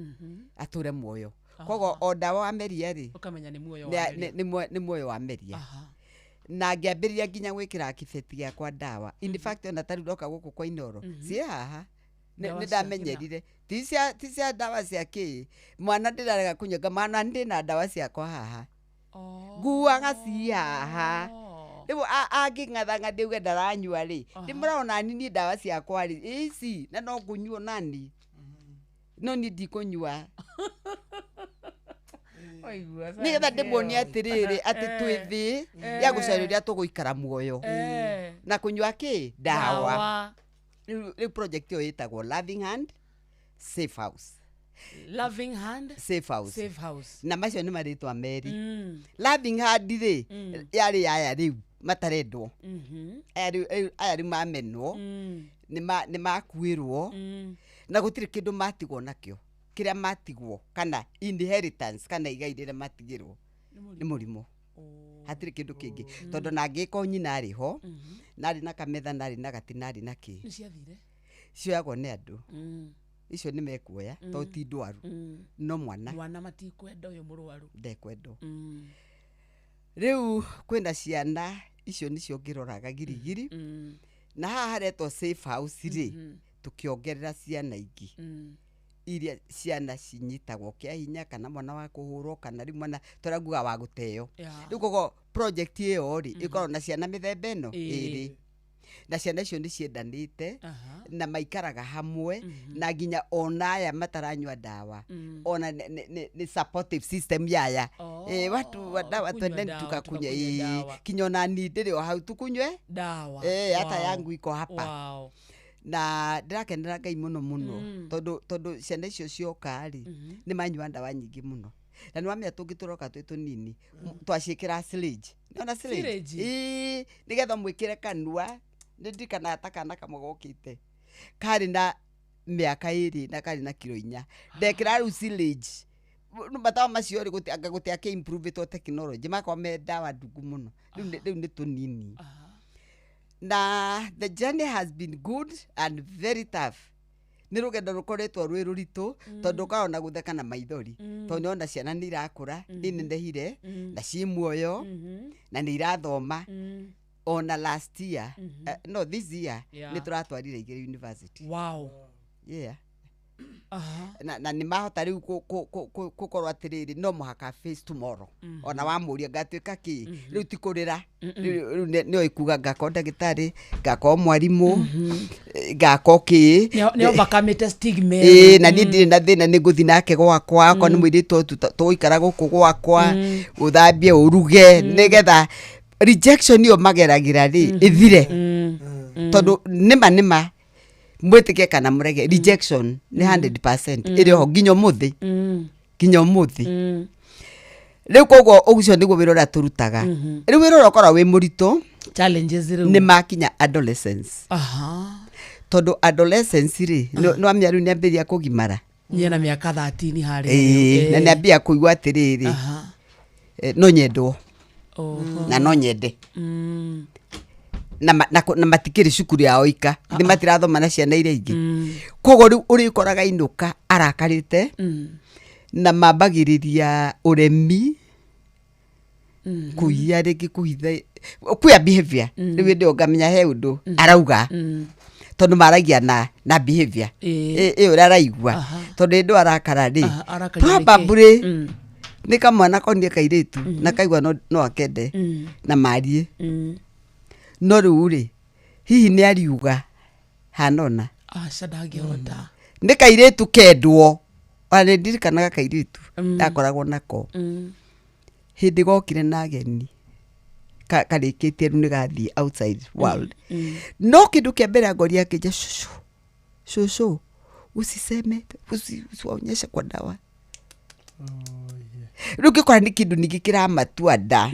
atũre muoyo, koguo o ndawa wameria rĩ, ũkamenya nĩ muoyo wameria. Nĩ muoyo wa meria. Na ngĩambĩrĩria nginya gwĩkĩra kĩbeti gĩakwa ndawa. In fact, ona tarĩu ndoka gũkũ kwa Inoro, ciĩ haha. Ndawa Nĩ cia ndamenyerire ti cia ndawa cia kĩ mwana ndĩrarega kũnyua, ngamana ndĩ na ndawa ciakwa haha, nguaga ci haha. Rĩu angĩng'athang'athia uge ndaranyua rĩ, ndĩmũraona niĩ ndawa ciakwa rĩ ici na no ngũnyua nani, no niĩ ndikũnyua, Waigua, nĩgetha ndĩmuonie atĩrĩrĩ atĩ twĩ thĩ ya gũcaria ũrĩa tũgũikara muoyo na kũnyua kĩ ndawa. Ndawa. Rĩu project ĩyo ĩtagwo Loving Hand Safe House. Loving Hand Safe House. Safe House. Na macio nĩ marĩtwa merĩ. Loving Hand rĩ, yarĩ aya rĩu matarendwo, aya rĩu mamenwo, nĩ makuĩrwo na gũtirĩ kĩndũ matigwo nakĩo. Kĩrĩa matigwo kana inheritance kana igai rĩrĩa matigĩrwo nĩ mũrimũ, hatirĩ kĩndũ kĩngĩ, tondũ na angĩkorwo nyina arĩ ho narĩ na kametha narĩ na gati narĩ na kĩ, nĩ ciathire. Cioyagwo nĩ andũ icio nĩ mekuoya tondũ ti ndwaru, no mwana mwana matikwenda ũyũ mũrwaru. Ndekwendwo. Rĩu kwĩna ciana icio nĩcio ngĩroraga girigiri, na haha haretwo safe house rĩ, tũkĩongerera ciana ingĩ iria ciana cinyitagwo kĩa hinya kana mwana wa kũhũrwo kana rĩu mwana tũrĩa nguga wa gũteo. Rĩu koguo project ĩyo rĩ, ĩkoragwo na ciana mĩthemba ĩno ĩrĩ. Na ciana icio nĩ ciendanĩte na maikaraga hamwe, na nginya ona aya mataranyua ndawa, ona nĩ supportive system yaya. Oh, Watu wa dawa, kunywa twendeni dawa, tukakunywa. tukakunywe dawa. Kinya ona ni ndĩrĩ o hau tukunywe Dawa. Hata yangu iko hapa. Na ndĩrakenera Ngai mũno mũno, tondũ ciana icio cioka rĩ, nĩ manyua ndawa nyingĩ mũno, na nĩ wamenya tũngĩ tũroka twĩ tũnini, twaciĩkĩra silage. Nĩwona silage? Silage? Ĩĩ, nĩgetha mwĩkĩre kanua. Nĩ ndirikanaga ta kana kamwe gokĩte karĩ na mĩaka 2 na karĩ na kiro 4, ndekĩra rĩu silage. Matawa macio rĩ, anga gũtiakĩ improve technology, makorwo me ndawa ndungu mũno. Rĩu nĩ tũnini. Na the journey has been good and very tough. Nĩ rũgendo rũkoretwo rwĩ rũritũ, tondũ ũkoragwo na gũtheka na maithori, tondũ nĩwona ciana nĩ irakũra, nĩ inenehire na ciĩ muoyo na nĩ irathoma. Ona last year, no, this year, nĩ tũratwarire igĩrĩ university. Yeah. Na nĩ mahota rĩu gũkorwo atĩrĩrĩ, no mũhaka face tomorrow. Ona wamũria ngatuĩka kĩ, rĩu ti kũrĩra. Rĩu nĩoĩ kuga ngakorwo ndagĩtarĩ, ngakorwo mwarimũ, ngakorwo kĩ. Nĩ overcome stigma. Ĩĩ, na niĩ ndirĩ na thĩna, nĩ ngũthiĩ nake gwakwa, akorwo nĩ mũirĩtu tũgũikara gũkũ gwakwa, ũthambie, ũruge, nĩgetha rejection ĩyo mageragĩra rĩ ĩthire, tondũ nĩma nĩma, mwĩtĩkie kana mũrege, rejection nĩ 100% ĩrĩ oho nginya ũmũthĩ, nginya ũmũthĩ. Rĩu koguo ũcio nĩguo wĩra ũrĩa tũrutaga. Rĩu wĩra ũrĩa ũkoragwo wĩ mũritũ challenges rĩu nĩ makinya adolescence, tondũ adolescence rĩ, nĩ wamenya rĩu nĩambĩrĩria kũgimara. Niĩ na mĩaka 13 harĩa. Ĩĩ, na nĩambia kũigua atĩrĩrĩ, no nyendwo na no nyende, na matikĩrĩ cukuru yao ika, nĩ matirathoma na ciana iria ingĩ. Koguo rĩu ũrĩkoraga inũka arakarĩte, na mambagĩrĩria ũremi, kũiya rĩngĩ, kũhitha, kwĩa behavior. Rĩu hĩndĩ ĩyo ngamenya he ũndũ arauga, tondũ maragia na behavior ĩ ũrĩa araigua, tondũ hĩndĩ ĩyo arakara rĩ, Arakario nĩkĩ? Probably nĩ kamwana konie kairĩtu na kaigua no akende na marie, no rĩu rĩ, hihi nĩ ariuga hanona. Aca, ndangĩhota. Nĩ kairĩtu kendwo. Ona nĩ ndirikanaga kairĩtu ndakoragwo nako, hĩndĩ gokire na ageni karĩkĩtie rĩu nĩ gathiĩ outside world, no kĩndũ kĩa mbere angoria akĩnja, "Shushu, shushu, usiseme, usiwaonyeshe kwa dawa." Rĩu ngĩkora nĩ kĩndũ ningĩ kĩramatua nda,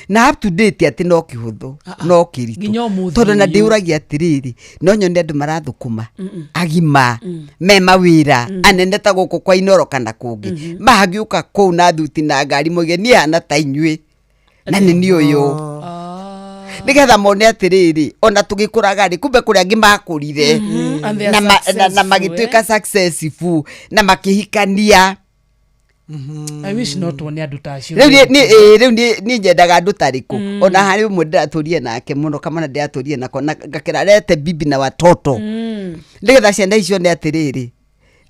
na up to date atĩ no kĩhũthũ no kĩritũ, Nginya ũmũthĩ tondũ na ũyũ. ndĩũragia atĩrĩrĩ, no nyone andũ marathũkũma agima me mawĩra anene ta gũkũ kwa Inoro kana kũngĩ, mahangĩũka kũu na thuti na ngari, moige niĩ hana ta inyuĩ na nĩ niĩ ũyũ, nĩgetha mone atĩrĩrĩ, ona tũgĩkũraga rĩ, kumbe kũrĩ angĩ makũrire And they are na successful, magĩtuĩka successful na makĩhikania. I wish no tuone andũ ta acio. Rĩu rĩu niĩ nyendaga andũ tarĩkũ? Ona harĩ ũmwe ndĩratũrie nake mũno, kamwana ndĩratũrie nako, na ngakĩra rete bibi na watoto, nĩgetha ciana icio nĩ atĩrĩrĩ,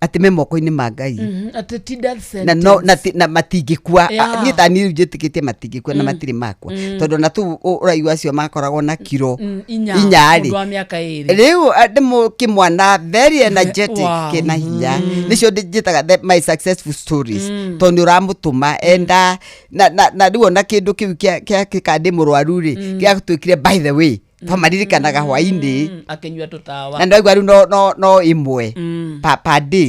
atĩ me moko-inĩ ma Ngai. Atĩ ti death Na no na, sentence. na matingĩkua. Niĩ ta niĩ rĩu njĩtĩkĩtie matingĩkua na matirĩ makua, tondũ na tũu ũraigua acio makoragwo na kiro 4. 4 rĩ. Mũndũ wa mĩaka 2. Rĩu ndĩ kĩmwana very energetic, kĩna hinya. Nĩcio njĩtaga my successful stories, tondũ nĩ ũramũtũma enda na rĩu ona kĩndũ kĩu kĩa kĩkandĩ mũrwaru rĩ, gĩatuĩkire by the way twamaririkanaga hwainĩ. Akĩnyua tũtawa. Na ndaigua rĩu no ĩmwe pa day.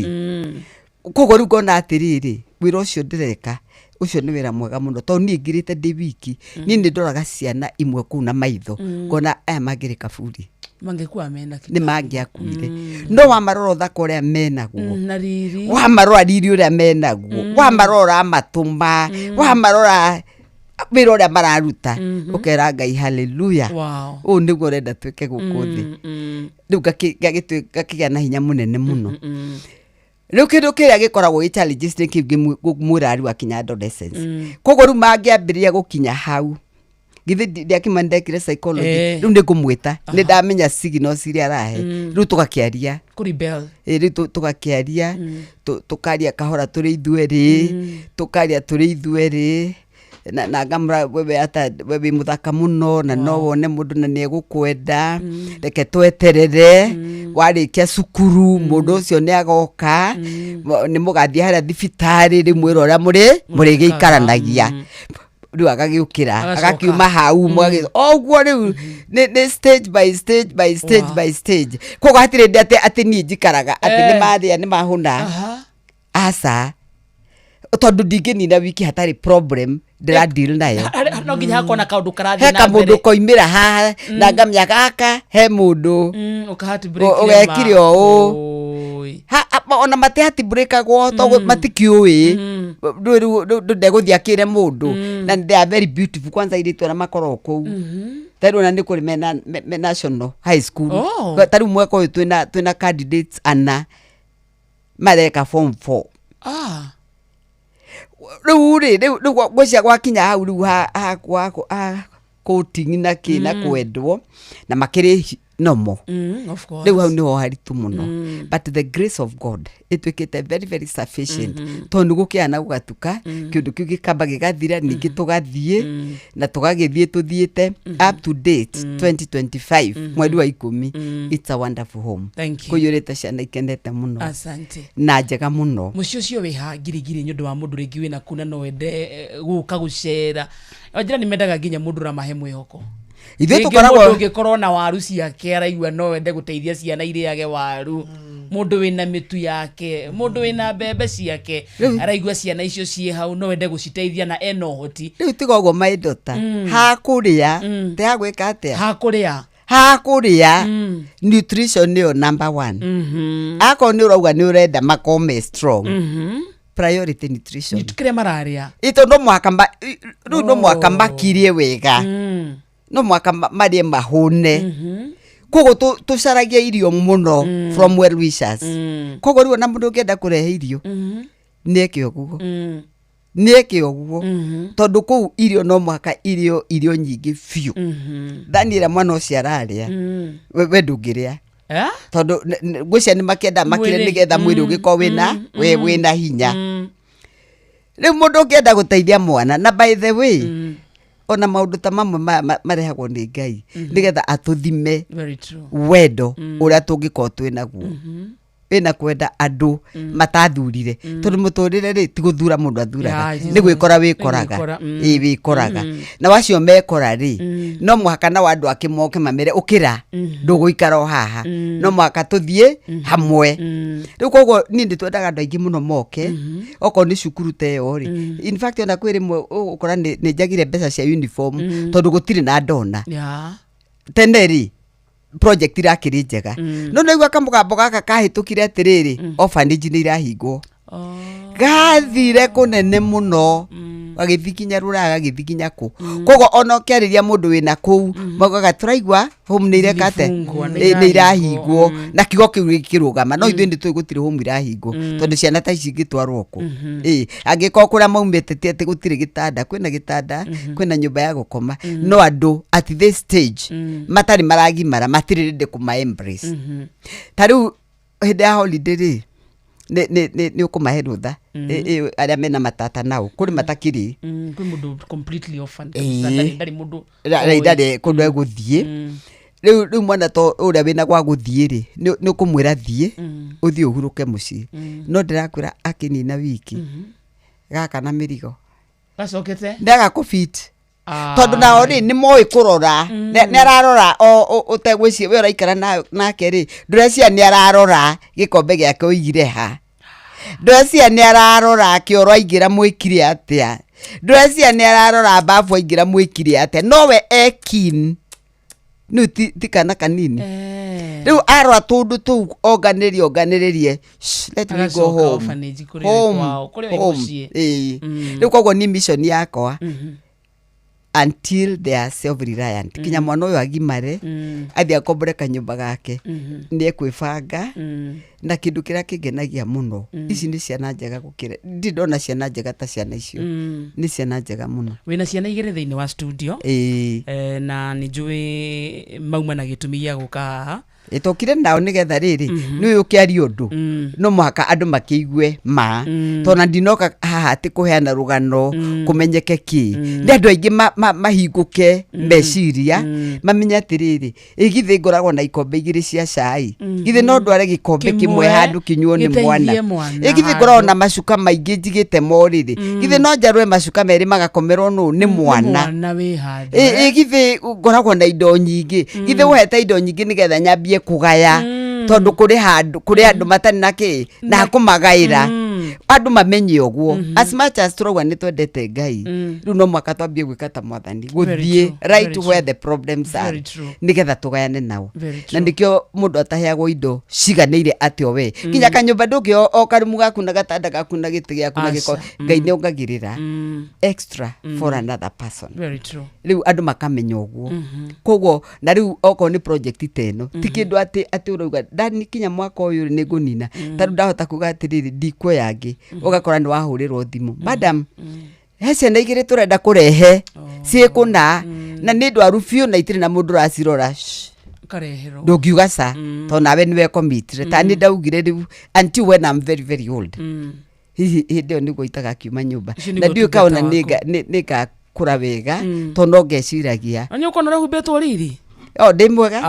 Koguo rĩu ngona atĩrĩrĩ, wĩra ũcio ndĩreka ũcio nĩ wĩra mwega mũno, tondũ niĩ ngirĩte ndĩ wiki. Niĩ nĩ ndoraga ciana imwe kũu na maitho, ngona aya mangĩrĩ kaburi. Mangĩkua mena kĩ? Nĩ mangĩakuire, no wamarora ũthaka ũrĩa menaguo, Na riri. wamarora riri ũrĩa menaguo, wamarora matũma, wamarora wĩra ũrĩa mararuta, ũkera Ngai haleluya. Ũũ nĩguo ũrenda twĩke gũkũ thĩ. Rĩu ngakĩgĩa na hinya mũnene mũno. Rĩu kĩndũ kĩrĩa gĩkoragwo gĩ challenges nĩ kĩu ngĩmwĩra rĩu akinya adolescence. Koguo rĩu mangĩambĩrĩria gũkinya hau, githĩ ndiakĩma ndekire psychology? Rĩu nĩ ngũmwĩta, nĩ ndamenya signals iria arahe, rĩu tũgakĩaria. Kũrebel. Ĩ, rĩu tũgakĩaria, tũkaria kahora tũrĩ ithuerĩ, tũkaria tũrĩ ithuerĩ. Na ngamũra, wewe ata we wĩ mũthaka mũno na no wone mũndũ na nĩ egũkwenda, reke tweterere warĩkia cukuru, mũndũ ũcio nĩ agoka, nĩ mũgathiĩ harĩa thibitarĩ rĩmwĩra ũrĩa mũrĩ mũrĩgĩikaranagia. Rĩu agagĩũkĩra. Agacoka. Agakiuma hau o ũguo. Rĩu nĩ stage by stage by stage by stage, koguo hatirĩ hĩndĩ atĩ niĩ njikaraga atĩ nĩ marĩa nĩ mahũna, aca, tondũ ndingĩnina wiki hatarĩ problem ndĩra deal nayo. No nginya hakorwo na kaũndũ karathiĩ He na mbere. kamũndũ koimĩra haha na ngamenya gaka he mũndũ ũka heartbreak. Ũgekire rĩma. o ũũ. Ona mati heartbreakagwo tondũ matikiũĩ rĩu rĩu ndegũthiĩ akĩre mũndũ, na they are very beautiful kwanza airĩtu arĩa makoragwo kũu. Ta rĩu ona nĩ kũrĩ mena national high school. Ta rĩu mwaka ũyũ twĩna candidates ana mareka form 4. Rĩu rĩ, rĩu ngwĩciria gwakinya hau rĩu ha coating na kĩ na kwendwo na makĩrĩ nomo. Of course. Rĩu hau nĩho haritũ mũno, but the grace of God ĩtuĩkĩte very very sufficient, tondũ nĩ gũkĩaga na gũgatuka, kĩũndũ kĩu gĩkamba gĩgathira, ningĩ tũgathiĩ na tũgagĩthiĩ tũthiĩte up to date 2025 mweri wa 10. It's a wonderful home. Thank you. Kũiyũrĩte ciana ikenete mũno. Asante. Na njega mũno. Mũciĩ ũcio wĩ ha Ngirigiri, nĩ ũndũ wa mũndũ rĩngĩ wĩna kuna no wende gũka gũcera? Wanjĩra nĩ mendaga nginya mũndũ ũramahe mwĩhoko. Ithuĩ Rĩngĩ tũkoragwo mũndũ ũngĩkorwo na waru ciake araigua no wende gũteithia ciana irĩage waru, mũndũ wĩna mĩtu yake, mũndũ wĩna mbembe ciake araigua ciana icio ciĩ hau no wende gũciteithia na ena ũhoti. Rĩu tiga ũguo, my daughter, hakũrĩa ti hagwĩka atĩa? Hakũrĩa. Hakũrĩa, nutrition nĩyo number one. Akorwo nĩ ũrauga nĩ ũrenda makorwo me strong, priority nutrition. Kĩrĩa mararĩa. Ito no mũhaka rĩu no mũhaka makirie wega, no mũhaka marĩe mahũne. Koguo tũcaragia irio mũno from well wishers. Koguo rĩu ona mũndũ ũngĩenda kũrehe irio, nĩ eke ũguo, nĩ eke ũguo, tondũ kũu irio no mũhaka irio nyingĩ biũ. Thani ĩrĩa mwana ũcio ararĩa, we ndũngĩrĩa, tondũ ngwĩciria nĩ makĩenda makĩrĩa Mwĩrĩ. nĩgetha mwĩrĩ ũgĩkorwo wĩna hinya. Rĩu mũndũ ũngĩenda gũteithia mwana, na by the way, ona maũndũ ta mamwe maya marehagwo nĩ Ngai nĩgetha atũthime Very true. wendo ũrĩa tũngĩkorwo twĩ naguo, wĩna kwenda andũ matathurire, tondũ mũtũrĩre rĩ, ti gũthura mũndũ athuraga, nĩ gwĩkora wĩkoraga. Nĩ gwĩkora. Ĩ, wĩkoraga na wacio mekora rĩ, no mũhaka nao andũ angĩ moke mamere ũkĩra, ndũgũikara o haha, no mũhaka tũthiĩ hamwe. Rĩu koguo niĩ nĩ twendaga andũ aingĩ mũno moke, okorwo nĩ cukuru ta ĩyo rĩ. In fact, ona kwĩ rĩmwe ũgũkora nĩ njagire mbeca cia uniform tondũ gũtirĩ na ndona. Tene rĩ, project irakĩrĩ njega, no naigua kamũgambo gaka kahĩtũkire atĩrĩrĩ, orphanage nĩ irahingwo, gathire kũnene mũno, gagĩthiĩ nginya rũraya, gagĩthiĩ nginya kũ. Koguo ona ũkĩarĩria mũndũ wĩna kũu, maugaga tũraigua home nĩ ireka atĩa? Nĩifungwo, nĩ Ĩ, nĩ irahingwo. irahingwo, na kiugo kĩu gĩkĩrũgama. No ithuĩ nĩ tũĩ gũtirĩ home irahingwo, tondũ ciana ta ici ingĩtwarwo kũ? Ĩ, angĩkorwo kũrĩa maumĩte ti atĩ gũtirĩ gĩtanda, kwĩna gĩtanda, kwĩna nyũmba ya gũkoma, no andũ at this stage matarĩ maragimara matirĩ ready kũma embrace. Ta rĩu hĩndĩ ya holiday rĩ, nĩ ũkũmahe rũtha. Ĩ, arĩa mena matata nao kũrĩ matakĩrĩ. Kwĩ mũndũ completely orphaned kabisa, ndarĩ mũndũ ũĩ. Ndarĩ kũndũ egũthiĩ. Rĩu mwana to ũrĩa wĩna gwa gũthiĩ rĩ, nĩ ũkũmwĩra thiĩ ũthiĩ ũhurũke mũciĩ, no ndĩrakwĩra akĩnina wiki gaka na mĩrigo gacokete. Nĩ agakũbit, tondũ nao rĩ, nĩ moĩ kũrora. Nĩ ararora o ũtegwĩciria we ũraikara nake rĩ, ndũrecia nĩ ararora gĩkombe gĩake ũigire ha, ndũrecia nĩ ararora kĩoro aingĩra mwĩkire atĩa, ndũrecia nĩ ararora babu aingĩra mwĩkire atĩa, nowe e keen. Nĩu ti kana kanini. Rĩu arora tũndũ tũu onganĩrie onganĩrĩrie, "Shh, let me go Agacoka home." orphanage kũrĩa Home, kwao, kũrĩa home. mũciĩ. Ĩĩ. Rĩu koguo ni mission yakwa until they are self reliant, kinya mwana ũyũ agimare, athiĩ akombore kanyũmba gake, nĩ ekwĩbanga. Na kĩndũ kĩrĩa kĩngenagia mũno, ici nĩ ciana njega gũkĩra ndirĩ ndona ciana njega ta ciana icio. Nĩ ciana njega mũno. Wĩna ciana igĩrĩ thĩinĩ wa studio. Ĩĩ. Na nĩ njũĩ mauma na gĩtũmi gĩa gũka haha. Ĩtũkire nao nĩgetha rĩrĩ nĩ ũyũ ũkĩaria ũndũ no mũhaka andũ makĩigue ma tondũ ndinoka haha atĩ kũheana rũgano kũmenyeke kĩ nĩ andũ aingĩ mahingũke meciria mamenye atĩrĩrĩ ĩ githĩ ngoragwo na ikombe igĩrĩ cia cai githĩ no ndware gĩkombe kĩmwe handũ kĩnyuo nĩ mwana ĩ githĩ ngoragwo na macuka maingĩ njigĩte morĩrĩ githĩ no njarũe macuka merĩ magakomerwo nũ nĩ mwana ĩ githĩ ngoragwo na indo nyingĩ githĩ ũhete indo nyingĩ nĩgetha nyambie kũgaya tondũ kũrĩ handũ kũrĩ andũ matarĩ na kĩ na kũmagaĩra andũ mamenye ũguo as much as tũrauga nĩ twendete Ngai rĩu no mũhaka twambie gwĩka ta mwathani gũthiĩ right where the problems are nĩgetha tũgayane nao na nĩkĩo mũndũ ataheagwo indo ciganĩire atĩ o we nginya kanyũmba ndũngĩ o karumu gaku na gatanda gaku na gĩtĩ gĩaku na gĩko Ngai nĩ ongagĩrĩra extra for another person. Rĩu andũ makamenya ũguo koguo na rĩu okorwo nĩ project ta ĩno ti kĩndũ atĩ atĩ ũrauga ndani kinya mwaka ũyũ nĩ ngũnina ta rĩu ndahota kuga atĩrĩrĩ ndikuoya ngĩ ũgakora nĩ wahũrĩrwo thimũ madam he ciana igĩrĩ tũrenda kũrehe ciĩ kũna na nĩ ndwaru biũ na itirĩ na mũndũ ũracirora ndũngiuga ca tondũ nawe nĩwe commitire ta nĩ ndaugire rĩu until when I'm very very old hihi hĩndĩ ĩyo nĩguo itagakiuma nyũmba na ndiũĩ kana ona nĩngakũra wega tondũ no ngeciragia na nĩ ũkona ũrĩa riri o ndĩ mwega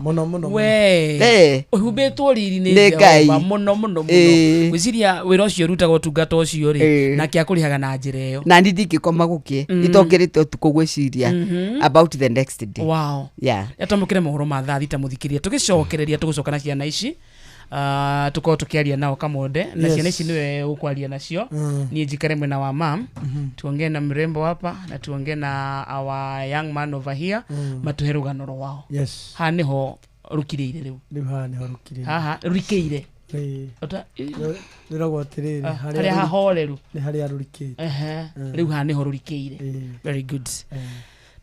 mũno mũno we ũhumbĩtwo riri nĩ Jehova mũno mũno mũno gwĩciria wĩra ũcio ũrutaga ũtungata ũcio rĩ nake akũrĩhaga na njĩra ĩyo na niĩ ndingĩkoma gũkĩe itongĩrĩte ũtukũ gwĩciria about the next day. Wow. Yeah. Twamũkĩre mohoro ma thaa thita mũthikĩria tũgĩcokereria tũgũcoka na ciana ici tukorwo tukiaria nao Kamonde na ciana ici niwe ukwaria nacio niĩ njikare mwena wa mam tuongee na mrembo hapa na tuongee na our young man over here matuhe rũgano rwao. Yes. Haha nĩho rũkirĩire rĩu. Rĩu haha nĩho rũkirĩire. Haha rũrikĩire. Rĩragwo atĩrĩrĩ harĩa hahoreru nĩ harĩa rũrikĩire. Rĩu haha nĩho rũrikĩire. Very good.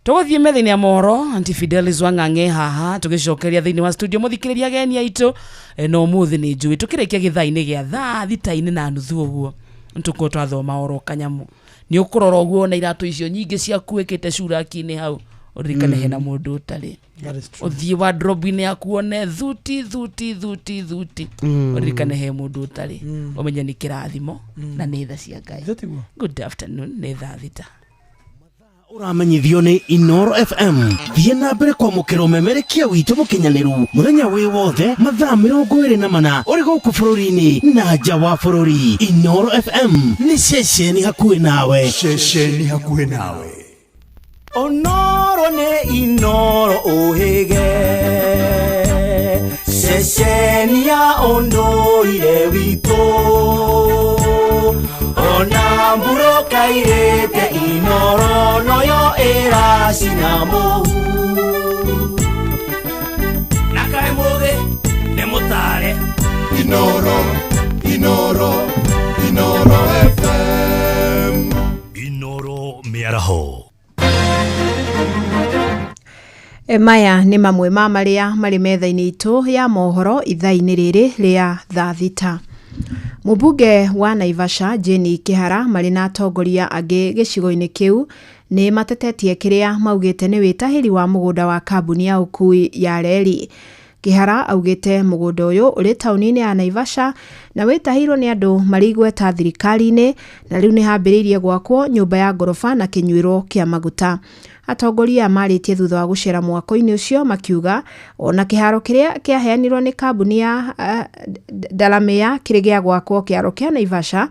Tũgũthiĩ metha-inĩ ya mohoro Aunty Fidelis Wang'ang'e haha tũgĩcokeria thĩinĩ wa studio mũthikĩrĩria ageni aitũ no ũmũthĩ nĩ njũĩ tũkĩrĩkia gĩthaa-inĩ gĩa thaa thita-inĩ na nuthu ũguo nĩtũkorwo twathoma oro kanyamũ nĩ ũkũrora ũguo na iratũ icio nyingĩ ciaku wĩkĩte curaki-inĩ hau ũririkane hena mũndũ ũtarĩ ũthiĩ wardrobe-inĩ yaku wone thuti thuti thuti thuti ũririkane he mũndũ ũtarĩ ũmenye nĩ kĩrathimo na nĩ tha cia Ngai. Good afternoon nĩ thaa thita. Ũramenyithio nĩ Inoro FM thiĩ na mbere kwamũkĩra ũmemerekia witũ mũkinyanĩru mũthenya wĩ wothe mathaa 24 ũrĩ gũkũ bũrũri-inĩ na nja wa bũrũri. Inoro FM nĩ ceceni hakuhĩ nawe. Ceceni hakuhĩ nawe. Onoro nĩ Inoro ũhĩge ceceni ya ũndũire witũ ona mbura kairĩte Inoro noyo ĩracina mũhu na kaĩ mũthĩ nĩ mũtare Inoro Inoro Inoro FM Inoro mĩaraho. Maya nĩ mamwe ma marĩa marĩ metha-inĩ itũ ya mohoro ithaa-inĩ rĩrĩ rĩa thaa thita. Mũmbunge wa Naivasha Jane Kihara marĩ na atongoria angĩ gĩcigo-inĩ kĩu nĩ matetetie kĩrĩa maugĩte nĩ wĩtahĩri wa mũgũnda wa kambuni ya ũkui ya reri. Kihara augĩte mũgũnda ũyũ ũrĩ taũni-inĩ ya Naivasha na wĩtahĩirwo nĩ andũ marĩ igweta thirikari-inĩ na rĩu nĩ hambĩrĩirie gwakwo nyũmba ya ngoroba na kĩnyuĩro kĩa maguta. Atongoria marĩtie thutha wa gũcera mwako-inĩ ũcio makiuga ona kĩharo kĩrĩa kĩaheanirwo nĩ kambuni ya Dalamea kĩrĩ gĩa gwakwo kĩharo kĩa Naivasha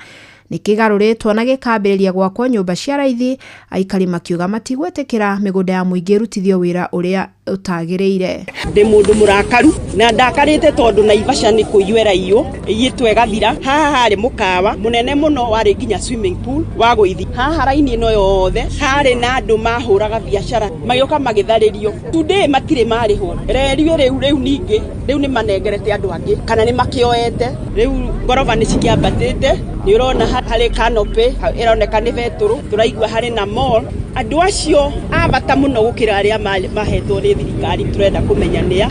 nĩ kĩgarũrĩtwo na gĩkambĩrĩria gwakwo nyũmba cia raithi. Aikari makiuga matigwĩtĩkĩra mĩgũnda ya mũingĩ ĩrutithio wĩra ũrĩa ũtagĩrĩire. Ndĩ mũndũ mũrakaru na ndakarĩte tondũ Naivasha nĩ kũiywo ĩraiywo ĩiyĩtwo ĩgathira. Haha harĩ mũkawa mũnene mũno warĩ nginya swimming pool wa gũithi. Haha raini ĩno yothe harĩ na andũ mahũraga biacara magĩũka magĩtharĩrio. Today matirĩ marĩhwo reri rĩu ningĩ rĩu nĩ manengerete andũ angĩ kana nĩ makĩoete. Rĩu ngoroba nĩ cikĩambatĩte nĩ ũrona harĩ canopy ĩroneka nĩ betũrũ tũraigua harĩ na mall. Andũ acio a bata mũno gũkĩra arĩa mahetwo nĩ thirikari tũrenda kũmenya nĩa.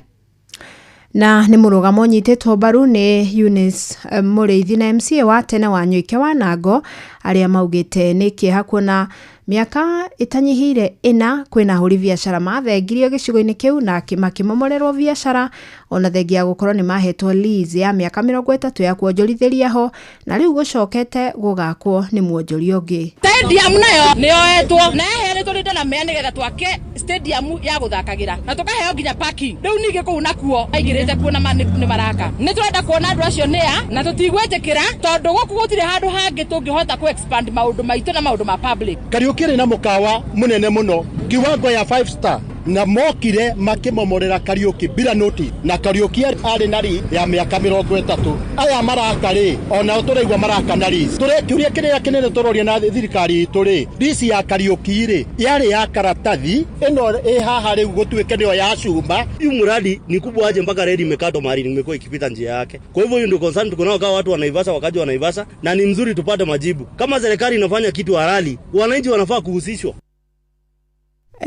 Na nĩ mũrũgamo ũnyitĩtwo mbaru nĩ Eunice Mũrĩithi na MCA wa tene wa Nyoike wa Nango arĩa maugĩte nĩ kĩeha kuona mĩaka ĩtanyihĩire 4 kwĩna ahũri biacara mathengirio gĩcigo-inĩ kĩu na makĩmomorerwo biacara ona thengia ya gũkorwo nĩ mahetwo lease ya mĩaka 30 ya kuonjorithĩria ho na rĩu gũcokete gũgakwo nĩ mwonjoria ũngĩ. Stadium nayo nĩyoetwo na yaheanĩtwo nĩ Delamere nĩgetha twake stadium ya gũthakagĩra na tũkaheo nginya parking. Rĩu ningĩ kũu nakuo aingĩrĩte kuo na nĩ maraka. Nĩ tũrenda kuona andũ acio nĩa na tũtigwĩtĩkĩra tondũ gũkũ gũtirĩ handũ hangĩ tũngĩhota kũ expand maũndũ maitũ na maũndũ ma public. Kariũki rĩ na mũkawa mũnene mũno kiwango ya 5 star na mokire makĩmomorera Kariũki bila notice na Kariũki arĩ na ri ya mĩaka 30. Aya maraka rĩ onao tũraigua maraka na lease. Kĩũria kĩrĩa kĩnene tũroria na thirikari itũ rĩ, lease ya Kariũki rĩ yarĩ ya karatathi ĩno ĩ haha rĩu gũtuĩke nĩyo ya cuma. Hii mradi ni kubwa aje mpaka reli imekatwa mahali imekuwa ikipita njia yake. Kwa hivyo hiyo ndio concern tuko nao kama watu wa Naivasha, wakaji wa Naivasha, na ni mzuri tupate majibu. Kama serikali inafanya kitu halali, wananchi wanafaa kuhusishwa.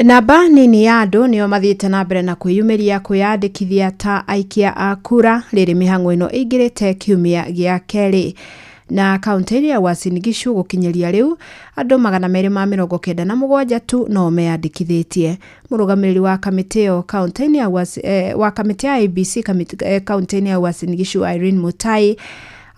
Namba nini ya andũ nĩo mathiĩte na mbere na kwĩyumĩria kwĩyandĩkithia ta aikia a kura rĩrĩ mĩhang'o ĩno ĩingĩrĩte kiumia gĩa kerĩ. Na kaunti-inĩ ya Uasin Gishu gũkinyĩria rĩu andũ 297 tu no meyandĩkithĩtie. Mũrũgamĩrĩri wa kamĩtĩ ĩyo kaunti-inĩ ya wa kamĩtĩ ya ABC kaunti-inĩ ya Uasin Gishu Irene Mutai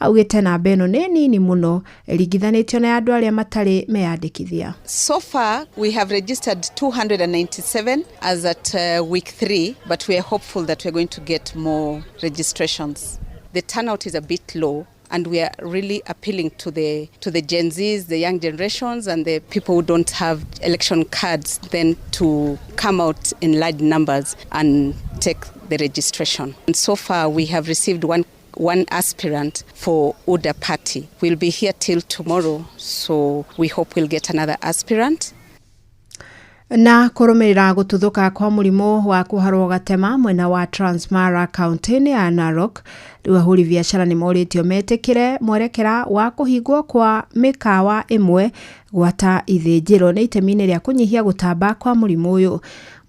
augĩte namba ĩno nĩ nini mũno ĩringithanĩtio na andũ arĩa matarĩ meyandĩkithia. So far we have registered 297 as at week 3, but we are hopeful that we are going to get more registrations. The turnout is a bit low, and we are really appealing to the Gen Zs, the young generations, and the people who don't have election cards then to come out in large numbers and take the registration. And so far we have received one aspirant for UDA party. We'll be here till tomorrow, so we hope we'll get another aspirant. Na kũrũmĩrĩra gũtuthũka kwa mũrimũ wa kũharwo gatema mwena wa Transmara kaunti-inĩ ya Narok, rĩu ahũri biacara nĩ morĩtio metĩkĩre mwerekera wa kũhingwo kwa mĩkawa ĩmwe gwata ithĩnjĩro nĩ itemi-inĩ rĩa kũnyihia gũtamba kwa mũrimũ ũyũ.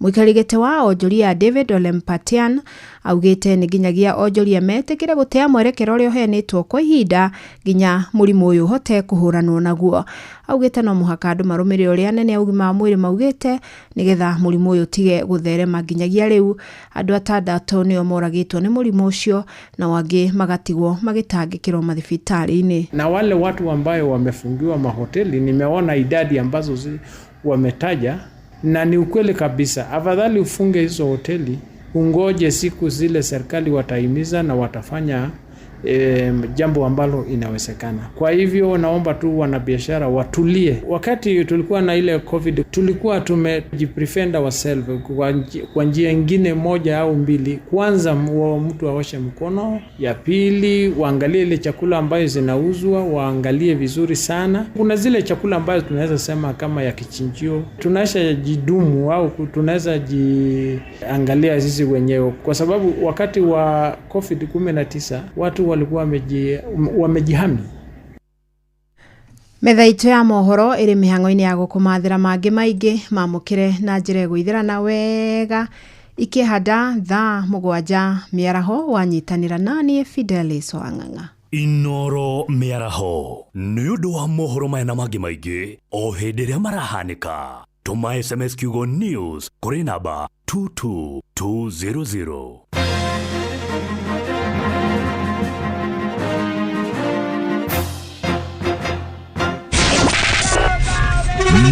Mũikarĩri gĩtĩ wa onjoria David Olempatian augĩte nĩ nginyagia onjoria metĩkĩre gũtĩa mwerekera ũrĩa ũheanĩtwo kwa ihinda nginya mũrimũ ũyũ ũhote kũhũranwo naguo. Augĩte no mũhaka andũ marũmĩrĩre ũrĩa anene a ũgima wa mwĩrĩ maugĩte nĩgetha mũrimũ ũyũ ũtige gũtherema. Nginyagia rĩu andũ 6 nĩo moragĩtwo nĩ mũrimũ ũcio na wangĩ magatigwo magĩtangĩkĩrwo mathibitarĩ-inĩ. Na wale watu ambayo wamefungiwa mahoteli, nimeona idadi ambazo wametaja, na ni ukweli kabisa. Afadhali ufunge hizo hoteli, ungoje siku zile serikali watahimiza na watafanya jambo ambalo inawezekana. Kwa hivyo naomba tu wanabiashara watulie. Wakati tulikuwa na ile COVID, tulikuwa tumejiprevent ourselves kwa njia nyingine moja au mbili. Kwanza mtu aoshe mkono, ya pili waangalie ile chakula ambayo zinauzwa, waangalie vizuri sana. Kuna zile chakula ambayo tunaweza sema kama ya kichinjio, tunaweza jidumu au tunaweza jiangalia sisi wenyewe, kwa sababu wakati wa COVID-19 watu walikuwa wamejihami. Metha itũ ya mohoro ĩrĩ mĩhang'o-inĩ ya gũkũmathĩra mangĩ maingĩ mamũkĩre na njĩra ĩgũithĩrana wega ikĩhanda thaa 7 mĩaraho wanyitanĩra naniĩ Fidelis Wang'ang'a. Inoro mĩaraho nĩ ũndũ wa mohoro maya na mangĩ maingĩ o hĩndĩ ĩrĩa marahanĩka. Tũma SMS kiugo news kũrĩ namba 22200.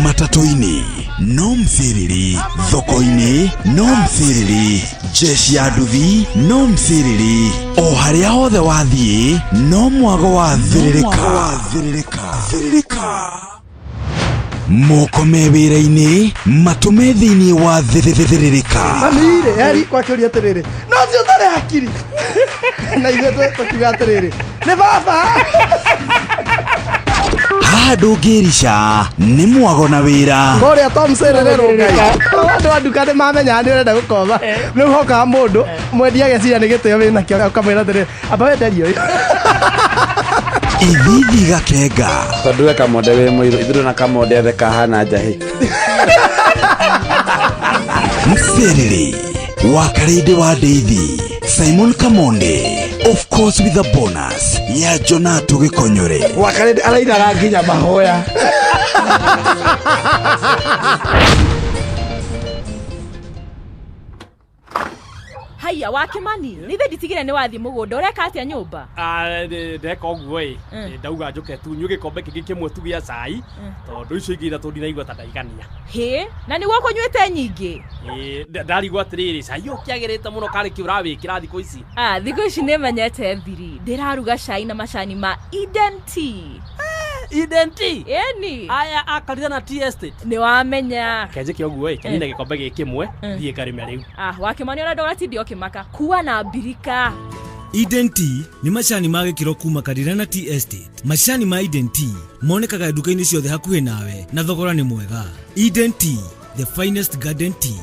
Matatu-inĩ no mthiriri, thoko-inĩ no mthiriri, jeshi ya nduthi no mthiriri, o harĩa hothe wathiĩ no mwago wa thĩrĩrĩka. Moko me wĩra-inĩ matũme thĩinĩ wa thĩrĩrĩka. Mami-rĩ eri kwakĩũria atĩrĩrĩ, no ũcio ũtarĩ hakiri na ithuĩ tũkiuga atĩrĩrĩ nĩ baba. Haha ndũngĩrica nĩ mwago na wĩra. Kũrĩa Tom Serererwo Ngai. Andũ a nduka nĩ mamenyaga nĩ ũrenda gũkoma. Rĩu hokaga mũndũ mwendia ageciria nĩ gĩtĩo wĩnakĩo ũkamwĩra atĩrĩrĩ amba wenderie ũyũ. Ithithi gakenga. Tondũ we Kamonde wĩ mũirũ, ithuĩ na Kamonde atheka hana njahĩ. Mserere wa Karĩndĩ wa Ndeithi. Simon Kamonde, of course with a bonus ya Jonato Gĩkonyore. Wakarĩndĩ arainaga nginya mahoya. Haiya wa Kimani, nithe nditigire nĩ wathiĩ mũgũnda, ũreka atĩa nyũmba? Ndeka ũguo ĩ, ndauga njũke tu nyue gĩkombe kĩngĩ kĩmwe tu gĩa cai, tondũ icio ingĩ ithatũ ndinaigua ta ndaigania. Hĩ, na nĩguo kũnyuĩte nyingĩ? Ndarigwo atĩrĩrĩ, cai ũkĩagĩrĩte mũno karĩ kĩ ũrawĩkĩra thikũ ici? Thikũ ici nĩmenyete thiri, ndĩraruga cai na macani ma Eden Tea. Eden Tea? Ĩni. Aya akarire na tea estate. Nĩ wamenya. Kenjĩke ũguo ĩ, kenine gĩkombe gĩkĩ kĩmwe, thiĩ ngarĩme rĩu. Wa Kimani ona ndũgatinde ũkĩmaka, kua na mbirika. Eden Tea nĩ macani ma gĩkĩro kuma Karirana Tea Estate. Macani ma Eden Tea monekaga nduka-inĩ ciothe hakuhĩ nawe na thogora nĩ mwega. Eden Tea, the finest garden tea.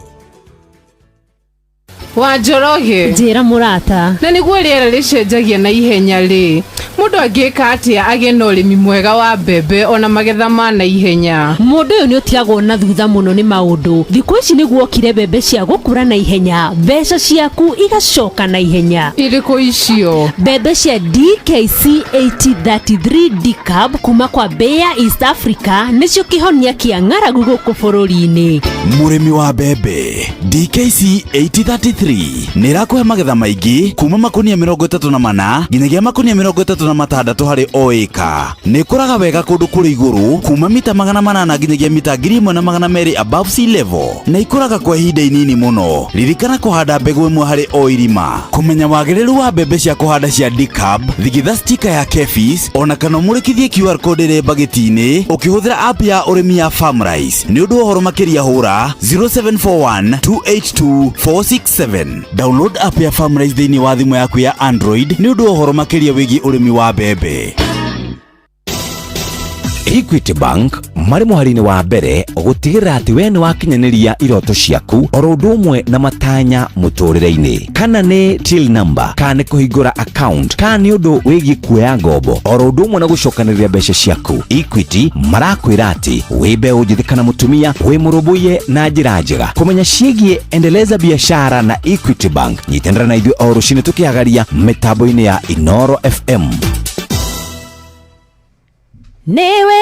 Wa Njoroge, njĩra mũrata, na nĩguo rĩera rĩcenjagia na ihenya rĩ, mũndũ angĩka atĩa agĩe na ũrĩmi mwega wa mbembe ona magetha ma na ihenya? Mũndũ ũyũ nĩ ũtigagwo na thutha mũno nĩ maũndũ. Thikũ ici nĩguo okire mbembe cia gũkũra na ihenya, mbeca ciaku igacoka na ihenya. Irĩkũ icio? Mbembe cia DKC 8033 DCAB kuma kwa Bayer East Africa nĩcio kĩhonia kĩa ng'aragu gũkũ bũrũri-inĩ. Mũrĩmi wa mbembe DKC 8033 nĩ ĩrakũhe magetha maingĩ kuma makunia 34 nginyagia makunia 36 harĩ o ĩka. Nĩ ĩkũraga wega kũndũ kũrĩ igũrũ kuma mita 800 nginyagia mita 1200 above sea level, na ikũraga kwa ihinda inini mũno. Ririkana kũhanda mbegũ ĩmwe harĩ o irima. Kũmenya wagĩrĩru wa mbembe cia kũhanda cia DCAB, thigitha stika ya Kefis ona kana ũmũrĩkithie QR code ĩrĩ mbagĩti-inĩ ũkĩhũthĩra app ya ũrĩmi ya Farmrice. Nĩ ũndũ wa ũhoro makĩria hũra 0741 282 467. Download app ya Farmrice thĩinĩ wa thimũ yaku ya Android nĩ ũndũ wa ũhoro makĩria wĩgiĩ ũrĩmi wa mbembe. Equity Bank marĩ mũhari-inĩ wa mbere gũtigĩrĩra atĩ we nĩ wakinyanĩria iroto ciaku oro ũndũ ũmwe na matanya mũtũrĩre-inĩ, kana nĩ till number, kana nĩ kũhingũra account, kana nĩ ũndũ wĩgiĩ kuoya ngombo oro ũndũ ũmwe na gũcokanĩrĩria mbeca ciaku. Equity marakwĩra atĩ wĩ mbeũ njĩthĩ kana mũtumia wĩ mũrũmbũiye na njĩra njega. Kũmenya ciĩgiĩ endeleza biashara na Equity Bank, nyitanĩra na ithuĩ o rũcinĩ tũkĩagaria mĩtambo-inĩ ya Inoro FM. Nĩwe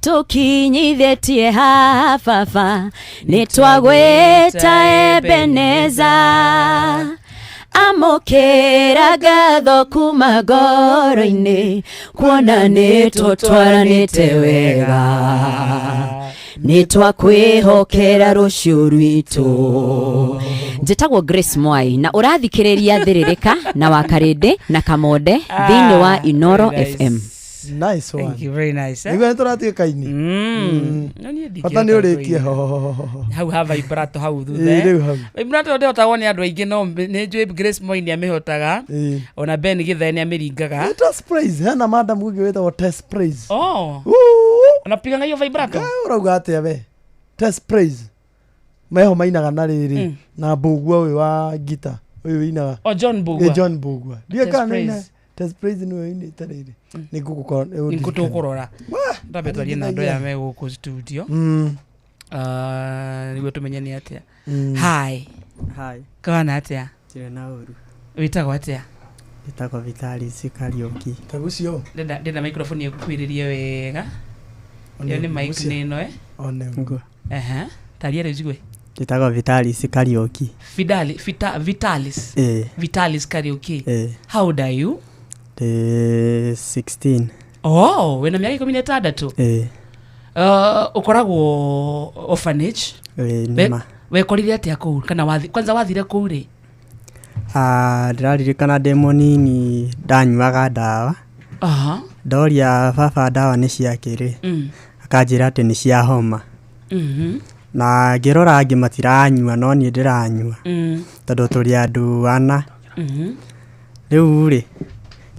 ũtũkinyithĩtie haha baba, nĩtwagwĩta Ebeneza. Amũkĩra ngatho kuma ngoro-inĩ, kuona nĩtũtwaranĩte wega, nĩtwakwĩhokera rũciũ rwitũ. Njĩtagwo Grace Mwai na ũrathikĩrĩria Thĩrĩrĩka na Wakarĩndĩ na Kamonde thĩinĩ wa Inoro FM. Nice one. Thank you, very nice. Nĩguo nĩtũratuĩka ini. Bata nĩ ũrĩkie hau ha vibrato hau thutha. Rĩu hau. Vibrato ndĩhotagwo nĩ andũ aingĩ, no nĩ njũĩ Grace Moi nĩ amĩhotaga. Ona Ben Githae nĩ amĩringaga. Test praise, hena madam ũngĩ wĩtagwo Test praise. Oh. Anapiganga hiyo vibrato. Ũrauga atĩa we? Test praise. Meho mainaga na rĩrĩ na Mbũgua ũyũ wa ngita ũyũ ũinaga. Oh, John Mbũgua. John Mbũgua. Ndiũĩ kana nĩ Test praise nĩwe ũinĩte rĩrĩ. Nĩ ngũgũkorwo nĩtũkũrora ndambe twarie na andũ aya me gũkũ studio nĩguo tũmenye nĩ atĩa. Hi. Hi. Kawana atĩa? Ndirĩ na ũru. Wĩtagwo atĩa? Njĩtagwo Vitalis Kariũki. Tagucio. Ndenda microphone ĩgũkuhĩrĩrie wega. Ĩyo nĩ mic nĩ ĩno One. Ehe. Taria rĩu njigue. Njĩtagwo Vitalis Kariũki. Vitalis. Vitalis Kariũki. How old are you? Ndĩ 16. Oh, wĩna mĩaka 16? Ũkoragwo orphanage? Nĩma. Wekorire atĩa kũu kana kwanza wathire kũu rĩ? Ndĩraririkana ndĩ mũnini ndanyuaga ndawa. Ndoria baba ndawa nĩ ciakĩ rĩ, akanjĩra atĩ nĩ cia homa. Na ngĩrora angĩ matiranyua no niĩ ndĩranyua tondũ tũrĩ andũ ana. Rĩu rĩ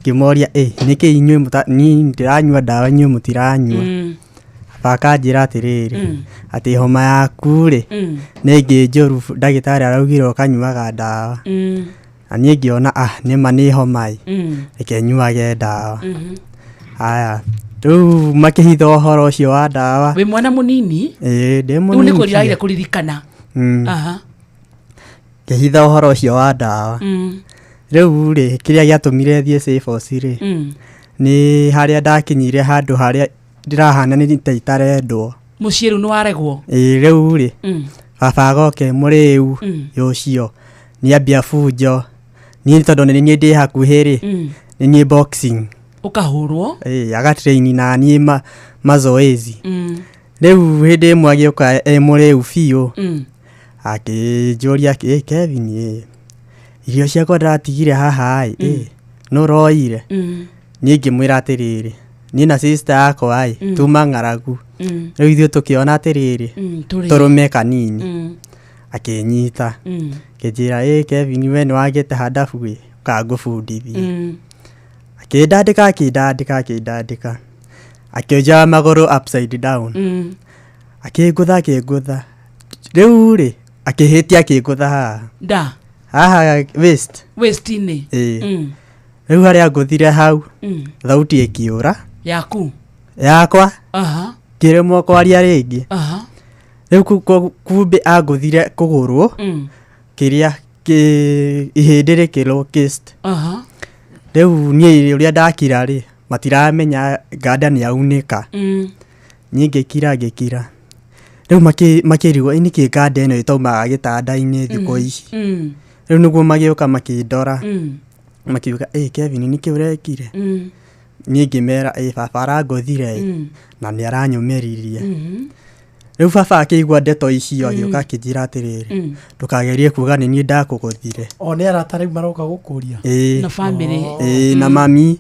ngĩmoria nĩkĩ inyuĩ niĩ ndĩranyua ndawa inyuĩ mũtiranyua. Baba akanjĩra atĩrĩrĩ atĩ homa yaku rĩ nĩ ĩngĩ njũru, ndagĩtarĩ araugire ũkanyuaga ndawa. Na niĩ ngĩona nĩma nĩ homa ĩ, reke nyuage ndawa. Haya rĩu makĩhitha ũhoro ũcio wa ndawa. Wĩ mwana mũnini? Ĩĩ ndĩ mũnini. Rĩu nĩ kũriragire kũririkana. Ngĩhitha ũhoro ũcio wa ndawa. Rĩu rĩ, kĩrĩa gĩatũmire thiĩ Safos rĩ, nĩ harĩa ndakinyire handũ harĩa ndĩrahana nĩ ta itarendwo. Mũciĩ rĩu nĩ waregwo. Ĩĩ, rĩu rĩ, baba agoke mũrĩu, ũcio nĩambia bunjo. Niĩ tondũ nĩ niĩ ndĩ hakuhĩ rĩ, nĩ niĩ boxing. Ũkahũrwo. Ĩĩ, agatrain na niĩ mazoezi. Rĩu hĩndĩ ĩmwe agĩũka e mũrĩu biũ, akĩnjũria, "Ĩ Kevin, ĩ irio ciakwa ndĩratigire haha ĩ, ĩ nũ ũroire?" Niĩ ngĩmwĩra atĩrĩrĩ, niĩ na sister yakwa ĩ, tuma ng'aragu. Rĩu ithuĩ tũkĩona atĩrĩrĩ, tũrĩe. Tũrũme kanini. Akĩnyita, akĩnjĩra, "Ĩ Kevin, we nĩ wagĩte handabu ĩ, ũka ngũbundithie." Akĩndandĩka, akĩndandĩka, akĩndandĩka, akĩnjoya magũrũ upside down, akĩngũtha, akĩngũtha. Rĩu rĩ, akĩhĩtia, akĩngũtha haha nda haha waist. Waist-inĩ. Ĩĩ. Rĩu harĩa ngũthire hau, thauti ĩkĩũra yaku. Yakwa. Ngĩremwo kwaria rĩngĩ. Rĩu kumbe angũthire kũgũrũ, kĩrĩa ihĩndĩ rĩkĩrwo cyst. Rĩu niĩ ũrĩa ndakira rĩ, matiramenya nganda nĩ yaunĩka. Niĩ ngĩkira, ngĩkira. Rĩu makĩrigwo, "Ĩ nĩkĩ nganda ĩno ĩtaumaga gĩtanda-inĩ thikũ ici?" Rĩu nĩguo magĩũka makĩndora, makiuga, "Ĩ Kevin, nĩkĩ ũrekire?" Niĩ ngĩmera, "Ĩ baba arangũthire ĩ, na nĩ aranyũmĩririe." Rĩu baba akĩigua ndeto icio, agĩũka akĩnjĩra atĩrĩrĩ, "Ndũkagerie kuga nĩ niĩ ndakũgũthire." O nĩ arata rĩu maroka gũkũria. Ĩĩ. Na family. Ĩĩ, na mami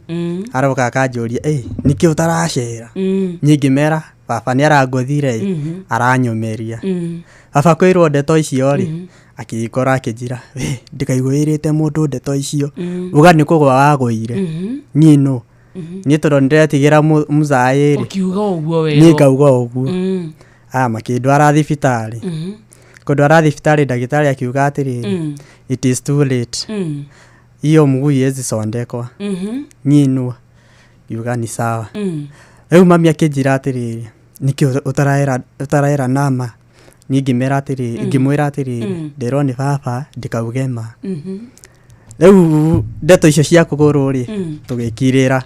aroka akanjũria, "Ĩ nĩkĩ ũtaracera?" Niĩ ngĩmera, "Baba nĩ arangũthire ĩ, aranyũmĩria." Baba kwĩrwo ndeto icio rĩ, akĩngora akĩnjĩra, "We ndĩkaigua wĩrĩte mũndũ ndeto icio, uga nĩ kũgwa wagũire." Niĩ no niĩ tondũ nĩndĩretigĩra mũzaĩ rĩ, ũkiuga ũguo niĩ werwo. ngauga ũguo. Aya makĩndwara thibitarĩ. Kũndwara thibitarĩ, ndagĩtarĩ akiuga atĩrĩrĩ, "It is too late, hiyo mguu iwezi sondekwa." Niĩ no ngiuga ni sawa. Rĩu mami akĩnjĩra atĩrĩrĩ, "Nĩkĩ ũtaraera ũtaraera nama?" Niĩ ngĩmera atĩrĩrĩ, ngĩmwĩra atĩrĩrĩ, nderwo nĩ baba ndĩkauge ma. Rĩu ndeto icio cia kũgũrũ rĩ, tũgĩkirĩra.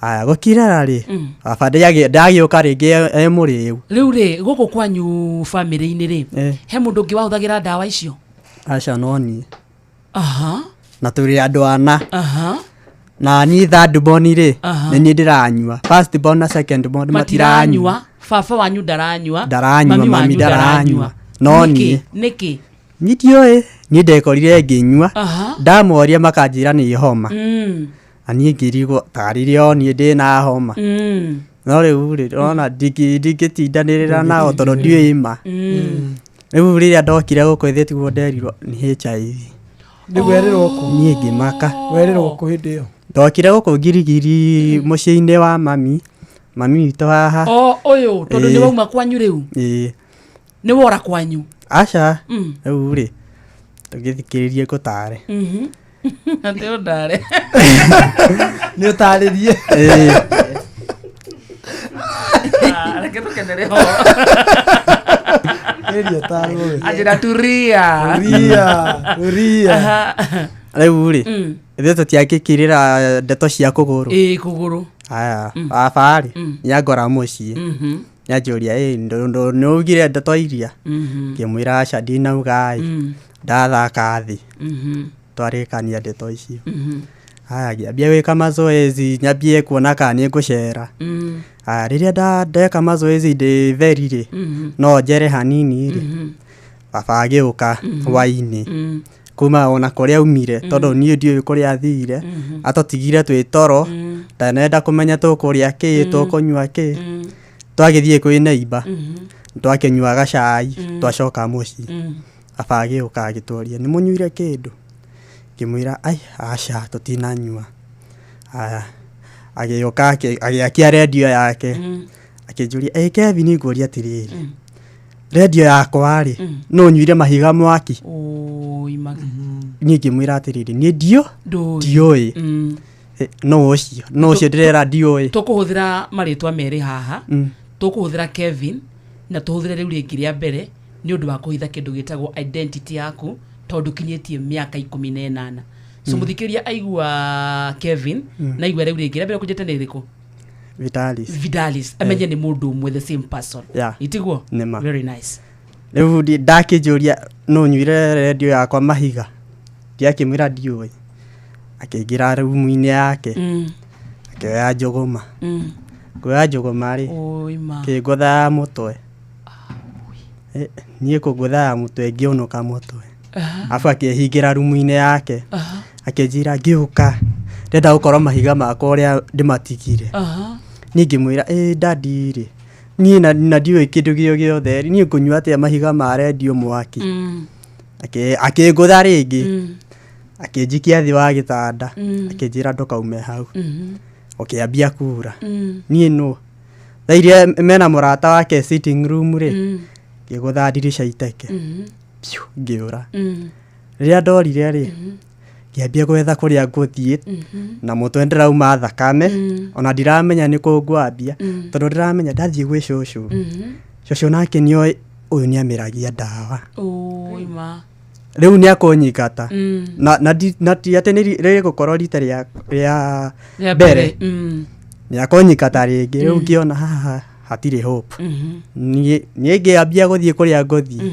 Aya gũkirĩra rĩ, baba ndagĩũka rĩngĩ e mũrĩu. Rĩu rĩ, gũkũ kwanyu bamĩrĩ-inĩ rĩ, he mũndũ ũngĩ wahũthagĩra ndawa icio? Aca, no niĩ. Na tũrĩ andũ ana. Na niĩ third born rĩ, nĩ niĩ ndĩranyua. First born na second born matiranyua. Matiranyua. Baba wanyu ndaranyua? Ndaranyua. Mami mami wanyu ndaranyua, no Nĩkĩ? niĩ. Nĩkĩ? Niĩ ndiũĩ, niĩ ndekorire ngĩnyua. Ndamoria makanjĩra nĩ homa, na niĩ ngĩrigwo tarĩrĩ o niĩ ndĩna homa. No rĩu rĩ, ndĩrona ndingĩtindanĩrĩra nao tondũ ndiũĩ ma. Rĩu rĩrĩa ndokire gũkũ ĩthĩ tiguo nderirwo nĩ HIV. Nĩ werirwo kũ? Niĩ ngĩmaka. Werirwo kũ hĩndĩ ĩyo? Ndokire gũkũ Ngirigiri mũciĩ-inĩ wa mami, mami witũ haha. O ũyũ tondũ nĩ Ĩĩ. wauma kwanyu rĩu? Ĩĩ. Nĩ wora kwanyu? Aca. Rĩu rĩ, tũgĩthikĩrĩrie ngũtare. Atĩ ũndare. Nĩ ũtarĩrie. Ĩĩ. Ah, reke tũkenere ho. Geria ũtarwo we. Anjĩra turia. Turia, turia. Rĩu rĩ, ithuĩ tũtiangĩkirĩra ndeto cia kũgũrũ. Ĩĩ, kũgũrũ. Aya, baba rĩ, nĩangora mũciĩ, nĩanjũria, "Ĩ nĩ augire ndeto iria?" Ngĩmwĩra, "Aca, ndinauga ĩ, ndathaka thĩ." Twarĩkania ndeto icio. Aya, ngĩambia gwĩka mazoezi nyambie kuona kana nĩ ngũcera. Aya, rĩrĩa ndeka mazoezi ndĩ theri rĩ, no njere hanini rĩ, baba agĩũka hwainĩ kuma ona kũrĩa aumire, tondũ niĩ ndiũĩ kũrĩa athire, atũtigire twĩ toro, ndanenda kũmenya tũkũrĩa kĩ, tũkũnyua kĩ. Twagĩthiĩ kwĩ neighbour, twakĩnyuaga cai, twacoka mũciĩ, baba agĩũka agĩtũria, "Nĩ mũnyuire kĩndũ?" Ngĩmwĩra, "Ai, aca, tũtinanyua." Aya, agĩũka agĩakia rendio yake, akĩnjũria, "Ĩ Kevin, ngũria atĩrĩrĩ, rendio yakwa rĩ, no ũnyuire mahiga mwaki?" Oi, Niĩ ngĩmwĩra atĩrĩrĩ, "Niĩ ndio Ndũĩ. ndiũĩ." No ũcio, no ũcio ndĩrera ndiũĩ. Tũkũhũthĩra marĩtwa merĩ haha. Tũkũhũthĩra Kevin na tũhũthĩre rĩu rĩngĩ rĩa mbere nĩ ũndũ wa kũhitha kĩndũ gĩtagwo identity yaku, tondũ kinyĩtie mĩaka 18. So mũthikĩrĩria aigua Kevin na aigua rĩu rĩngĩ rĩa mbere kũnjĩte nĩ rĩrĩkũ? Vitalis. Vidalis, amenye nĩ mũndũ ũmwe, the same person. Itiguo? Nĩma. Very nice. Rĩu ndakĩnjũria no nyuire redio yakwa mahiga, ndiakĩmwĩra ndiũĩ. Akĩingĩra rumu-inĩ yake, akĩoya njũgũma. Kuoya njũgũma rĩ, Oi ma. kĩngũtha ya mũtwe. Niĩ kũngũtha ya mũtwe ngĩũnũka mũtwe. Arabu akĩhingĩra rumu-inĩ yake, akĩnjĩra ngĩũka ndĩrenda gũkorwo mahiga makwa ũrĩa ndĩmatigire. Niĩ ngĩmwĩra ĩ dadi rĩ, niĩ na ndiũĩ kĩndũ gĩo gĩothe rĩ, niĩ ngũnyua atĩa mahiga ma rendio mwaki? Akĩngũtha rĩngĩ, akĩnjikia thĩ wa gĩtanda, akĩnjĩra ndũkaume hau. Ũkĩambia kura. Niĩ nũ thaa iria mena mũrata wake sitting room rĩ, ngĩgũtha ndirica iteke piu, ngĩũra. Rĩrĩa ndorire rĩ, ngĩambia gwetha kũrĩa ngũthiĩ, na mũtwe ndĩrauma thakame, ona ndiramenya nĩ kũ ngwambia, tondũ ndĩramenya ndathiĩ gwĩ cũcũ, cũcũ nake nĩoĩ ũyũ nĩameragia ndawa. Oi ma. Rĩu nĩ akũnyingata. Na ti atĩ nĩ rĩgũkorwo rita rĩa Rĩa mbere. mbere. Nĩ akũnyingata rĩngĩ. Rĩu ngĩona haha hatirĩ hope. Niĩ ngĩambia gũthiĩ kũrĩa ngũthiĩ,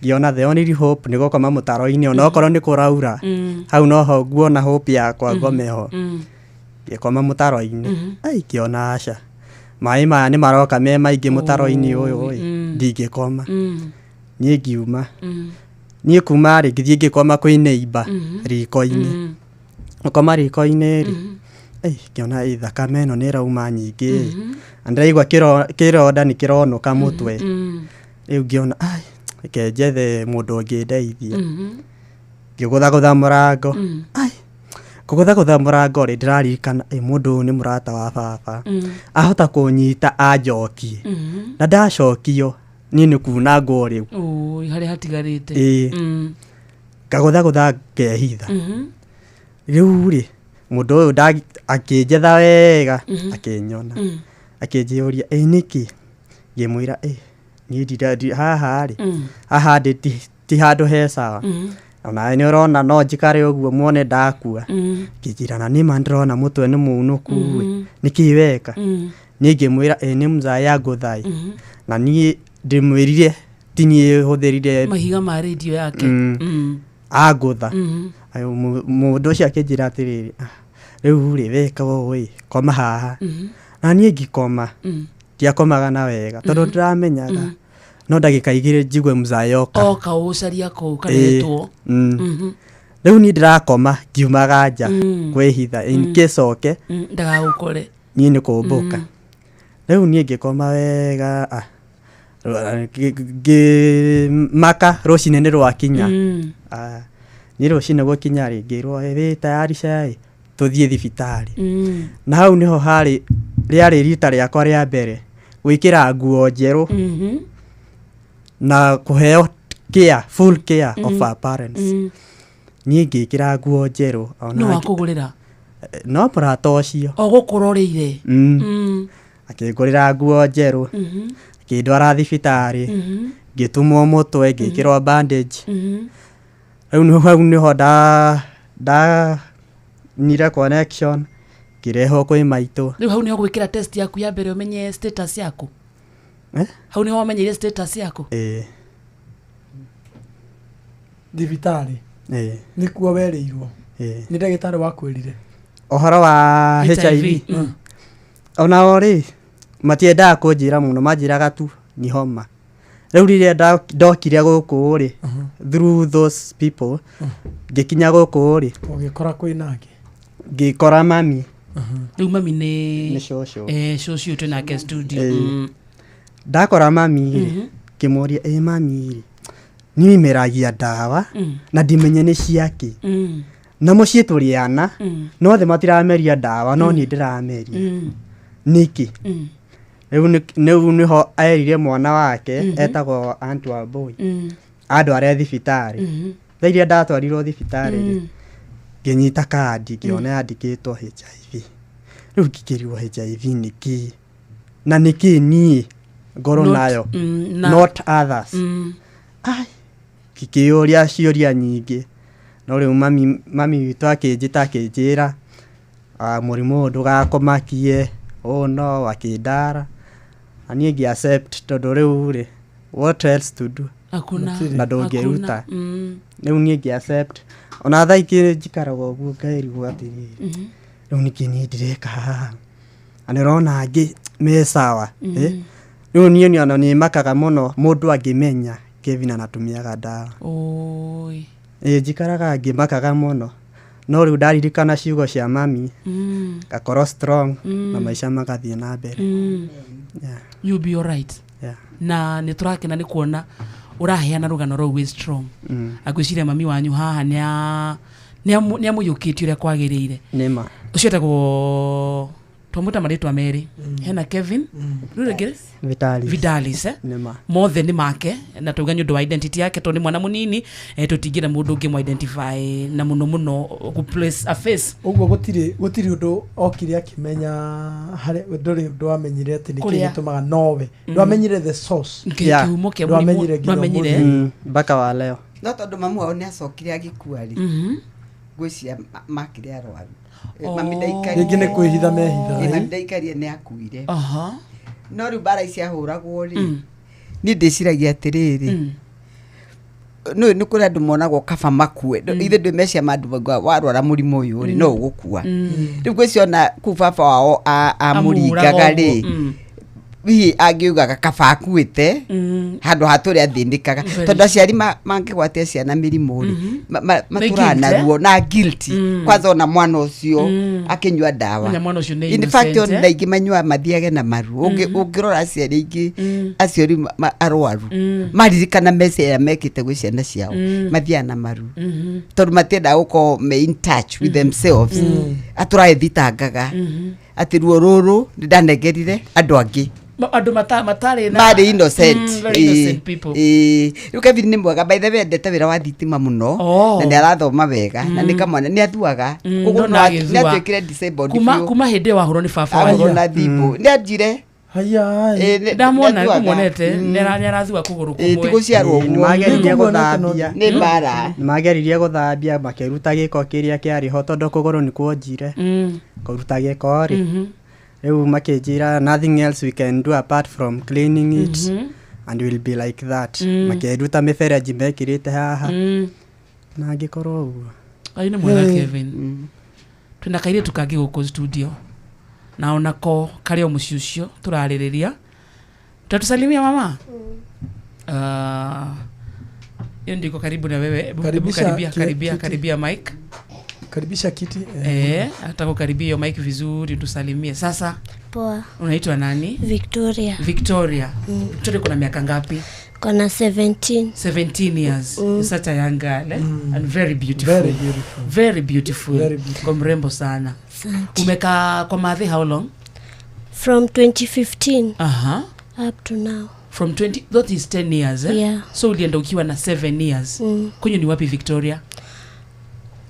ngĩona the only hope nĩ gũkoma mũtaro-inĩ, ona okorwo nĩ kũraura, hau noho nguona hope yakwa, ngome ho. Ngĩkoma mũtaro-inĩ. Ai, ngĩona aca, maĩ maya nĩ maroka me maingĩ mũtaro-inĩ ũyũ ĩ, ndingĩkoma. Niĩ ngiuma. Niĩ kuma rĩ, ngĩthiĩ ngĩkoma kwĩ neighbor riko-inĩ. Gũkoma riko-inĩ rĩ, ngĩona ĩ thakame ĩno nĩ ĩrauma nyingĩ ĩ, na ndĩraigua kĩronda nĩ kĩronũka mũtwe. Rĩu ngĩona ai, reke njethe mũndũ ũngĩndeithia. Ngĩgũthagũtha mũrango. Ai, kũgũthagũtha mũrango rĩ, ndĩraririkana ĩ mũndũ ũyũ nĩ mũrata wa baba. Ahota kũnyita anjokie. Na ndacokio niĩ nĩ kuna ngwo rĩu. Oi, harĩa hatigarĩte. Ĩĩ. Ngagũthagũtha ngehitha. Rĩu rĩ, mũndũ ũyũ akĩnjetha wega, akĩnyona. Akĩnjũria ĩ nĩkĩ? Ngĩmwĩra ĩ niĩ haha rĩ, haha ndĩ ti handũ he sawa. Onawe nĩ ũrona no njikare ũguo muone ndakua. Ngĩnjĩra na nĩma ndĩrona mũtwe nĩ mũunũku ĩ, nĩkĩ weka? Niĩ ngĩmwĩra ĩ nĩ mzai angũtha ĩ. Na niĩ ndĩmwĩrire ti niĩ hũthĩrire mahiga ma radio yake. Angũtha. Mũndũ ũcio akĩnjĩra atĩrĩrĩ, rĩu rĩ weka ũũ ĩ, koma haha. Na niĩ ngĩkoma, ndiakomaga na wega tondũ ndĩramenyaga no ndagĩka igĩrĩ njigue mzai oka. Oka ũcaria kũu karetwo. Rĩu niĩ ndĩrakoma ngiumaga nja kwĩhitha in case oke, Ndagagũkore. niĩ nĩ kũmbũka. Rĩu niĩ ngĩkoma wega, ngĩmaka rũcinĩ nĩ rwakinya. Niĩ rũcinĩ gũkinya rĩ, ngĩrwo wĩ tayarisha ĩ, tũthiĩ thibitarĩ. Na hau nĩho harĩ rĩarĩ rita rĩakwa rĩa mbere gwĩkĩra nguo njerũ na kũheo care, full care of our parents. Niĩ ngĩkĩra nguo njerũ. Nĩ wakũgũrĩra? No mũrata ũcio. O gũkũroreire? Akĩngũrĩra nguo njerũ, akĩndwara thibitarĩ, ngĩtumwo mũtwe, ngĩkĩrwo bandage. Rĩu hau nĩho ndanyire connection, ngĩrehwo kwĩ maitũ. Rĩu hau nĩho gwĩkĩra test yaku ya mbere ũmenye status yaku? Hau nĩho wamenyeire status yaku? Ĩĩ. Thibitarĩ? Ĩĩ. Nĩkuo werĩirwo? Ĩĩ. Nĩ ndagĩtarĩ wakwĩrire? Ũhoro wa HIV. Onao rĩ, matiendaga kũnjĩra mũno, manjĩraga tu ni homa. Rĩu rĩrĩa ndokire gũkũ rĩ, through those people, ngĩkinya gũkũ rĩ, ũgĩkora kwĩna angĩ? Ngĩkora mami. Rĩu mami nĩ Nĩ cũcũ. Cũcũ twĩ nake studio. Ndakora mami rĩ, ngĩmũria ĩ mami rĩ, niĩ meragia ndawa na ndimenye nĩ ciakĩ. Na mũciĩ tũrĩ ana, no othe matirameria ndawa, no niĩ ndĩrameria. Nĩkĩ? Rĩu nĩho erire mwana wake, etagwo Aunt Wambui, andware thibitarĩ. Thaa iria ndatwarirwo thibitarĩ rĩ, ngĩnyita kandi, ngĩona yandĩkĩtwo HIV. Rĩu ngĩkĩrigwo HIV nĩ kĩĩ? Na nĩ kĩĩ niĩ ngorwo nayo? Not others. Ai, ngĩkĩyũria ciũria nyingĩ. No rĩu mami witũ akĩnjĩta akĩnjĩra mũrimũ ũyũ ndũgakũmakie, ũũ no akĩndara na niĩ ngĩ accept tondũ rĩu rĩ, what else to do? Hakuna, Na ndũngĩruta. Hakuna. Rĩu niĩ ngĩ accept, ona thaa ingĩ njikaraga ũguo ngaĩrigwo atĩrĩrĩ, rĩu nĩkĩ niĩ ndĩreka haha na nĩ ũrona angĩ me sawa? Eh? Rĩu niĩ ona nĩ makaga mũno mũndũ angĩmenya Kevin anatumiaga ndawa. Oi. Ĩ, njikaraga ngĩmakaga mũno, no rĩu ndaririkana ciugo cia mami, ngakorwo strong na maica magathiĩ na mbere. Yeah. You'll be alright. Yeah. Na nä tå rakena nä kuona å raheana rå gano rou wĩ strong. Angwĩciria mami wanyu haha nĩ amũiyũkĩtie ũrĩa kwagĩrĩire. Nĩma. Ũcio etagwo, twamwĩta marĩtwa merĩ, hena Kevin, rĩu rĩngĩ? Vitalis. Vidalis, eh? Nĩma. Mothe nĩ make na tauga nĩ ũndũ wa identity yake, tondũ nĩ mwana mũnini, tũtingĩenda mũndũ ũngĩ mũ identify na mũno mũno gũ place a face. Ũguo gũtirĩ ũndũ okire akĩmenya harĩa, ndũrĩ ũndũ wamenyire atĩ nĩkĩ Kũrĩa. gĩtũmaga nowe ndwamenyire the source. Yeah. Kĩhumo kĩa mũrimũ Ndwamenyire nginya ndwamenyire. ũmũthĩ. Mpaka wa leo. No tondũ mamu wao nĩ acokire agĩkua rĩ, ngwĩciria makire arwaru. Mami ndaikarire. Rĩngĩ nĩ kwĩhitha mehithaga. Mami ndaikarire, nĩ akuire. No rĩu mbara ici ahũragwo rĩ, niĩ ndĩciragia atĩrĩrĩ, nĩ kũrĩ andũ monagwo kaba makue. Ithe ndwĩ mecia ma andũ maugaga warwara mũrimũ ũyũ rĩ, no ũgũkua. Rĩu ngwĩciria ona kũu baba wao amũringaga Amũhũraga rĩ, ũguo. Hihi angiugaga kaba akuĩte handũ ha tũrĩa athĩnĩkaga. Tondũ aciari mangĩgwatia ciana mĩrimũ rĩ, matũraga Nĩ na guilt, eh? ruo na guilty. Kwanza ona mwana ũcio akĩnyua ndawa. Menya mwana ũcio nĩ In fact, innocent, ona eh? aingĩ manyuaga mathiage na maru. Ũngĩrora aciari aingĩ acio rĩu arwaru, maririkana meci ĩrĩa mekĩte gwĩ ciana ciao, mathiaga na maru tondũ matiendaga gũkorwo me in touch with themselves, atũraĩthitangaga atĩ ruo rũrũ nĩ ndanengerire andũ angĩ. Andũ matarĩ na Marĩ innocent. Very innocent people. Ĩĩ. Rĩu Kevin nĩ mwega, by the way, endete wĩra wa thitima mũno. Oh. Na nĩ arathoma wega na nĩ kamwana nĩ athuaga. Koguo Ndona nĩ agĩthua. atuĩkire disabled Kuma biũ. kuma hĩndĩ ĩyo wahũrwo nĩ baba Ahũrwo wanyu. na thimũ nĩ anjire. Ĩĩ, Ndamwona. nĩ athuaga. Ngũmuonete nĩ arathua kũgũrũ Ĩĩ, ti kũmwe. gũciarwo Ĩĩ, ũguo. nĩmageririe gũthambia. Nĩ mbara. Nĩmageririe gũthambia makĩruta gĩko kĩrĩa kĩarĩ ho tondũ kũgũrũ nĩ kuonjire kũruta gĩko rĩ, rĩu makĩnjĩra nothing else we can do apart from cleaning it and will be like that. Makĩruta mĩbereji mekĩrĩte haha na angĩkorwo ũguo. Ai, nĩ mwega Kevin. Twĩna kairĩtu kangĩ gũkũ studio na onako karĩ o mũciĩ ũcio tũrarĩrĩria. Utatusalimia mama? Hiyo ndiko karibu na wewe. Hebu Karibisha karibia, karibia, kiti. Karibia mic. Karibisha kiti. Hata kukaribia hiyo mic vizuri tusalimie. Sasa Poa. unaitwa nani? Victoria. Victoria. Victoria, kuna miaka ngapi? Kona 17. 17 years. You're such a young girl, eh? And very beautiful. Very beautiful. Very beautiful. Very beautiful. Kwa mrembo sana. Asante. Umekaa kwa madhi how long? From 2015 up to now. From 20, that is 10 years, eh? Yeah. So ulienda ukiwa na 7 years. Kwenyu ni wapi, Victoria?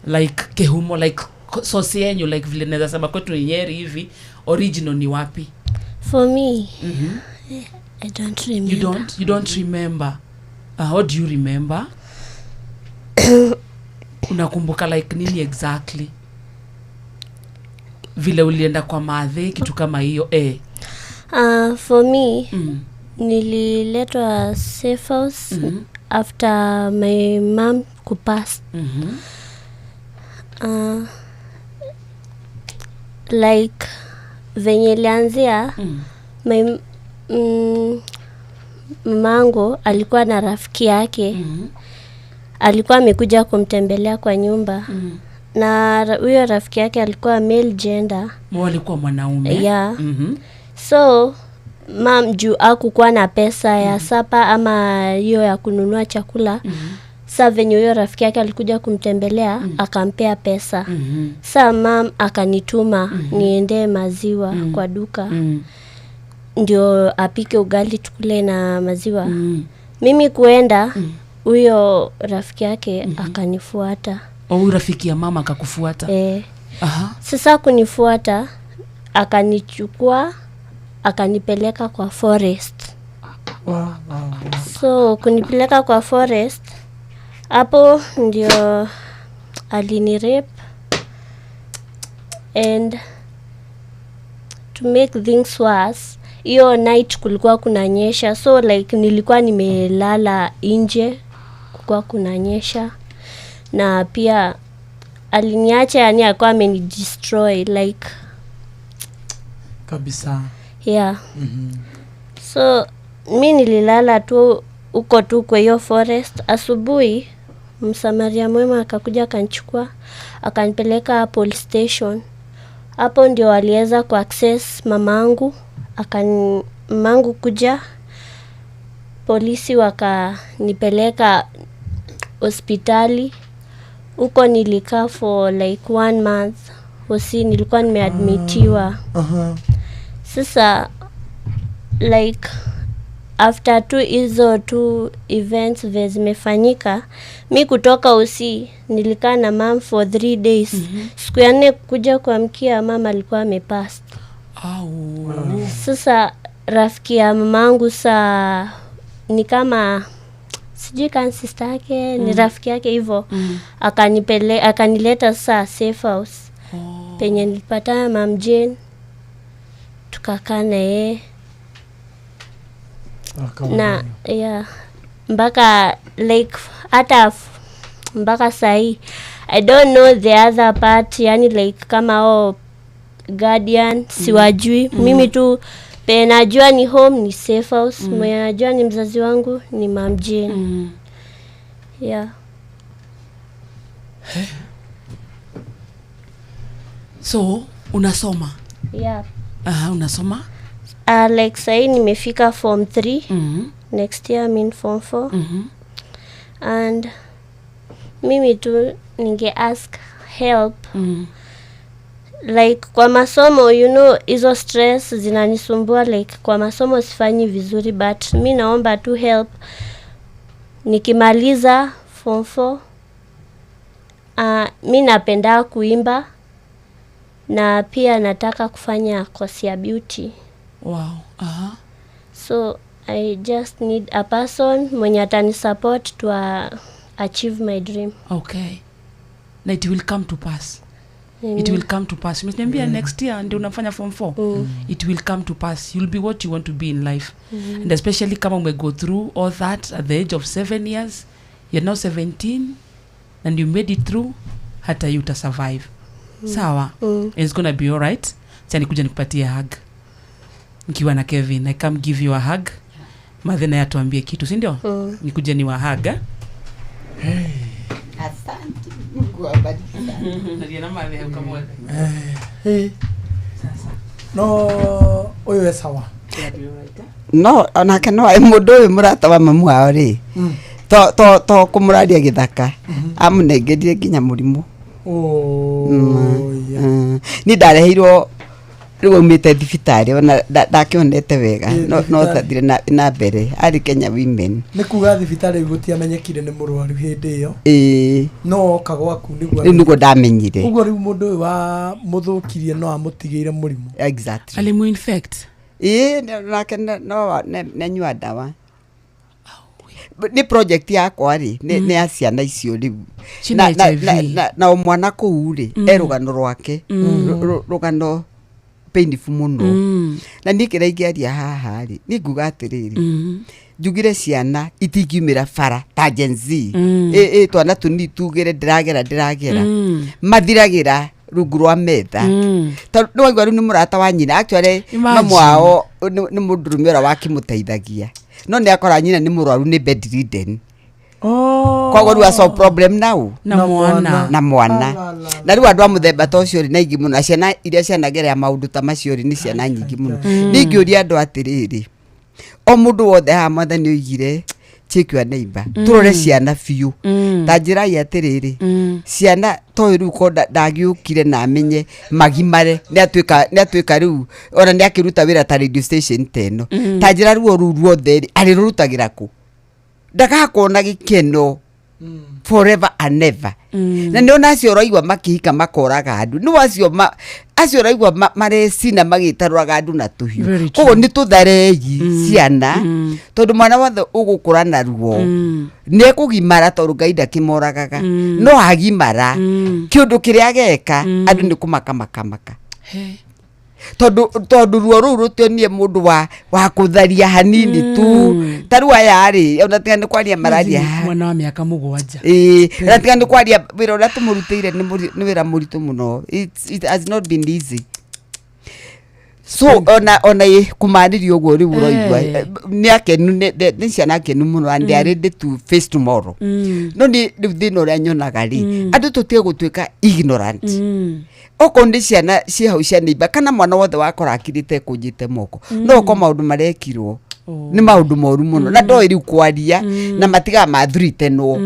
Like kehumo, like source yenyu, like vile naweza sema kwetu ni Nyeri hivi, original ni wapi? For me, I don't remember. You don't remember. What do you remember? Unakumbuka like nini exactly? Vile ulienda kwa madhe, kitu kama hiyo, eh? For me, nililetwa safe house after my mom kupass. Like venye ilianzia, mamangu alikuwa na rafiki yake, alikuwa amekuja kumtembelea kwa nyumba, na huyo rafiki yake alikuwa male gender. Mo alikuwa mwanaume. Yeah. So mam juu akukuwa na pesa ya supper ama hiyo ya kununua chakula, sa venye huyo rafiki yake alikuja kumtembelea, akampea pesa. Sa mam akanituma niendee maziwa kwa duka ndio apike ugali tukule na maziwa. Mimi kuenda, huyo rafiki yake akanifuata. Oh, huyu rafiki ya mama akakufuata. Eh. Sasa kunifuata, akanichukua, akanipeleka kwa forest. So kunipeleka kwa forest, hapo ndio Alinirape and to make things worse, hiyo night kulikuwa kunanyesha, so like nilikuwa nimelala nje, kulikuwa kunanyesha, na pia aliniacha, yani alikuwa amenidestroy like Kabisa. Yeah. So mi nililala tu huko tu kwa hiyo forest. Asubuhi msamaria mwema akakuja akanichukua akanipeleka police station. Hapo ndio aliweza kuaccess mamangu, mamangu kuja, polisi wakanipeleka hospitali. Huko nilikaa for like one month hosi, nilikuwa nimeadmitiwa. Sasa like after tu hizo tu events vile zimefanyika, mi kutoka usi nilikaa na mam for 3 days. Siku ya nne kuja kuamkia, mama alikuwa amepass. Sasa rafiki ya mamangu, saa ni kama sijui kama sister yake, ni rafiki yake hivyo, akanileta sasa safe house penye nilipatana Mam Jane, tukakaa na yeye na yeah, mpaka like hata mpaka sahii I don't know the other part, yani like kama o guardian siwajui. Mimi tu penye najua ni home ni safe house. Mwenye najua ni mzazi wangu ni Mam Jane. Yeah. So unasoma? Yeah. Aha, unasoma? Like sahii nimefika form 3. Next year I'm in form 4. And mimi tu ninge ask help like kwa masomo, hizo stress zinanisumbua, like kwa masomo sifanyi vizuri, but mi naomba tu help nikimaliza form 4. Mi napenda kuimba na pia nataka kufanya course ya beauty. So I just need a person mwenye atanisupport to achieve my dream. Okay, na it will come to pass. Amen. It will come to pass. Umeniambia next year ndio unafanya form 4. It will come to pass. You'll be what you want to be in life. And especially kama ume go through all that at the age of 7 years, you're now 17 and you made it through, hata you utasurvive. Sawa? It's gonna be alright. Sasa nikuja nikupatie hug nikiwa na Kevin. I come give you a hug. Madhe naye atuambie kitu, si ndio? Mm. Nikuje ni wahug. Asante, Mungu awabariki sana. Naria mathe hau kamwe. Eh, no ũyũ e sawa. No onake no mũndũ ũyũ mũrata wa mamu wao rĩ, to kũmũraria gĩthaka, amũnengerire nginya mũrimũ. Niĩ ndareheirwo rĩu aumĩte thibitarĩ, ona ndakĩonete wega. No thibitarĩ. Tathire na mbere arĩ Kenya Women. Nĩ kuga thibitarĩ gũtiamenyekire nĩ mũrwaru hĩndĩ ĩyo? Ĩĩ. No oka gwaku nĩguo? Rĩu nĩguo ndamenyire. Ũguo rĩu mũndũ ũyũ wa mũthũkirie no amũtigĩire mũrimũ. Exactly. Alimuinfect. Ĩĩ, nake no nĩanyua ndawa. Nĩ project yakwa rĩ, nĩ ya ciana icio rĩu. Cina HIV. Na o mwana kũu rĩ, e rũgano rwake. Rũgano painful mũno. Na niĩ kĩrĩa ingĩaria haha rĩ, niĩ nguga atĩrĩrĩ, njugire ciana itingiumĩra bara ta Gen Z. Ĩ twana tũnini tugĩre ndĩragera ndĩragera, mathiragĩra rungu rwa metha. Tondũ nĩwaigua rĩu nĩ mũrata wa nyina actually. Imagine. Mamu wao nĩ mũndũrũme ũrĩa wakĩmũteithagia, no nĩ akora nyina nĩ mũrwaru, nĩ bedridden. Koguo rĩu asolve problem nau. Na mwana. Na mwana. Na rĩu andũ a mũthemba ta ũcio rĩ, na aingĩ mũno, na ciana iria cianagerera maũndũ ta macio rĩ, nĩ ciana nyingĩ mũno. Ningĩũria andũ atĩrĩrĩ, o mũndũ wothe haha, mwathani oigire check your neighbor. Tũrore ciana biũ. Ta njĩrai atĩrĩrĩ, ciana toyũ rĩu ko ndagĩũkire na amenye magimare, nĩ atuĩka rĩu ona nĩ akĩruta wĩra ta radio station ta ĩno. Ta njĩra, ruo rũu ruothe rĩ, arĩrũrutagĩra kũ? Ndagakorwo na gĩkeno. Forever and ever. Na nä ona acio ũraigua makĩhika makoraga andũ, nĩ acio acio ũraigua marecina magĩtarũraga andũ na tũhiũ. Very Koguo nĩ tũtharei ciana, tondũ mwana wothe ũgũkũra na ruo nĩ ekũgimara, tondũ Ngai ndakĩmoragaga, no agimara kĩũndũ kĩrĩa ageka andũ nĩ kũmaka makamaka, tondũ ruo rũu rũtionie mũndũ wa kũtharia hanini tu. Ta rĩu aya rĩ, ona tiga nĩ kwaria mararia haha. Mwana wa mĩaka 7. Ĩĩ, na tiga nĩ kwaria, wĩra ũrĩa tũmũrutĩire nĩ wĩra mũritũ mũno. It has not been easy. So ona ĩ kũmanĩria ũguo rĩu ũraigua nĩ akenu, nĩ ciana akenu mũno, and they are ready to face tomorrow. No nĩ rĩu thĩna ũrĩa nyonaga rĩ, andũ tũtige gũtuĩka ignorant. Okorwo nĩ ciana ciĩ hau cia neighbor, kana mwana wothe wakora akirĩte ekũnjĩte moko, no okorwo maũndũ marekirwo nĩ maũndũ moru mũno na ndoĩ rĩu kwaria na matigaga mathuritenwo.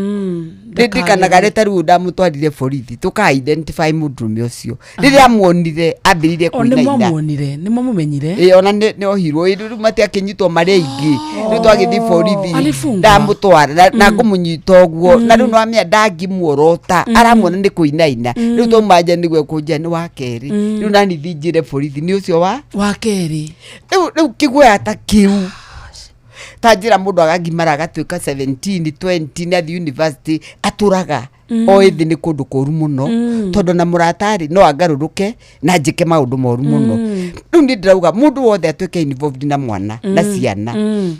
Ndirikanaga rĩ, ta rĩu ndamũtwarire borithi tũka identify mũndũrũme ũcio, rĩrĩa amuonire ambĩrĩirie O nĩ kũinaina. mwamuonire, nĩ mwamũmenyire? Ĩ, ona nĩ ohirwo. Ĩ, rĩu matiakĩnyitwo marĩ aingĩ, rĩu twagĩthiĩ borithi. Alifungwa? Ndamũtwara na ngũmũnyita ũguo, na rĩu nĩwamenya ndangĩmuorota, aramuona nĩ kũinaina. Rĩu twauma nja nĩguo ekũnjia nĩ wa kerĩ. Rĩu nani thiĩ njĩre borithi nĩ ũcio wa wa kerĩ. Rĩu kĩguoya ta kĩu, ta njĩra mũndũ agagimara agatuĩka 17, 20 nĩ athiĩ university, atũraga o ĩthĩ nĩ kũndũ kũru mũno, tondũ na mũratarĩ no angarũrũke na njĩke maũndũ moru mũno. Rĩu nĩ ndĩrauga mũndũ wothe atuĩke involved na mwana na ciana,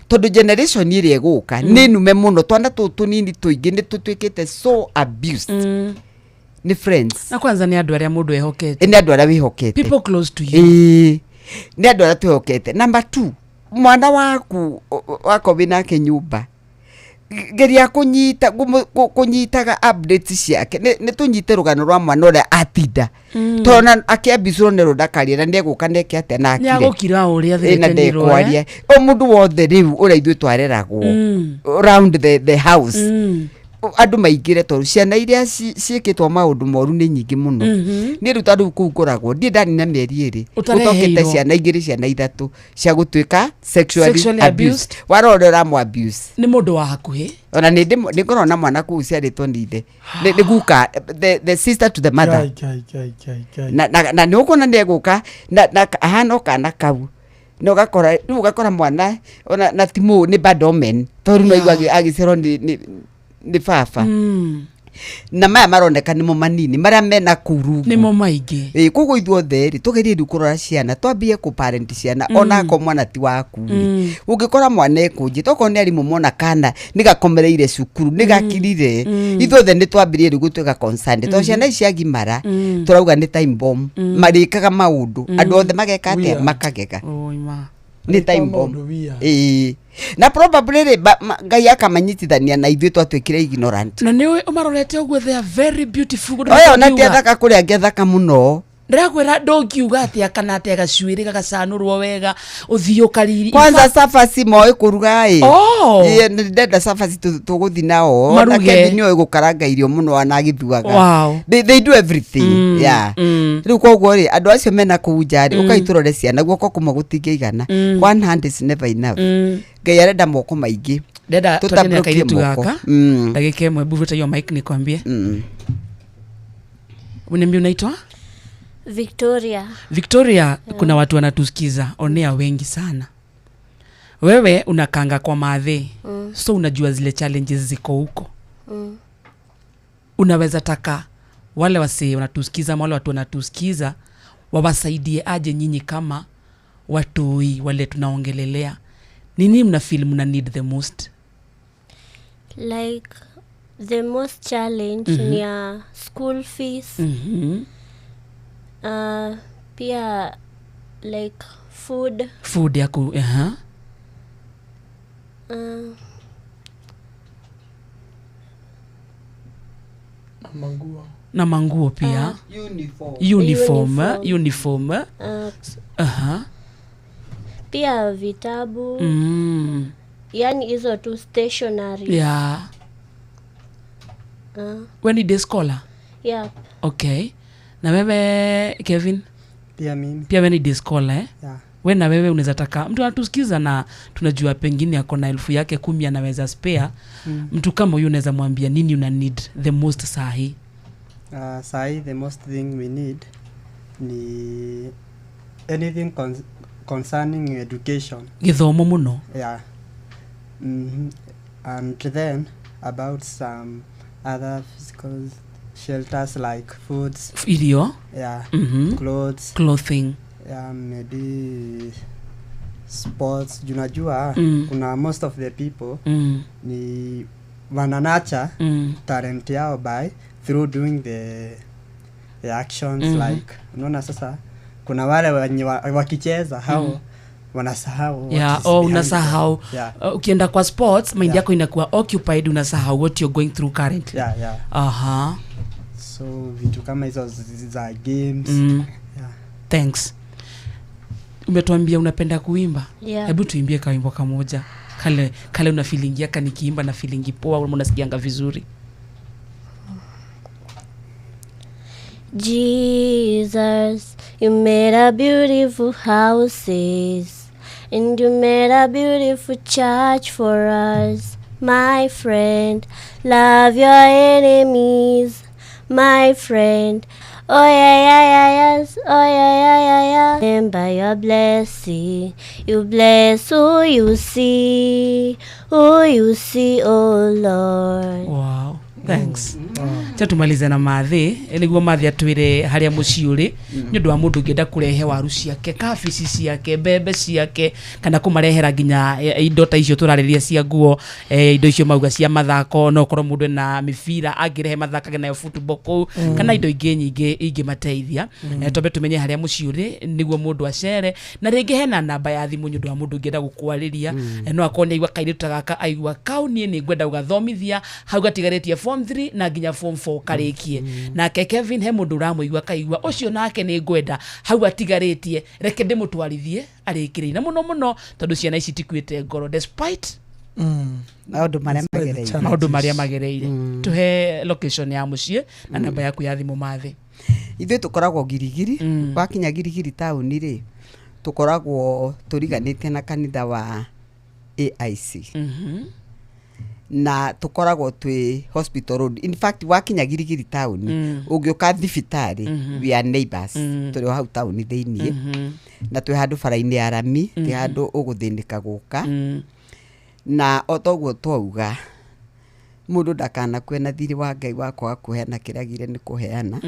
tondũ generation ĩrĩa ĩgũka nĩ nume mũno. Twana tũtũ tũnini tũingĩ nĩ tũtuĩkĩte so abused nĩ friends. Na kwanza nĩ andũ arĩa mũndũ ehokete. Nĩ andũ arĩa wĩhokete. People close to you. Ĩĩ, nĩ andũ arĩa twĩhokete. Number two, mwana waku wakorwo wĩ nake nyũmba, geria kũnyita kũnyitaga updates ciake. Nĩ tũnyite rũgano rwa mwana ũrĩa atinda, tondũ na akĩambicũrwo nĩ ndakaria na nĩegũka neke atĩa na Nĩ akire. agũkira o ũrĩa Ĩ, na threatenirwo, ndekwaria. O mũndũ wothe rĩu ũrĩa ithuĩ twareragwo round the house, andũ maingĩre, tondũ ciana iria ciĩkĩtwo maũndũ moru nĩ nyingĩ mũno. Niĩ rĩu ta rĩu kũu ngoragwo ndiĩ ndanina mĩeri 2 Ũtareheirwo. ũtokĩte ciana igĩrĩ, ciana ithatũ cia gũtuĩka sexually Sexually abused. abused. Warora ũrĩa ũramũ abuse Nĩ mũndũ wa hakuhĩ. Ona nĩ ngoragwo na mwana kũu ciarĩtwo nĩ ithe, nĩ guka, the sister to the mother. Ngai, Ngai, Ngai, Ngai, Ngai. Na nĩ ũkuona nĩ egũka na ahana o kana kau, na ũgakora rĩu ũgakora mwana ona na ti mũ nĩ bad omen, tondũ no igua agĩcerwo nĩ baba. Na maya maroneka nĩmo manini, marĩa mena kũu rungu Nĩmo maingĩ. Ĩ, koguo ithuothe rĩ, tũgerie rĩu kũrora ciana, twambie kũ parent ciana. Ona akorwo mwana ti waku rĩ, ũngĩkora mwana ekũnjĩte, okorwo nĩ arimũ mona kana nĩ gakomereire cukuru, nĩ gakirire, ithuothe nĩ twambĩrĩrie rĩu gũtuĩka concerned, tondũ ciana ici ciagimara, tũrauga nĩ time bomb, marĩkaga maũndũ andũ othe mageka atĩa? Weird. Makagega. Oima. Nĩ time bomb. Maũndũ weird. Ĩĩ, na probably rĩ, Ngai akamanyitithania na ithuĩ twatuĩkire ignorant. Na nĩ ũmarorete ũguo, they are very beautiful. Oya, ona ti athaka kũrĩa angĩ athaka mũno. Ndĩrakwĩra ndũngiuga atĩa kana atĩa, gacuĩrĩ gagacanũrwo wega, ũthiĩ ũkariri. Kwanza cabaci moĩ kũruga ĩ. Oh. Ĩ, nĩ ndenda cabaci tũgũthi nao na Maruge. Kevin nĩoĩ gũkaranga irio mũno ona agĩthuaga. Wow. They do everything. Yeah. Rĩu koguo rĩ, andũ acio mena kũu nja rĩ, ũkai tũrore ciana. Guoko kũmwe gũtingĩigana. One hand is never enough. Ngai arenda moko maingĩ. Ndenda twarie na Tũtambũrũkie kairĩtu moko. gaka ndagĩka 1. Buvuta hiyo mic nikwambie. Uniambie unaitwa? Victoria. Victoria, kuna watu wanatusikiza onea wengi sana. Wewe unakanga kwa madhe, so unajua zile challenges ziko huko. Unaweza taka wale wasee wanatusikiza ama wale watu wanatusikiza wawasaidie aje nyinyi kama watoi wale tunaongelelea? Nini mna feel mna need the most? Like the most challenge ni ya school fees. Pia like food. Food ya ku uh-huh. Manguo. Na manguo pia. Uniform. Uniform, eh? Uniform, eh? Uh-huh. Pia vitabu. Yani hizo tu stationery. Yeah. We ni day scholar? Yeah. Okay, na wewe Kevin? Pia mimi. Pia we ni day scholar, eh? Yeah. We na wewe unaweza taka mtu anatusikiza na tunajua pengine ako na elfu yake 10 anaweza spare. Mtu kama huyu unaweza mwambia nini una need the most sahi? Sahi the most thing we need ni anything concerning education. Githomo muno. Yeah. And then about some other physical shelters like foods. Irio. Yeah. Clothes. Clothing. Yeah, maybe sports. Unajua kuna most of the people ni wananacha talent yao by through doing the actions. Like unaona sasa kuna wale wenye wakicheza hao wanasahau. Yeah, oh, unasahau. Ukienda kwa sports mind yako inakuwa occupied, unasahau what you're going through currently. Yeah, yeah. Aha. So vitu kama hizo za games. Yeah. Thanks. Umetuambia unapenda kuimba. Yeah. Hebu tuimbie kawimbo kamoja. Kale kale una feeling yaka nikiimba na feeling poa, unasikianga vizuri. Jesus, you made a beautiful houses and you made a beautiful church for us. My friend, love your enemies. My friend, oh yeah, yeah, yeah, yes, oh yeah, yeah, yeah, yeah. And by your blessing, you bless who you see, oh Lord. Wow. Thanks. Cha tumalize na mathi niguo mathi atwire haria mucii uri ni undu wa mundu ungienda kurehe waru ciake, kabici ciake, mbembe ciake, kana kumarehera nginya indo ta icio turariria cia nguo, indo icio mauga cia mathako, no korwo mundu ena mibira angirehe mathakage nayo football kuu, kana indo ingi nyingi ingimateithia. Twambe tumenye haria mucii uri niguo mundu acere, na ringi hena namba ya thimu ni undu wa mundu ungienda gukwariria. No akorwo ni aigua kairitu ta gaka aigua kau nie ni ngwenda gugathomithia hau gatigarĩtie form 3 na nginya form 4 karikie. Nake Kevin he mundu uramuigua kaigua ucio nake ni ngwenda hau atigarĩtie reke ndimutwarithie arĩkĩrĩire na muno muno tondu ciana ici tikuĩte ngoro despite maundu maria magereire. Maundu maria magereire. Tuhe location ya muciĩ na namba yaku ya thimu mathi. Ithuĩ tũkoragwo Girigiri. Wakinya Girigiri taũni rĩ, tũkoragwo tũriganĩtie na kanitha wa AIC. Na tukoragwo twi hospital road. In fact wakinya Girigiri town ũngĩũka thibitarĩ, we are neighbors. Tũrĩ o hau taũni thĩiniĩ. Na twĩ handũ bara-inĩ ya rami, ti handũ ũgũthĩnĩka gũka. Na o toguo twauga mũndũ ndakanakue na thirĩ wa Ngai wa kwaga kũheana kĩrĩa agĩrĩire nĩ kũheana.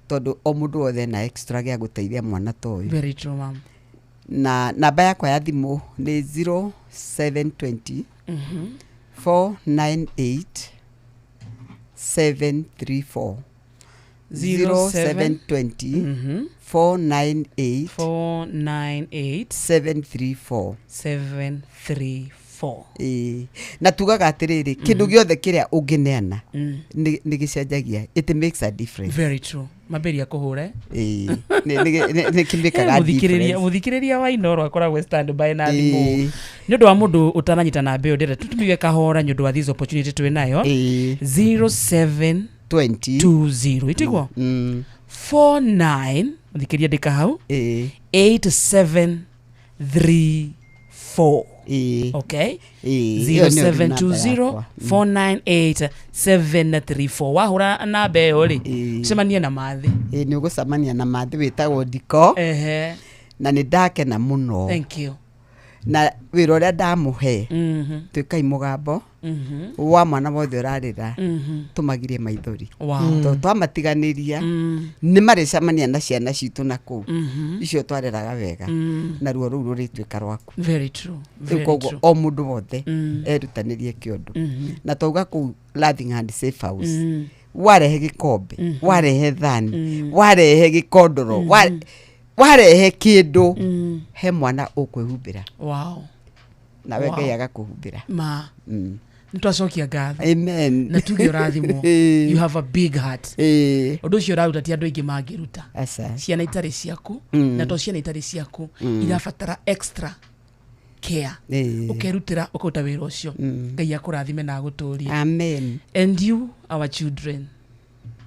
Tondũ o mũndũ wothe ena extra gĩa gũteithia mwana ta ũyũ. Very true, ma'am. Na namba yakwa ya thimũ nĩ 0720 498 734. 0720 498 498 734. 734. Ĩĩ. Na tugaga atĩrĩrĩ, kĩndũ gĩothe kĩrĩa ũngĩneana nĩ gĩcenjagia, it makes a difference. Very true. Mamberia kũhũre. Ĩĩ. Nĩ kĩmĩkaga difference. Mũthikĩrĩria wa Inooro akoragwo stand by na thimũ. Nĩ ũndũ wa mũndũ ũtananyita namba ĩyo ndĩrenda tũtũmige kahora nĩ ũndũ wa this opportunity twĩ nayo. 07 20 20 itiguo 49 mũthikĩrĩria ndĩka hau 87 34. Okay. Ĩyo nĩyo namba 0720 yakwa. 498 734. Wahũra namba ĩyo rĩ, ũcemanie na mathi. Ĩĩ, nĩ ũgũcemania na mathi wĩtagwo Ndiko. Na nĩ ndakena mũno. Thank you. Na wĩra ũrĩa ndamũhe, twĩkai mũgambo wa mwana wothe ũrarĩra, tũmagirie maithori. Tondũ twamatiganĩria nĩ marĩcemania na ciana citũ na kũu icio twareraga wega, na ruo rũu rũrĩtuĩka rwaku. Very true. Rĩu Very koguo true. o mũndũ wothe erutanĩrie kĩũndũ. Na twauga kũu Loving Hand Safe House, warehe gĩkombe, warehe thani, warehe gĩkondoro, warehe kĩndũ, he mwana ũkwĩhumbĩra. Wow. Nawe Wow. Ngai agakũhumbĩra. Ma. Nĩ twacokia ngatho. Amen. Na tuge ũrathimwo. You have a big heart. Ũndũ ũcio ũraruta ti andũ aingĩ mangĩruta. Aca. Ciana itarĩ ciaku, na to ciana itarĩ ciaku irabatara extra care. Ũkerutĩra ũkaruta wĩra ũcio. Ngai akũrathime na agũtũrie. Amen. And you, our children,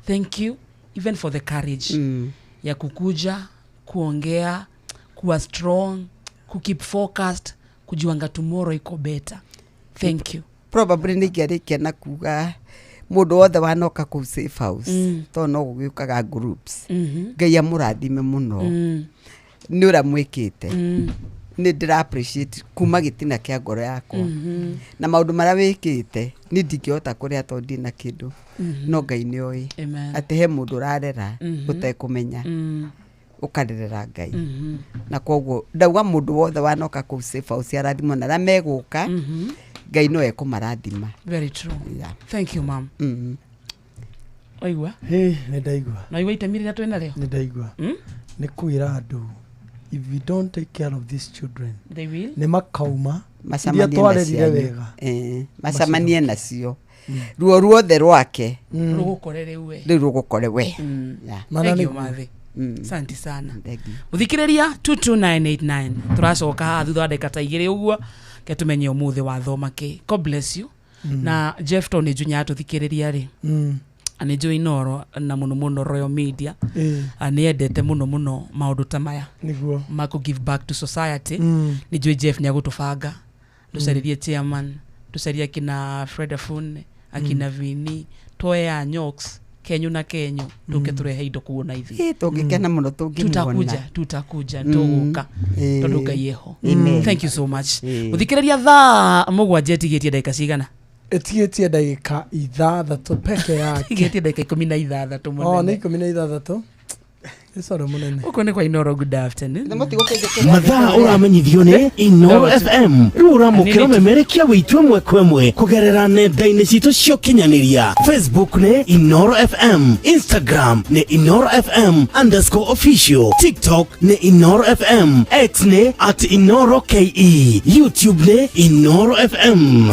thank you even for the courage ya kukuja kuongea, Kuwa strong, kukeep focused, kujuanga tomorrow iko better. Thank you. Probably nä ingĩarĩkia na kuga mũndũ wothe wanoka kũu safe house, tondũ no gũgĩũkaga groups, Ngai amũrathime mũno nĩ ũrĩa mwĩkĩte. Nĩ ndĩra appreciate kuma gĩtina kĩa ngoro yakwa na maũndũ marĩa wĩkĩte. Nĩ ndingĩhota kũrĩa tondũ ndina kĩndũ, no Ngai nĩ oĩ Amen. atĩ he mũndũ ũrarera ũtekũmenya, ũkarerera Ngai. Na koguo ndauga mũndũ wothe wanoka kũu safe house arathimwo, na arĩa megũka Ngai no ekũmarathima. Very true. Yeah. Thank you, mam. Waigua? Ĩ, nĩ ndaigua. Na igua itemi rĩrĩa twĩna rĩo. Nĩ ndaigua. Nĩ kwĩra andũ, if we don't take care of these children, they will nĩ makauma macemanie iria twarerire nacio. Wega. Eh, macemanie nacio ruo ruothe rwake rũgũkore rĩu we. Rĩu rũgũkore we. Yeah. Thank you, Mathi. Asante sana. Muthikĩrĩria 22989, tũracoka haha thutha wa ndagĩka ta 2 ũguo, ke tũmenye ũmũthĩ wathoma kĩ. God bless you. Na Jeff, to nĩ njunya atũthikĩrĩria rĩ, nĩ njũĩ Inoro na mũno mũno Royal Media nĩ endete mũno mũno maũndũ ta maya nĩguo ma kũ give back to society. Nĩ njũĩ Jeff nĩ agũtũbanga tũcaririe chairman, tũcarie akina Fred Afune, akina Vini, tuoe ya Nyox kenyu na kenyu, tũke tũrehe indo kuona ithuĩ. Ĩ, tũngĩkena mũno tũngĩmuona. Tutakuja, tutakuja, tũgũka tondũ Ngai eho. Amen. Thank you so much. Mũthikĩrĩria, thaa 7 ĩtigĩtie ndagĩka cigana? Ĩtigĩtie ndagĩka 6 peke yake. Ĩtigĩtie ndagĩka 16. Oh, nĩ Mũnene. 16 nĩ coro mũnene. Gũkũ nĩ kwa Inoro. Good afternoon. Mathaa ũramenyithio nĩ Inoro FM. Rĩu ũramũkĩra ũmemerekia wĩitũ ĩmwe kwa ĩmwe kũgerera nenda-inĩ citũ cia ũkinyanĩria. Facebook nĩ Inoro FM, Instagram nĩ InoroFM_official, TikTok nĩ Inoro FM, X nĩ @InoroKE, YouTube nĩ Inoro FM.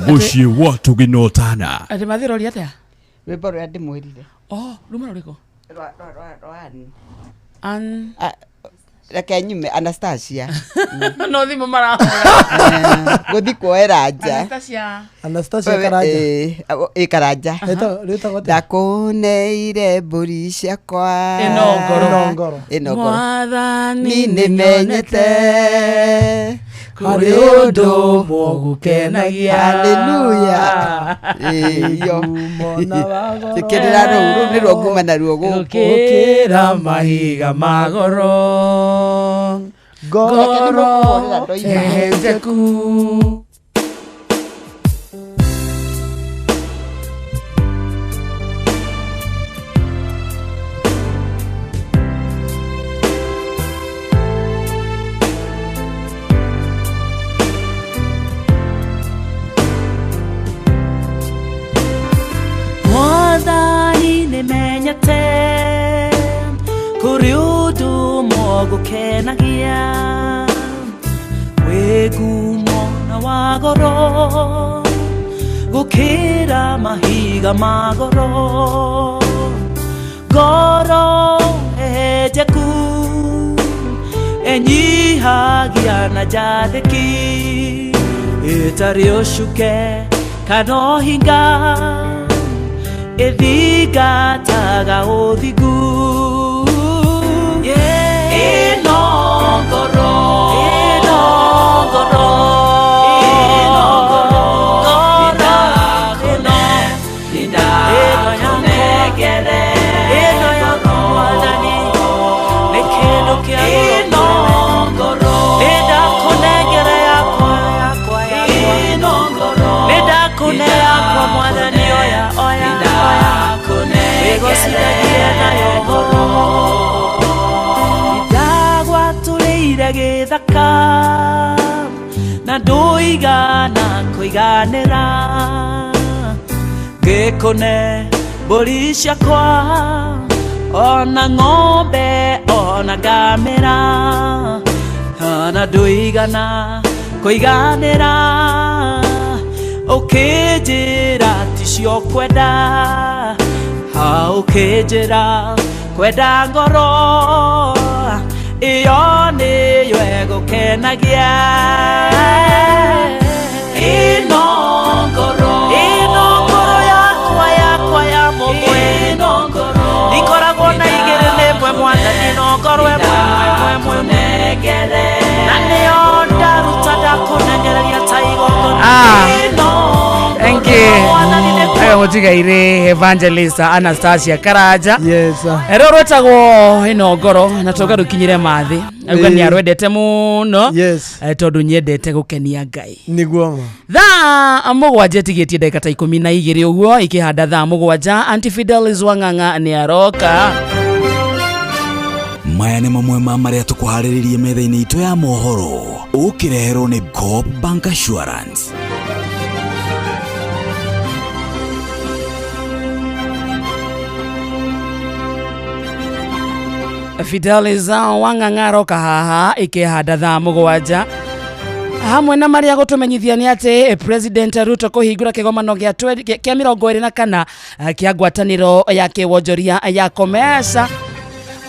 Mũciĩ wa tũginotana. Atĩ mathĩroria atĩa? Rwĩmbo rũrĩa ndĩmwĩrire. Oh, ruma rũrĩkũ? Rwa Ann. Ann. Ah, reke nyume Anastasia. No thimũ marahũra. Gũthi kuoera nja. Anastasia. Anastasia Karanja. Ĩ, Karanja. Rĩtagwo atĩa? Ndakũneire mbũri ciakwa. Ĩno ngoro. Ĩno ngoro. Ĩno ngoro. Mwathani, Ni nĩmenyete kũrĩ ũndũ mũgũkenagia. Haleluya. Ĩyo ĩkĩrĩra rũu, rũu nĩruo nguma naruo gũkũ. Gũkĩra mahiga ma goro, ngoro hehenjeku. Mwathani, nĩmenyete kũrĩ ũndũ mũgũkenagia, wĩ ngumo na wa goro gũkĩra mahiga ma goro, ngoro hehenjeku enyihagia na njathĩki, ĩtarĩ ũcuke kana ũhinga, ĩthingataga ũthingu. Ĩno ngoro, ĩno ngoro, ĩno ngoro, ngoro ĩno yakwa, ĩno yakwa Mwathani, nĩ kĩndũ kĩa goro ngoro, nĩndakũnengera yakwa, yakwa, yakwa, nĩndakũne yakwa Mwathani, oya, oya, oya, wĩgocithagie nayo ngoro. Ndagwatũrĩire gĩthaka na ndũigana kũiganĩra, ngĩkũne mbũri ciakwa ona ng'ombe ona ngamĩra, ona ndũigana kũiganĩra, ũkĩnjĩra ticio kwenda ha, ũkĩnjĩra kwenda ngoro ĩyo nĩyo ĩgũkenagia. Ĩno ngoro, ĩno ngoro yakwa, yakwa ya mũmwe, ndikoragwo na igĩrĩ, nĩ ĩmwe Mwathani, no ngoro ĩmwe. Na nĩyo ndaruta ndakũnengereria ta igongona. Ah, Ĩno thank you. Ayo mũtigairĩ Evangelist Anastasia Karanja. Yes. Rĩu rwĩtagwo ĩno ngoro na tauga rũkinyire mathĩ. Auga nĩ arwendete mũno. Yes. Tondũ nyendete gũkenia Ngai. Nĩguo ma. Thaa mũgwanja ĩtigĩtie ndagĩka ta 12 ũguo ikĩhanda thaa 7 Aunty Fidelis Wang'ang'a nĩ aroka. Maya nĩ mamwe ma marĩa tũkũharĩrĩrie metha-inĩ itũ ya mohoro ũkĩreherwo nĩ Coop Bank Assurance. Fidelis Wang'ang'a aroka haha ikĩhanda thaa 7 hamwe na marĩa gũtũmenyithia nĩ atĩ President Ruto kũhingũra kĩgomano gĩa 24 kĩa ngwatanĩro ya kĩwonjoria ya COMESA.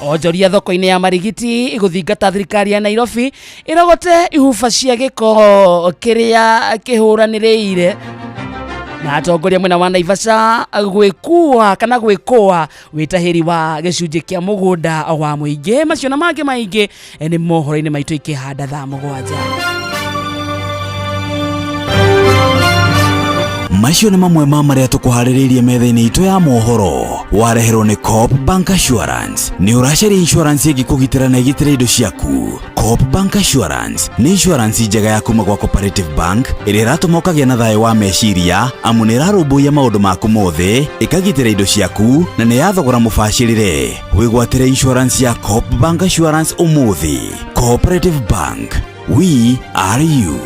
Onjoria thoko-inĩ ya Marigiti gũthingata thirikari ya Nairobi ĩrogote ihuba cia gĩko kĩrĩa kĩhũranĩrĩire na atongoria mwena wa Naivasha gwĩkua kana gwĩkũa wĩtahĩri wa gĩcunjĩ kĩa mũgũnda wa mũingĩ. Macio na mangĩ maingĩ nĩ mohoro-inĩ maitũ ikĩhanda thaa 7. Macio nĩ mamwe ma marĩa tũkũharĩrĩirie metha-inĩ itũ ya mohoro wareherwo nĩ Coop Bank Assurance. Nĩ ũracaria insurance ĩngĩkũgitĩra na ĩgitĩre indo ciaku? Coop Bank Assurance nĩ insurance njega ya kuma gwa Cooperative Bank ĩrĩa ĩratũma ũkagĩa na thayũ wa meciria amu nĩ ĩrarũmbũiya maũndũ maku mothe, ĩkagitĩra indo ciaku na nĩ ya thogora mũbacĩrĩre. Wĩgwatĩre insurance ya Coop Bank Assurance ũmũthĩ. Cooperative Bank, we are you.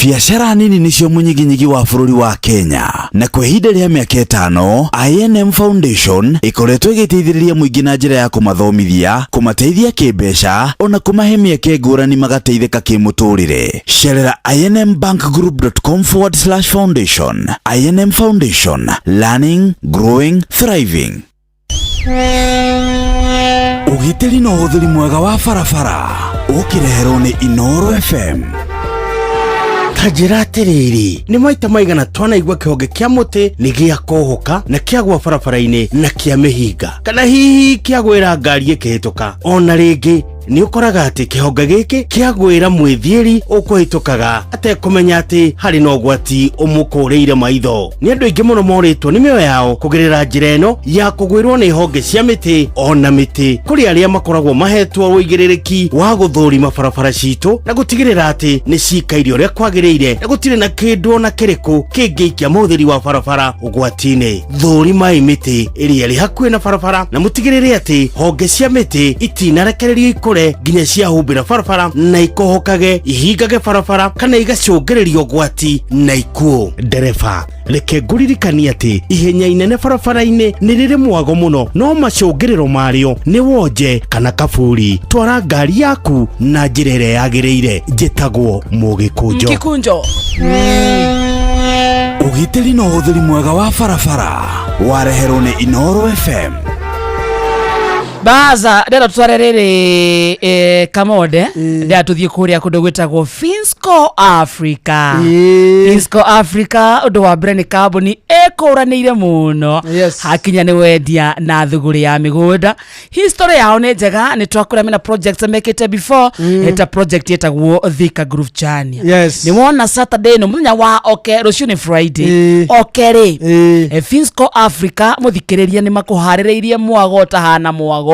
Biacara nini nĩcio mũnyiginyigi wa bũrũri wa Kenya na kwa ihinda rĩa mĩaka 5 INM Foundation ĩkoretwo ĩgĩteithĩrĩria mũingĩ na njĩra ya kũmathomithia, kũmateithia kĩmbeca ona kũmahe mĩeke ngũrani magateithĩka kĩmũtũrĩre. Cerera inmbankgroup.com/foundation. INM Foundation, learning, growing, thriving. Ũgitĩri na ũhũthĩri mwega wa barabara ũkĩreherwo nĩ Inooro FM. Ta njĩra atĩrĩrĩ, nĩ maita maigana twanaigua kĩhonge kĩa mũtĩ nĩ gĩa kũhũka na kĩagwa barabara-inĩ na kĩa mĩhinga, kana hihi kĩagwĩra ngari ĩkĩhĩtũka. Ona rĩngĩ nĩ ũkoraga atĩ kĩhonge gĩkĩ kĩagwĩra mwĩthiĩri ũkũhĩtũkaga atekũmenya atĩ harĩ na ũgwati ũmũkũrĩire maitho. Nĩ andũ aingĩ mũno morĩtwo nĩ mĩoyo yao kũgerera njĩra ĩno ya kũgwĩrwo nĩ honge cia mĩtĩ ona mĩtĩ kũrĩ arĩa makoragwo mahetwo ũigĩrĩrĩki wa gũthũrima barabara citũ na gũtigĩrĩra atĩ nĩ cikaire ũrĩa kwagĩrĩire na gũtirĩ na kĩndũ ona kĩrĩkũ kĩngĩikia mũhũthĩri wa barabara ũgwati-inĩ. Thũrimai mĩtĩ ĩrĩa ĩrĩ hakuhĩ na barabara na mũtigĩrĩre atĩ honge cia mĩtĩ itinarekererio ikũre nginya ciahumbĩra barabara na ikohokage ihingage barabara kana igacũngĩrĩria ũgwati na ikuũ. Ndereba, reke ngũririkanie atĩ ihenya inene barabara-inĩ nĩ rĩrĩ mwago mũno no macũngĩrĩro marĩo nĩ wonje kana kaburi. Twara ngari yaku na njĩra ĩrĩa yagĩrĩire. Njĩtagwo Mũgĩkũnjo. Mkikunjo. Ũgitĩri na ũhũthĩri mwega wa barabara wareherwo nĩ Inooro FM. Baza ndĩrenda tũtware rĩrĩ Kamonde, ndĩrenda tũthiĩ kũrĩa kũndũ gwĩtagwo Finsco Africa. Finsco Africa ũndũ wa mbere nĩ kambuni ĩkũranĩire mũno hakinya nĩ wendia na thũgũrĩ ya mĩgũnda. History yao nĩ njega, nĩ twakũra mena projects mekĩte before ta project ĩtagwo Thika Groove Chania. Nĩ wona Saturday ĩno mũthenya wa oke, rũciũ nĩ Friday oke rĩ, Finsco Africa mũthikĩrĩria nĩ makũharĩrĩirie mwago ũtahana mwago.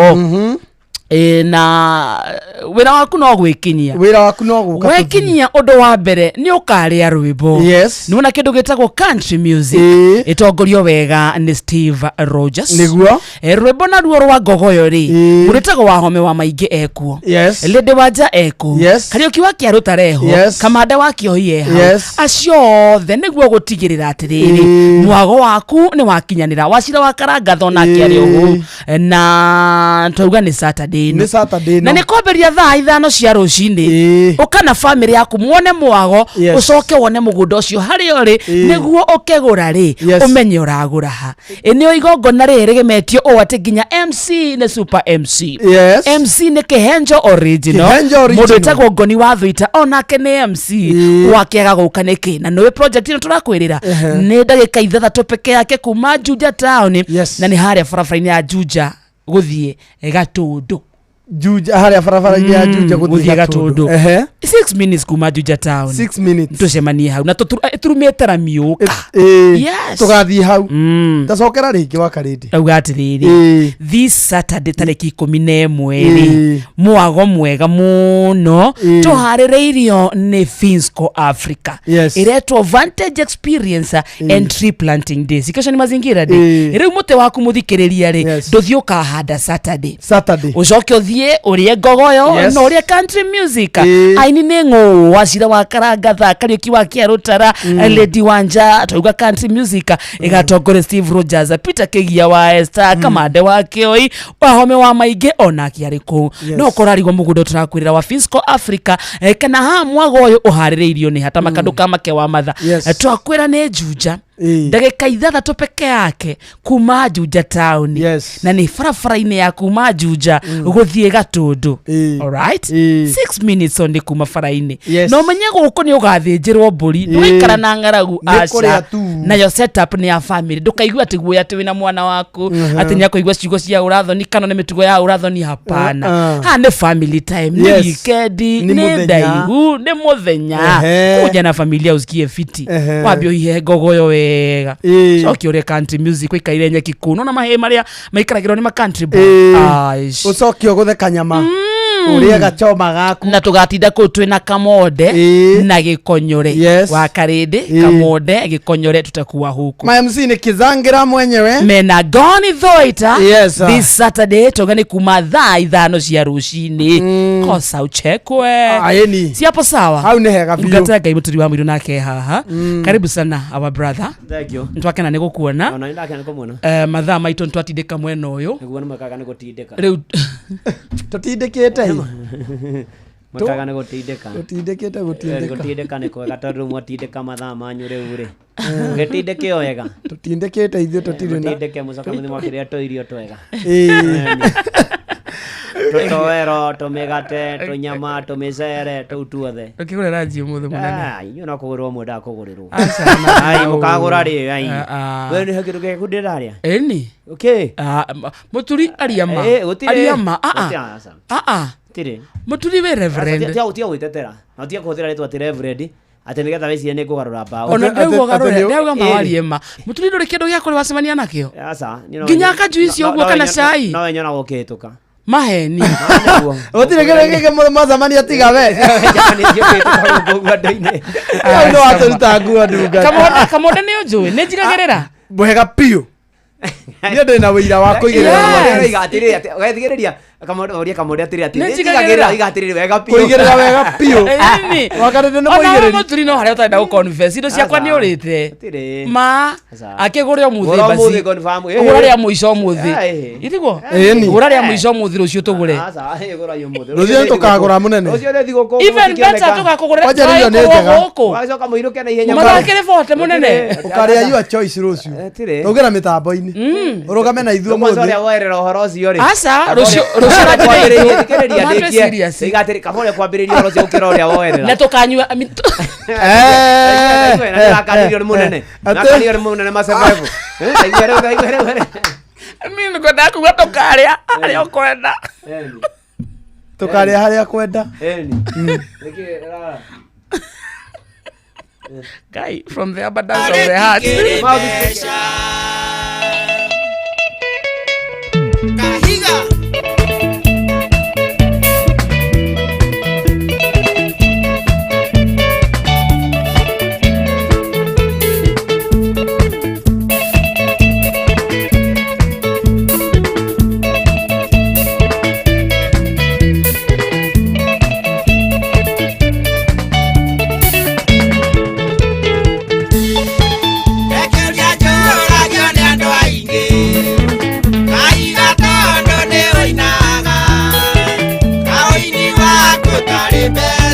Na wĩra waku no gwĩkinyia, wĩra waku no gũka wekinyia ũndũ wa mbere nĩ ũkarĩa rwĩmbo. Yes. Nĩ wona kĩndũ gĩtagwo country music ĩtongorio wega nĩ Steve Rogers. Nĩguo. Rwĩmbo naruo rwa ngogoyo rĩ, mũrĩtagwo wa home wa maingĩ ekuo. Yes. Lady Wanja ekuo. Yes. Kariũki wa Kĩarũtareho. Yes. Kamanda wa Kĩohi eho. Yes. Acio othe nĩguo gũtigĩrĩra atĩrĩrĩ mwago waku nĩ wakinyanĩra. Wacira wa Karangatho nake arĩ ũguo, na twauga nĩ Saturday ĩno. Nĩ Saturday ĩno. Na nĩ kwambĩrĩria thaa 5 cia rũcinĩ. Ũka na famĩlĩ yaku muone mwago, ũcoke wone mũgũnda ũcio harĩa ũrĩ nĩguo ũkĩgũra rĩ ũmenye ũragũra ha. Ĩ nĩo igongona rĩrĩ rĩgemetio ũũ atĩ nginya MC nĩ super MC. Yes. MC nĩ Kĩhenjo original. Kĩhenjo original. Mũndũ wĩtagwo Ngoni wa Thuita onake nĩ MC. Wakĩaga gũka nĩkĩ? Na nĩwe project ĩno tũrakwĩrĩra nĩ ndagĩka 6 peke yake kuma Juja town. Yes. Na nĩ harĩa barabara-inĩ ya Juja Gũthiĩ Gatũndũ. Juja harĩa barabara-inĩ ya Juja gũthiĩ Gatũndũ. Ehe. 6 minutes kuma Juja town. 6 minutes. Tũcemanie hau na tũrumĩte rami ũka. Yes. Tũgathiĩ hau. Tacokera rĩngĩ wa Karĩndĩ. Ndauga atĩrĩrĩ, this Saturday tarĩki 11 rĩ, mwago mwega mũno tũharĩrĩirio nĩ Finsco Africa. Yes. Ĩretwo Vantage Experience and Tree Planting Days. Kesho ni mazingira day. Rĩu mũtĩ waku mũthikĩrĩria rĩ, ndũthiĩ ũkahanda Saturday. Saturday. Ũcoke ũthiĩ ũrĩe ngogoyo Yes. na ũrĩe country music. Aini nĩ ng'ũ Wacira wa Karangatha, Kariũki wa Kĩarũtara, Lady Wanja, twauga country music ĩgatongoria Steve Rogers, Peter Kĩgia wa Esther, Kamande wa Kĩoi, Wahome wa Maingĩ onake arĩ kũu. Yes. No ũkorarigwo mũgũnda tũrakwĩrĩra wa Finsco Africa, kana haha mwago ũyũ ũharĩrĩirio nĩ hata makandũ ka make wa matha. Yes. Twakwĩra nĩ Juja ndagĩka 6 peke yake kuma Juja town. Yes. Na nĩ barabara-inĩ ya kuma Juja gũthiĩ Gatũndũ. Alright? 6 minutes only kuma bara-inĩ. Yes. Na ũmenye gũkũ nĩ ũgathĩnjĩrwo mbũri, ndũgaikara na ng'aragu. Nĩ kũrĩa Aca. tu. Nayo setup nĩ ya family, ndũkaigue atĩ guoya atĩ wĩna mwana waku, atĩ nĩ akũigua ciugo cia ũrathoni kana nĩ mĩtugo ya ũrathoni, hapana. Haha nĩ family time, nĩ Yes. weekend, Nĩ nĩ mũthenya. ndaihu, nĩ mũthenya. Kuja na familia usikie fiti. Wambie ũhihe ngogoyo wega. Coke ũrĩe country music ũikaire nyeki kũu. Nona mahĩ marĩa maikaragĩrwo nĩ ma country boy. Aish. Ũcoke ũgũthe kanyama. Ũrĩe gachoma gaku. Na tũgatinda kũu twĩna Kamonde na Gĩkonyore. Yes. Wa Karĩndĩ, Kamonde, Gĩkonyore tutakuwa huku. Ma MC nĩ Kizangira mwenyewe. Mena Goni Thoita. Yes, sir. This Saturday toga nĩ kuma thaa 5 cia rũcinĩ. Kosa uchekwe. Aĩni. Si hapo sawa? Hau nĩ hega biũ. Ngata Ngai mũturi wa mũirũ nake haha. Karibu sana our brother. Thank you. Nĩtwakena nĩ gũkuona. Ona nĩndakena kũmuona. Mathaa maitũ nĩtwatindĩka mwena ũyũ. Nĩguo nĩmwĩkaga nĩ gũtindĩka. Rĩu Tũtindĩkĩte ĩ. Mwĩkaga nĩ gũtindĩka. Tũtindĩkĩte gũtindĩka. Gũtindĩka nĩ kwega tondũ mwatindĩka mathaa manyu rĩu rĩ. Mũgĩtindĩke o wega. Tũtindĩkĩte ithuĩ tũtirĩ na. Mũtindĩke mũcoke mũthiĩ mwakĩrĩa tũirio twega. Ĩĩ. Tũtoero, tũmĩgate, tũnyama, tũmĩcere, tũu tuothe. Ũkĩgũra ranji ũmũthĩ mũnene. Ah, inyuĩ no kũgũrĩrwo mwendaga kũgũrĩrwo. Aca, na- Ai, mũkagũra rĩ, ai. Ah, ah. We nĩ he kĩndũ gĩaku ndĩrarĩa? Ĩni. Okay. Ah, mũturi aria ma. Eh, gũtirĩ. Aria ma. Ah, ah. Gũtirĩ, aca. Ah, ah. Gũtirĩ. Mũturi wĩ reverend. Tiga gwĩtetera. Na tiga kũhũthĩra rĩtwa atĩ reverend atĩ nĩgetha wĩcirie nĩ ngũgarũra mbaũ. Ona ndauga ũgarũre, ndauga ma warie ma. Mũturi ndũrĩ kĩndũ gĩa kũrĩa wacemania nakĩo? Aca, niĩ no Nginya we- kajuici ũguo kana cai? No we nyonaga ũkĩhĩtũka. Maheni. Gũtirĩ kĩndũ kĩngĩ mwacemania tiga we. Hau nĩ watũruta nguo ndungata. Kamonde, Kamonde nĩ ũnjũĩ, nĩ njigagĩrĩra. Mwega biũ. Niĩ ndĩ na wĩira wa kũigĩrĩra. Oiga atĩrĩrĩ atĩ ũgethikĩrĩria Kamonde ũria Kamonde atĩrĩrĩ atĩ Nĩ nĩ njigagĩrĩra. njigagĩrĩra oiga atĩrĩrĩ wega biũ. Kũigĩrĩra wega biũ. Ĩni. Wa Karĩndĩ nĩ Ona we mũigĩrĩri. mũturi no harĩa ũtarenda gũ-confess, indo ciakwa nĩ ũrĩte. Gũtirĩ. Ma Aca. akĩgũre ũmũthĩ Gũra basi. ũmũthĩ confirm. Ĩhĩ. Gũra rĩa mũico ũmũthĩ. Ĩhĩ. Itiguo? Ĩni. Gũra rĩa mũico ũmũthĩ rũciũ tũgũre. Aca, ĩhĩ, gũra ũmũthĩ. Rũciũ nĩtũkagũra mũnene. Rũciũ nĩ thigũkũ Even better tũgakũgũrĩra Kwanja rĩu nĩ tũgagĩkorwo njega. gũkũ. Wacoka mũinũke na ihenya. Mathaa bote mũnene. Ũkarĩa your choice rũciũ. Tirĩ. Tũngĩra mĩtambo-inĩ. Ũrũgame na ithuĩ Kwanza ũmũthĩ. ũrĩa woerera ũhoro ũcio rĩ. Aca, rũciũ rũciũ Kwambĩrĩria, thikĩrĩria Matwe ndĩkie. serious. Oiga atĩrĩ, kaba ũrĩa kwambĩrĩria ũhoro ũcio gũkĩra ũrĩa woerera. Na tũkanyua Nakanirio nĩ mũnene. Nakanirio nĩ mũnene macebebu. Ndaigua rĩu, ndaigua rĩu, rĩu. Mimi nĩngwendaga kuga tũkarĩa harĩa ũkwenda. Tũkarĩa harĩa kwenda. Ĩni. Nĩkĩ, rara. Guy, from the abundance of the heart. Rekeria njũragio nĩ andũ aingĩ Kaiga tondũ nĩ ũinaga Kaũini waku tarĩ mbeca.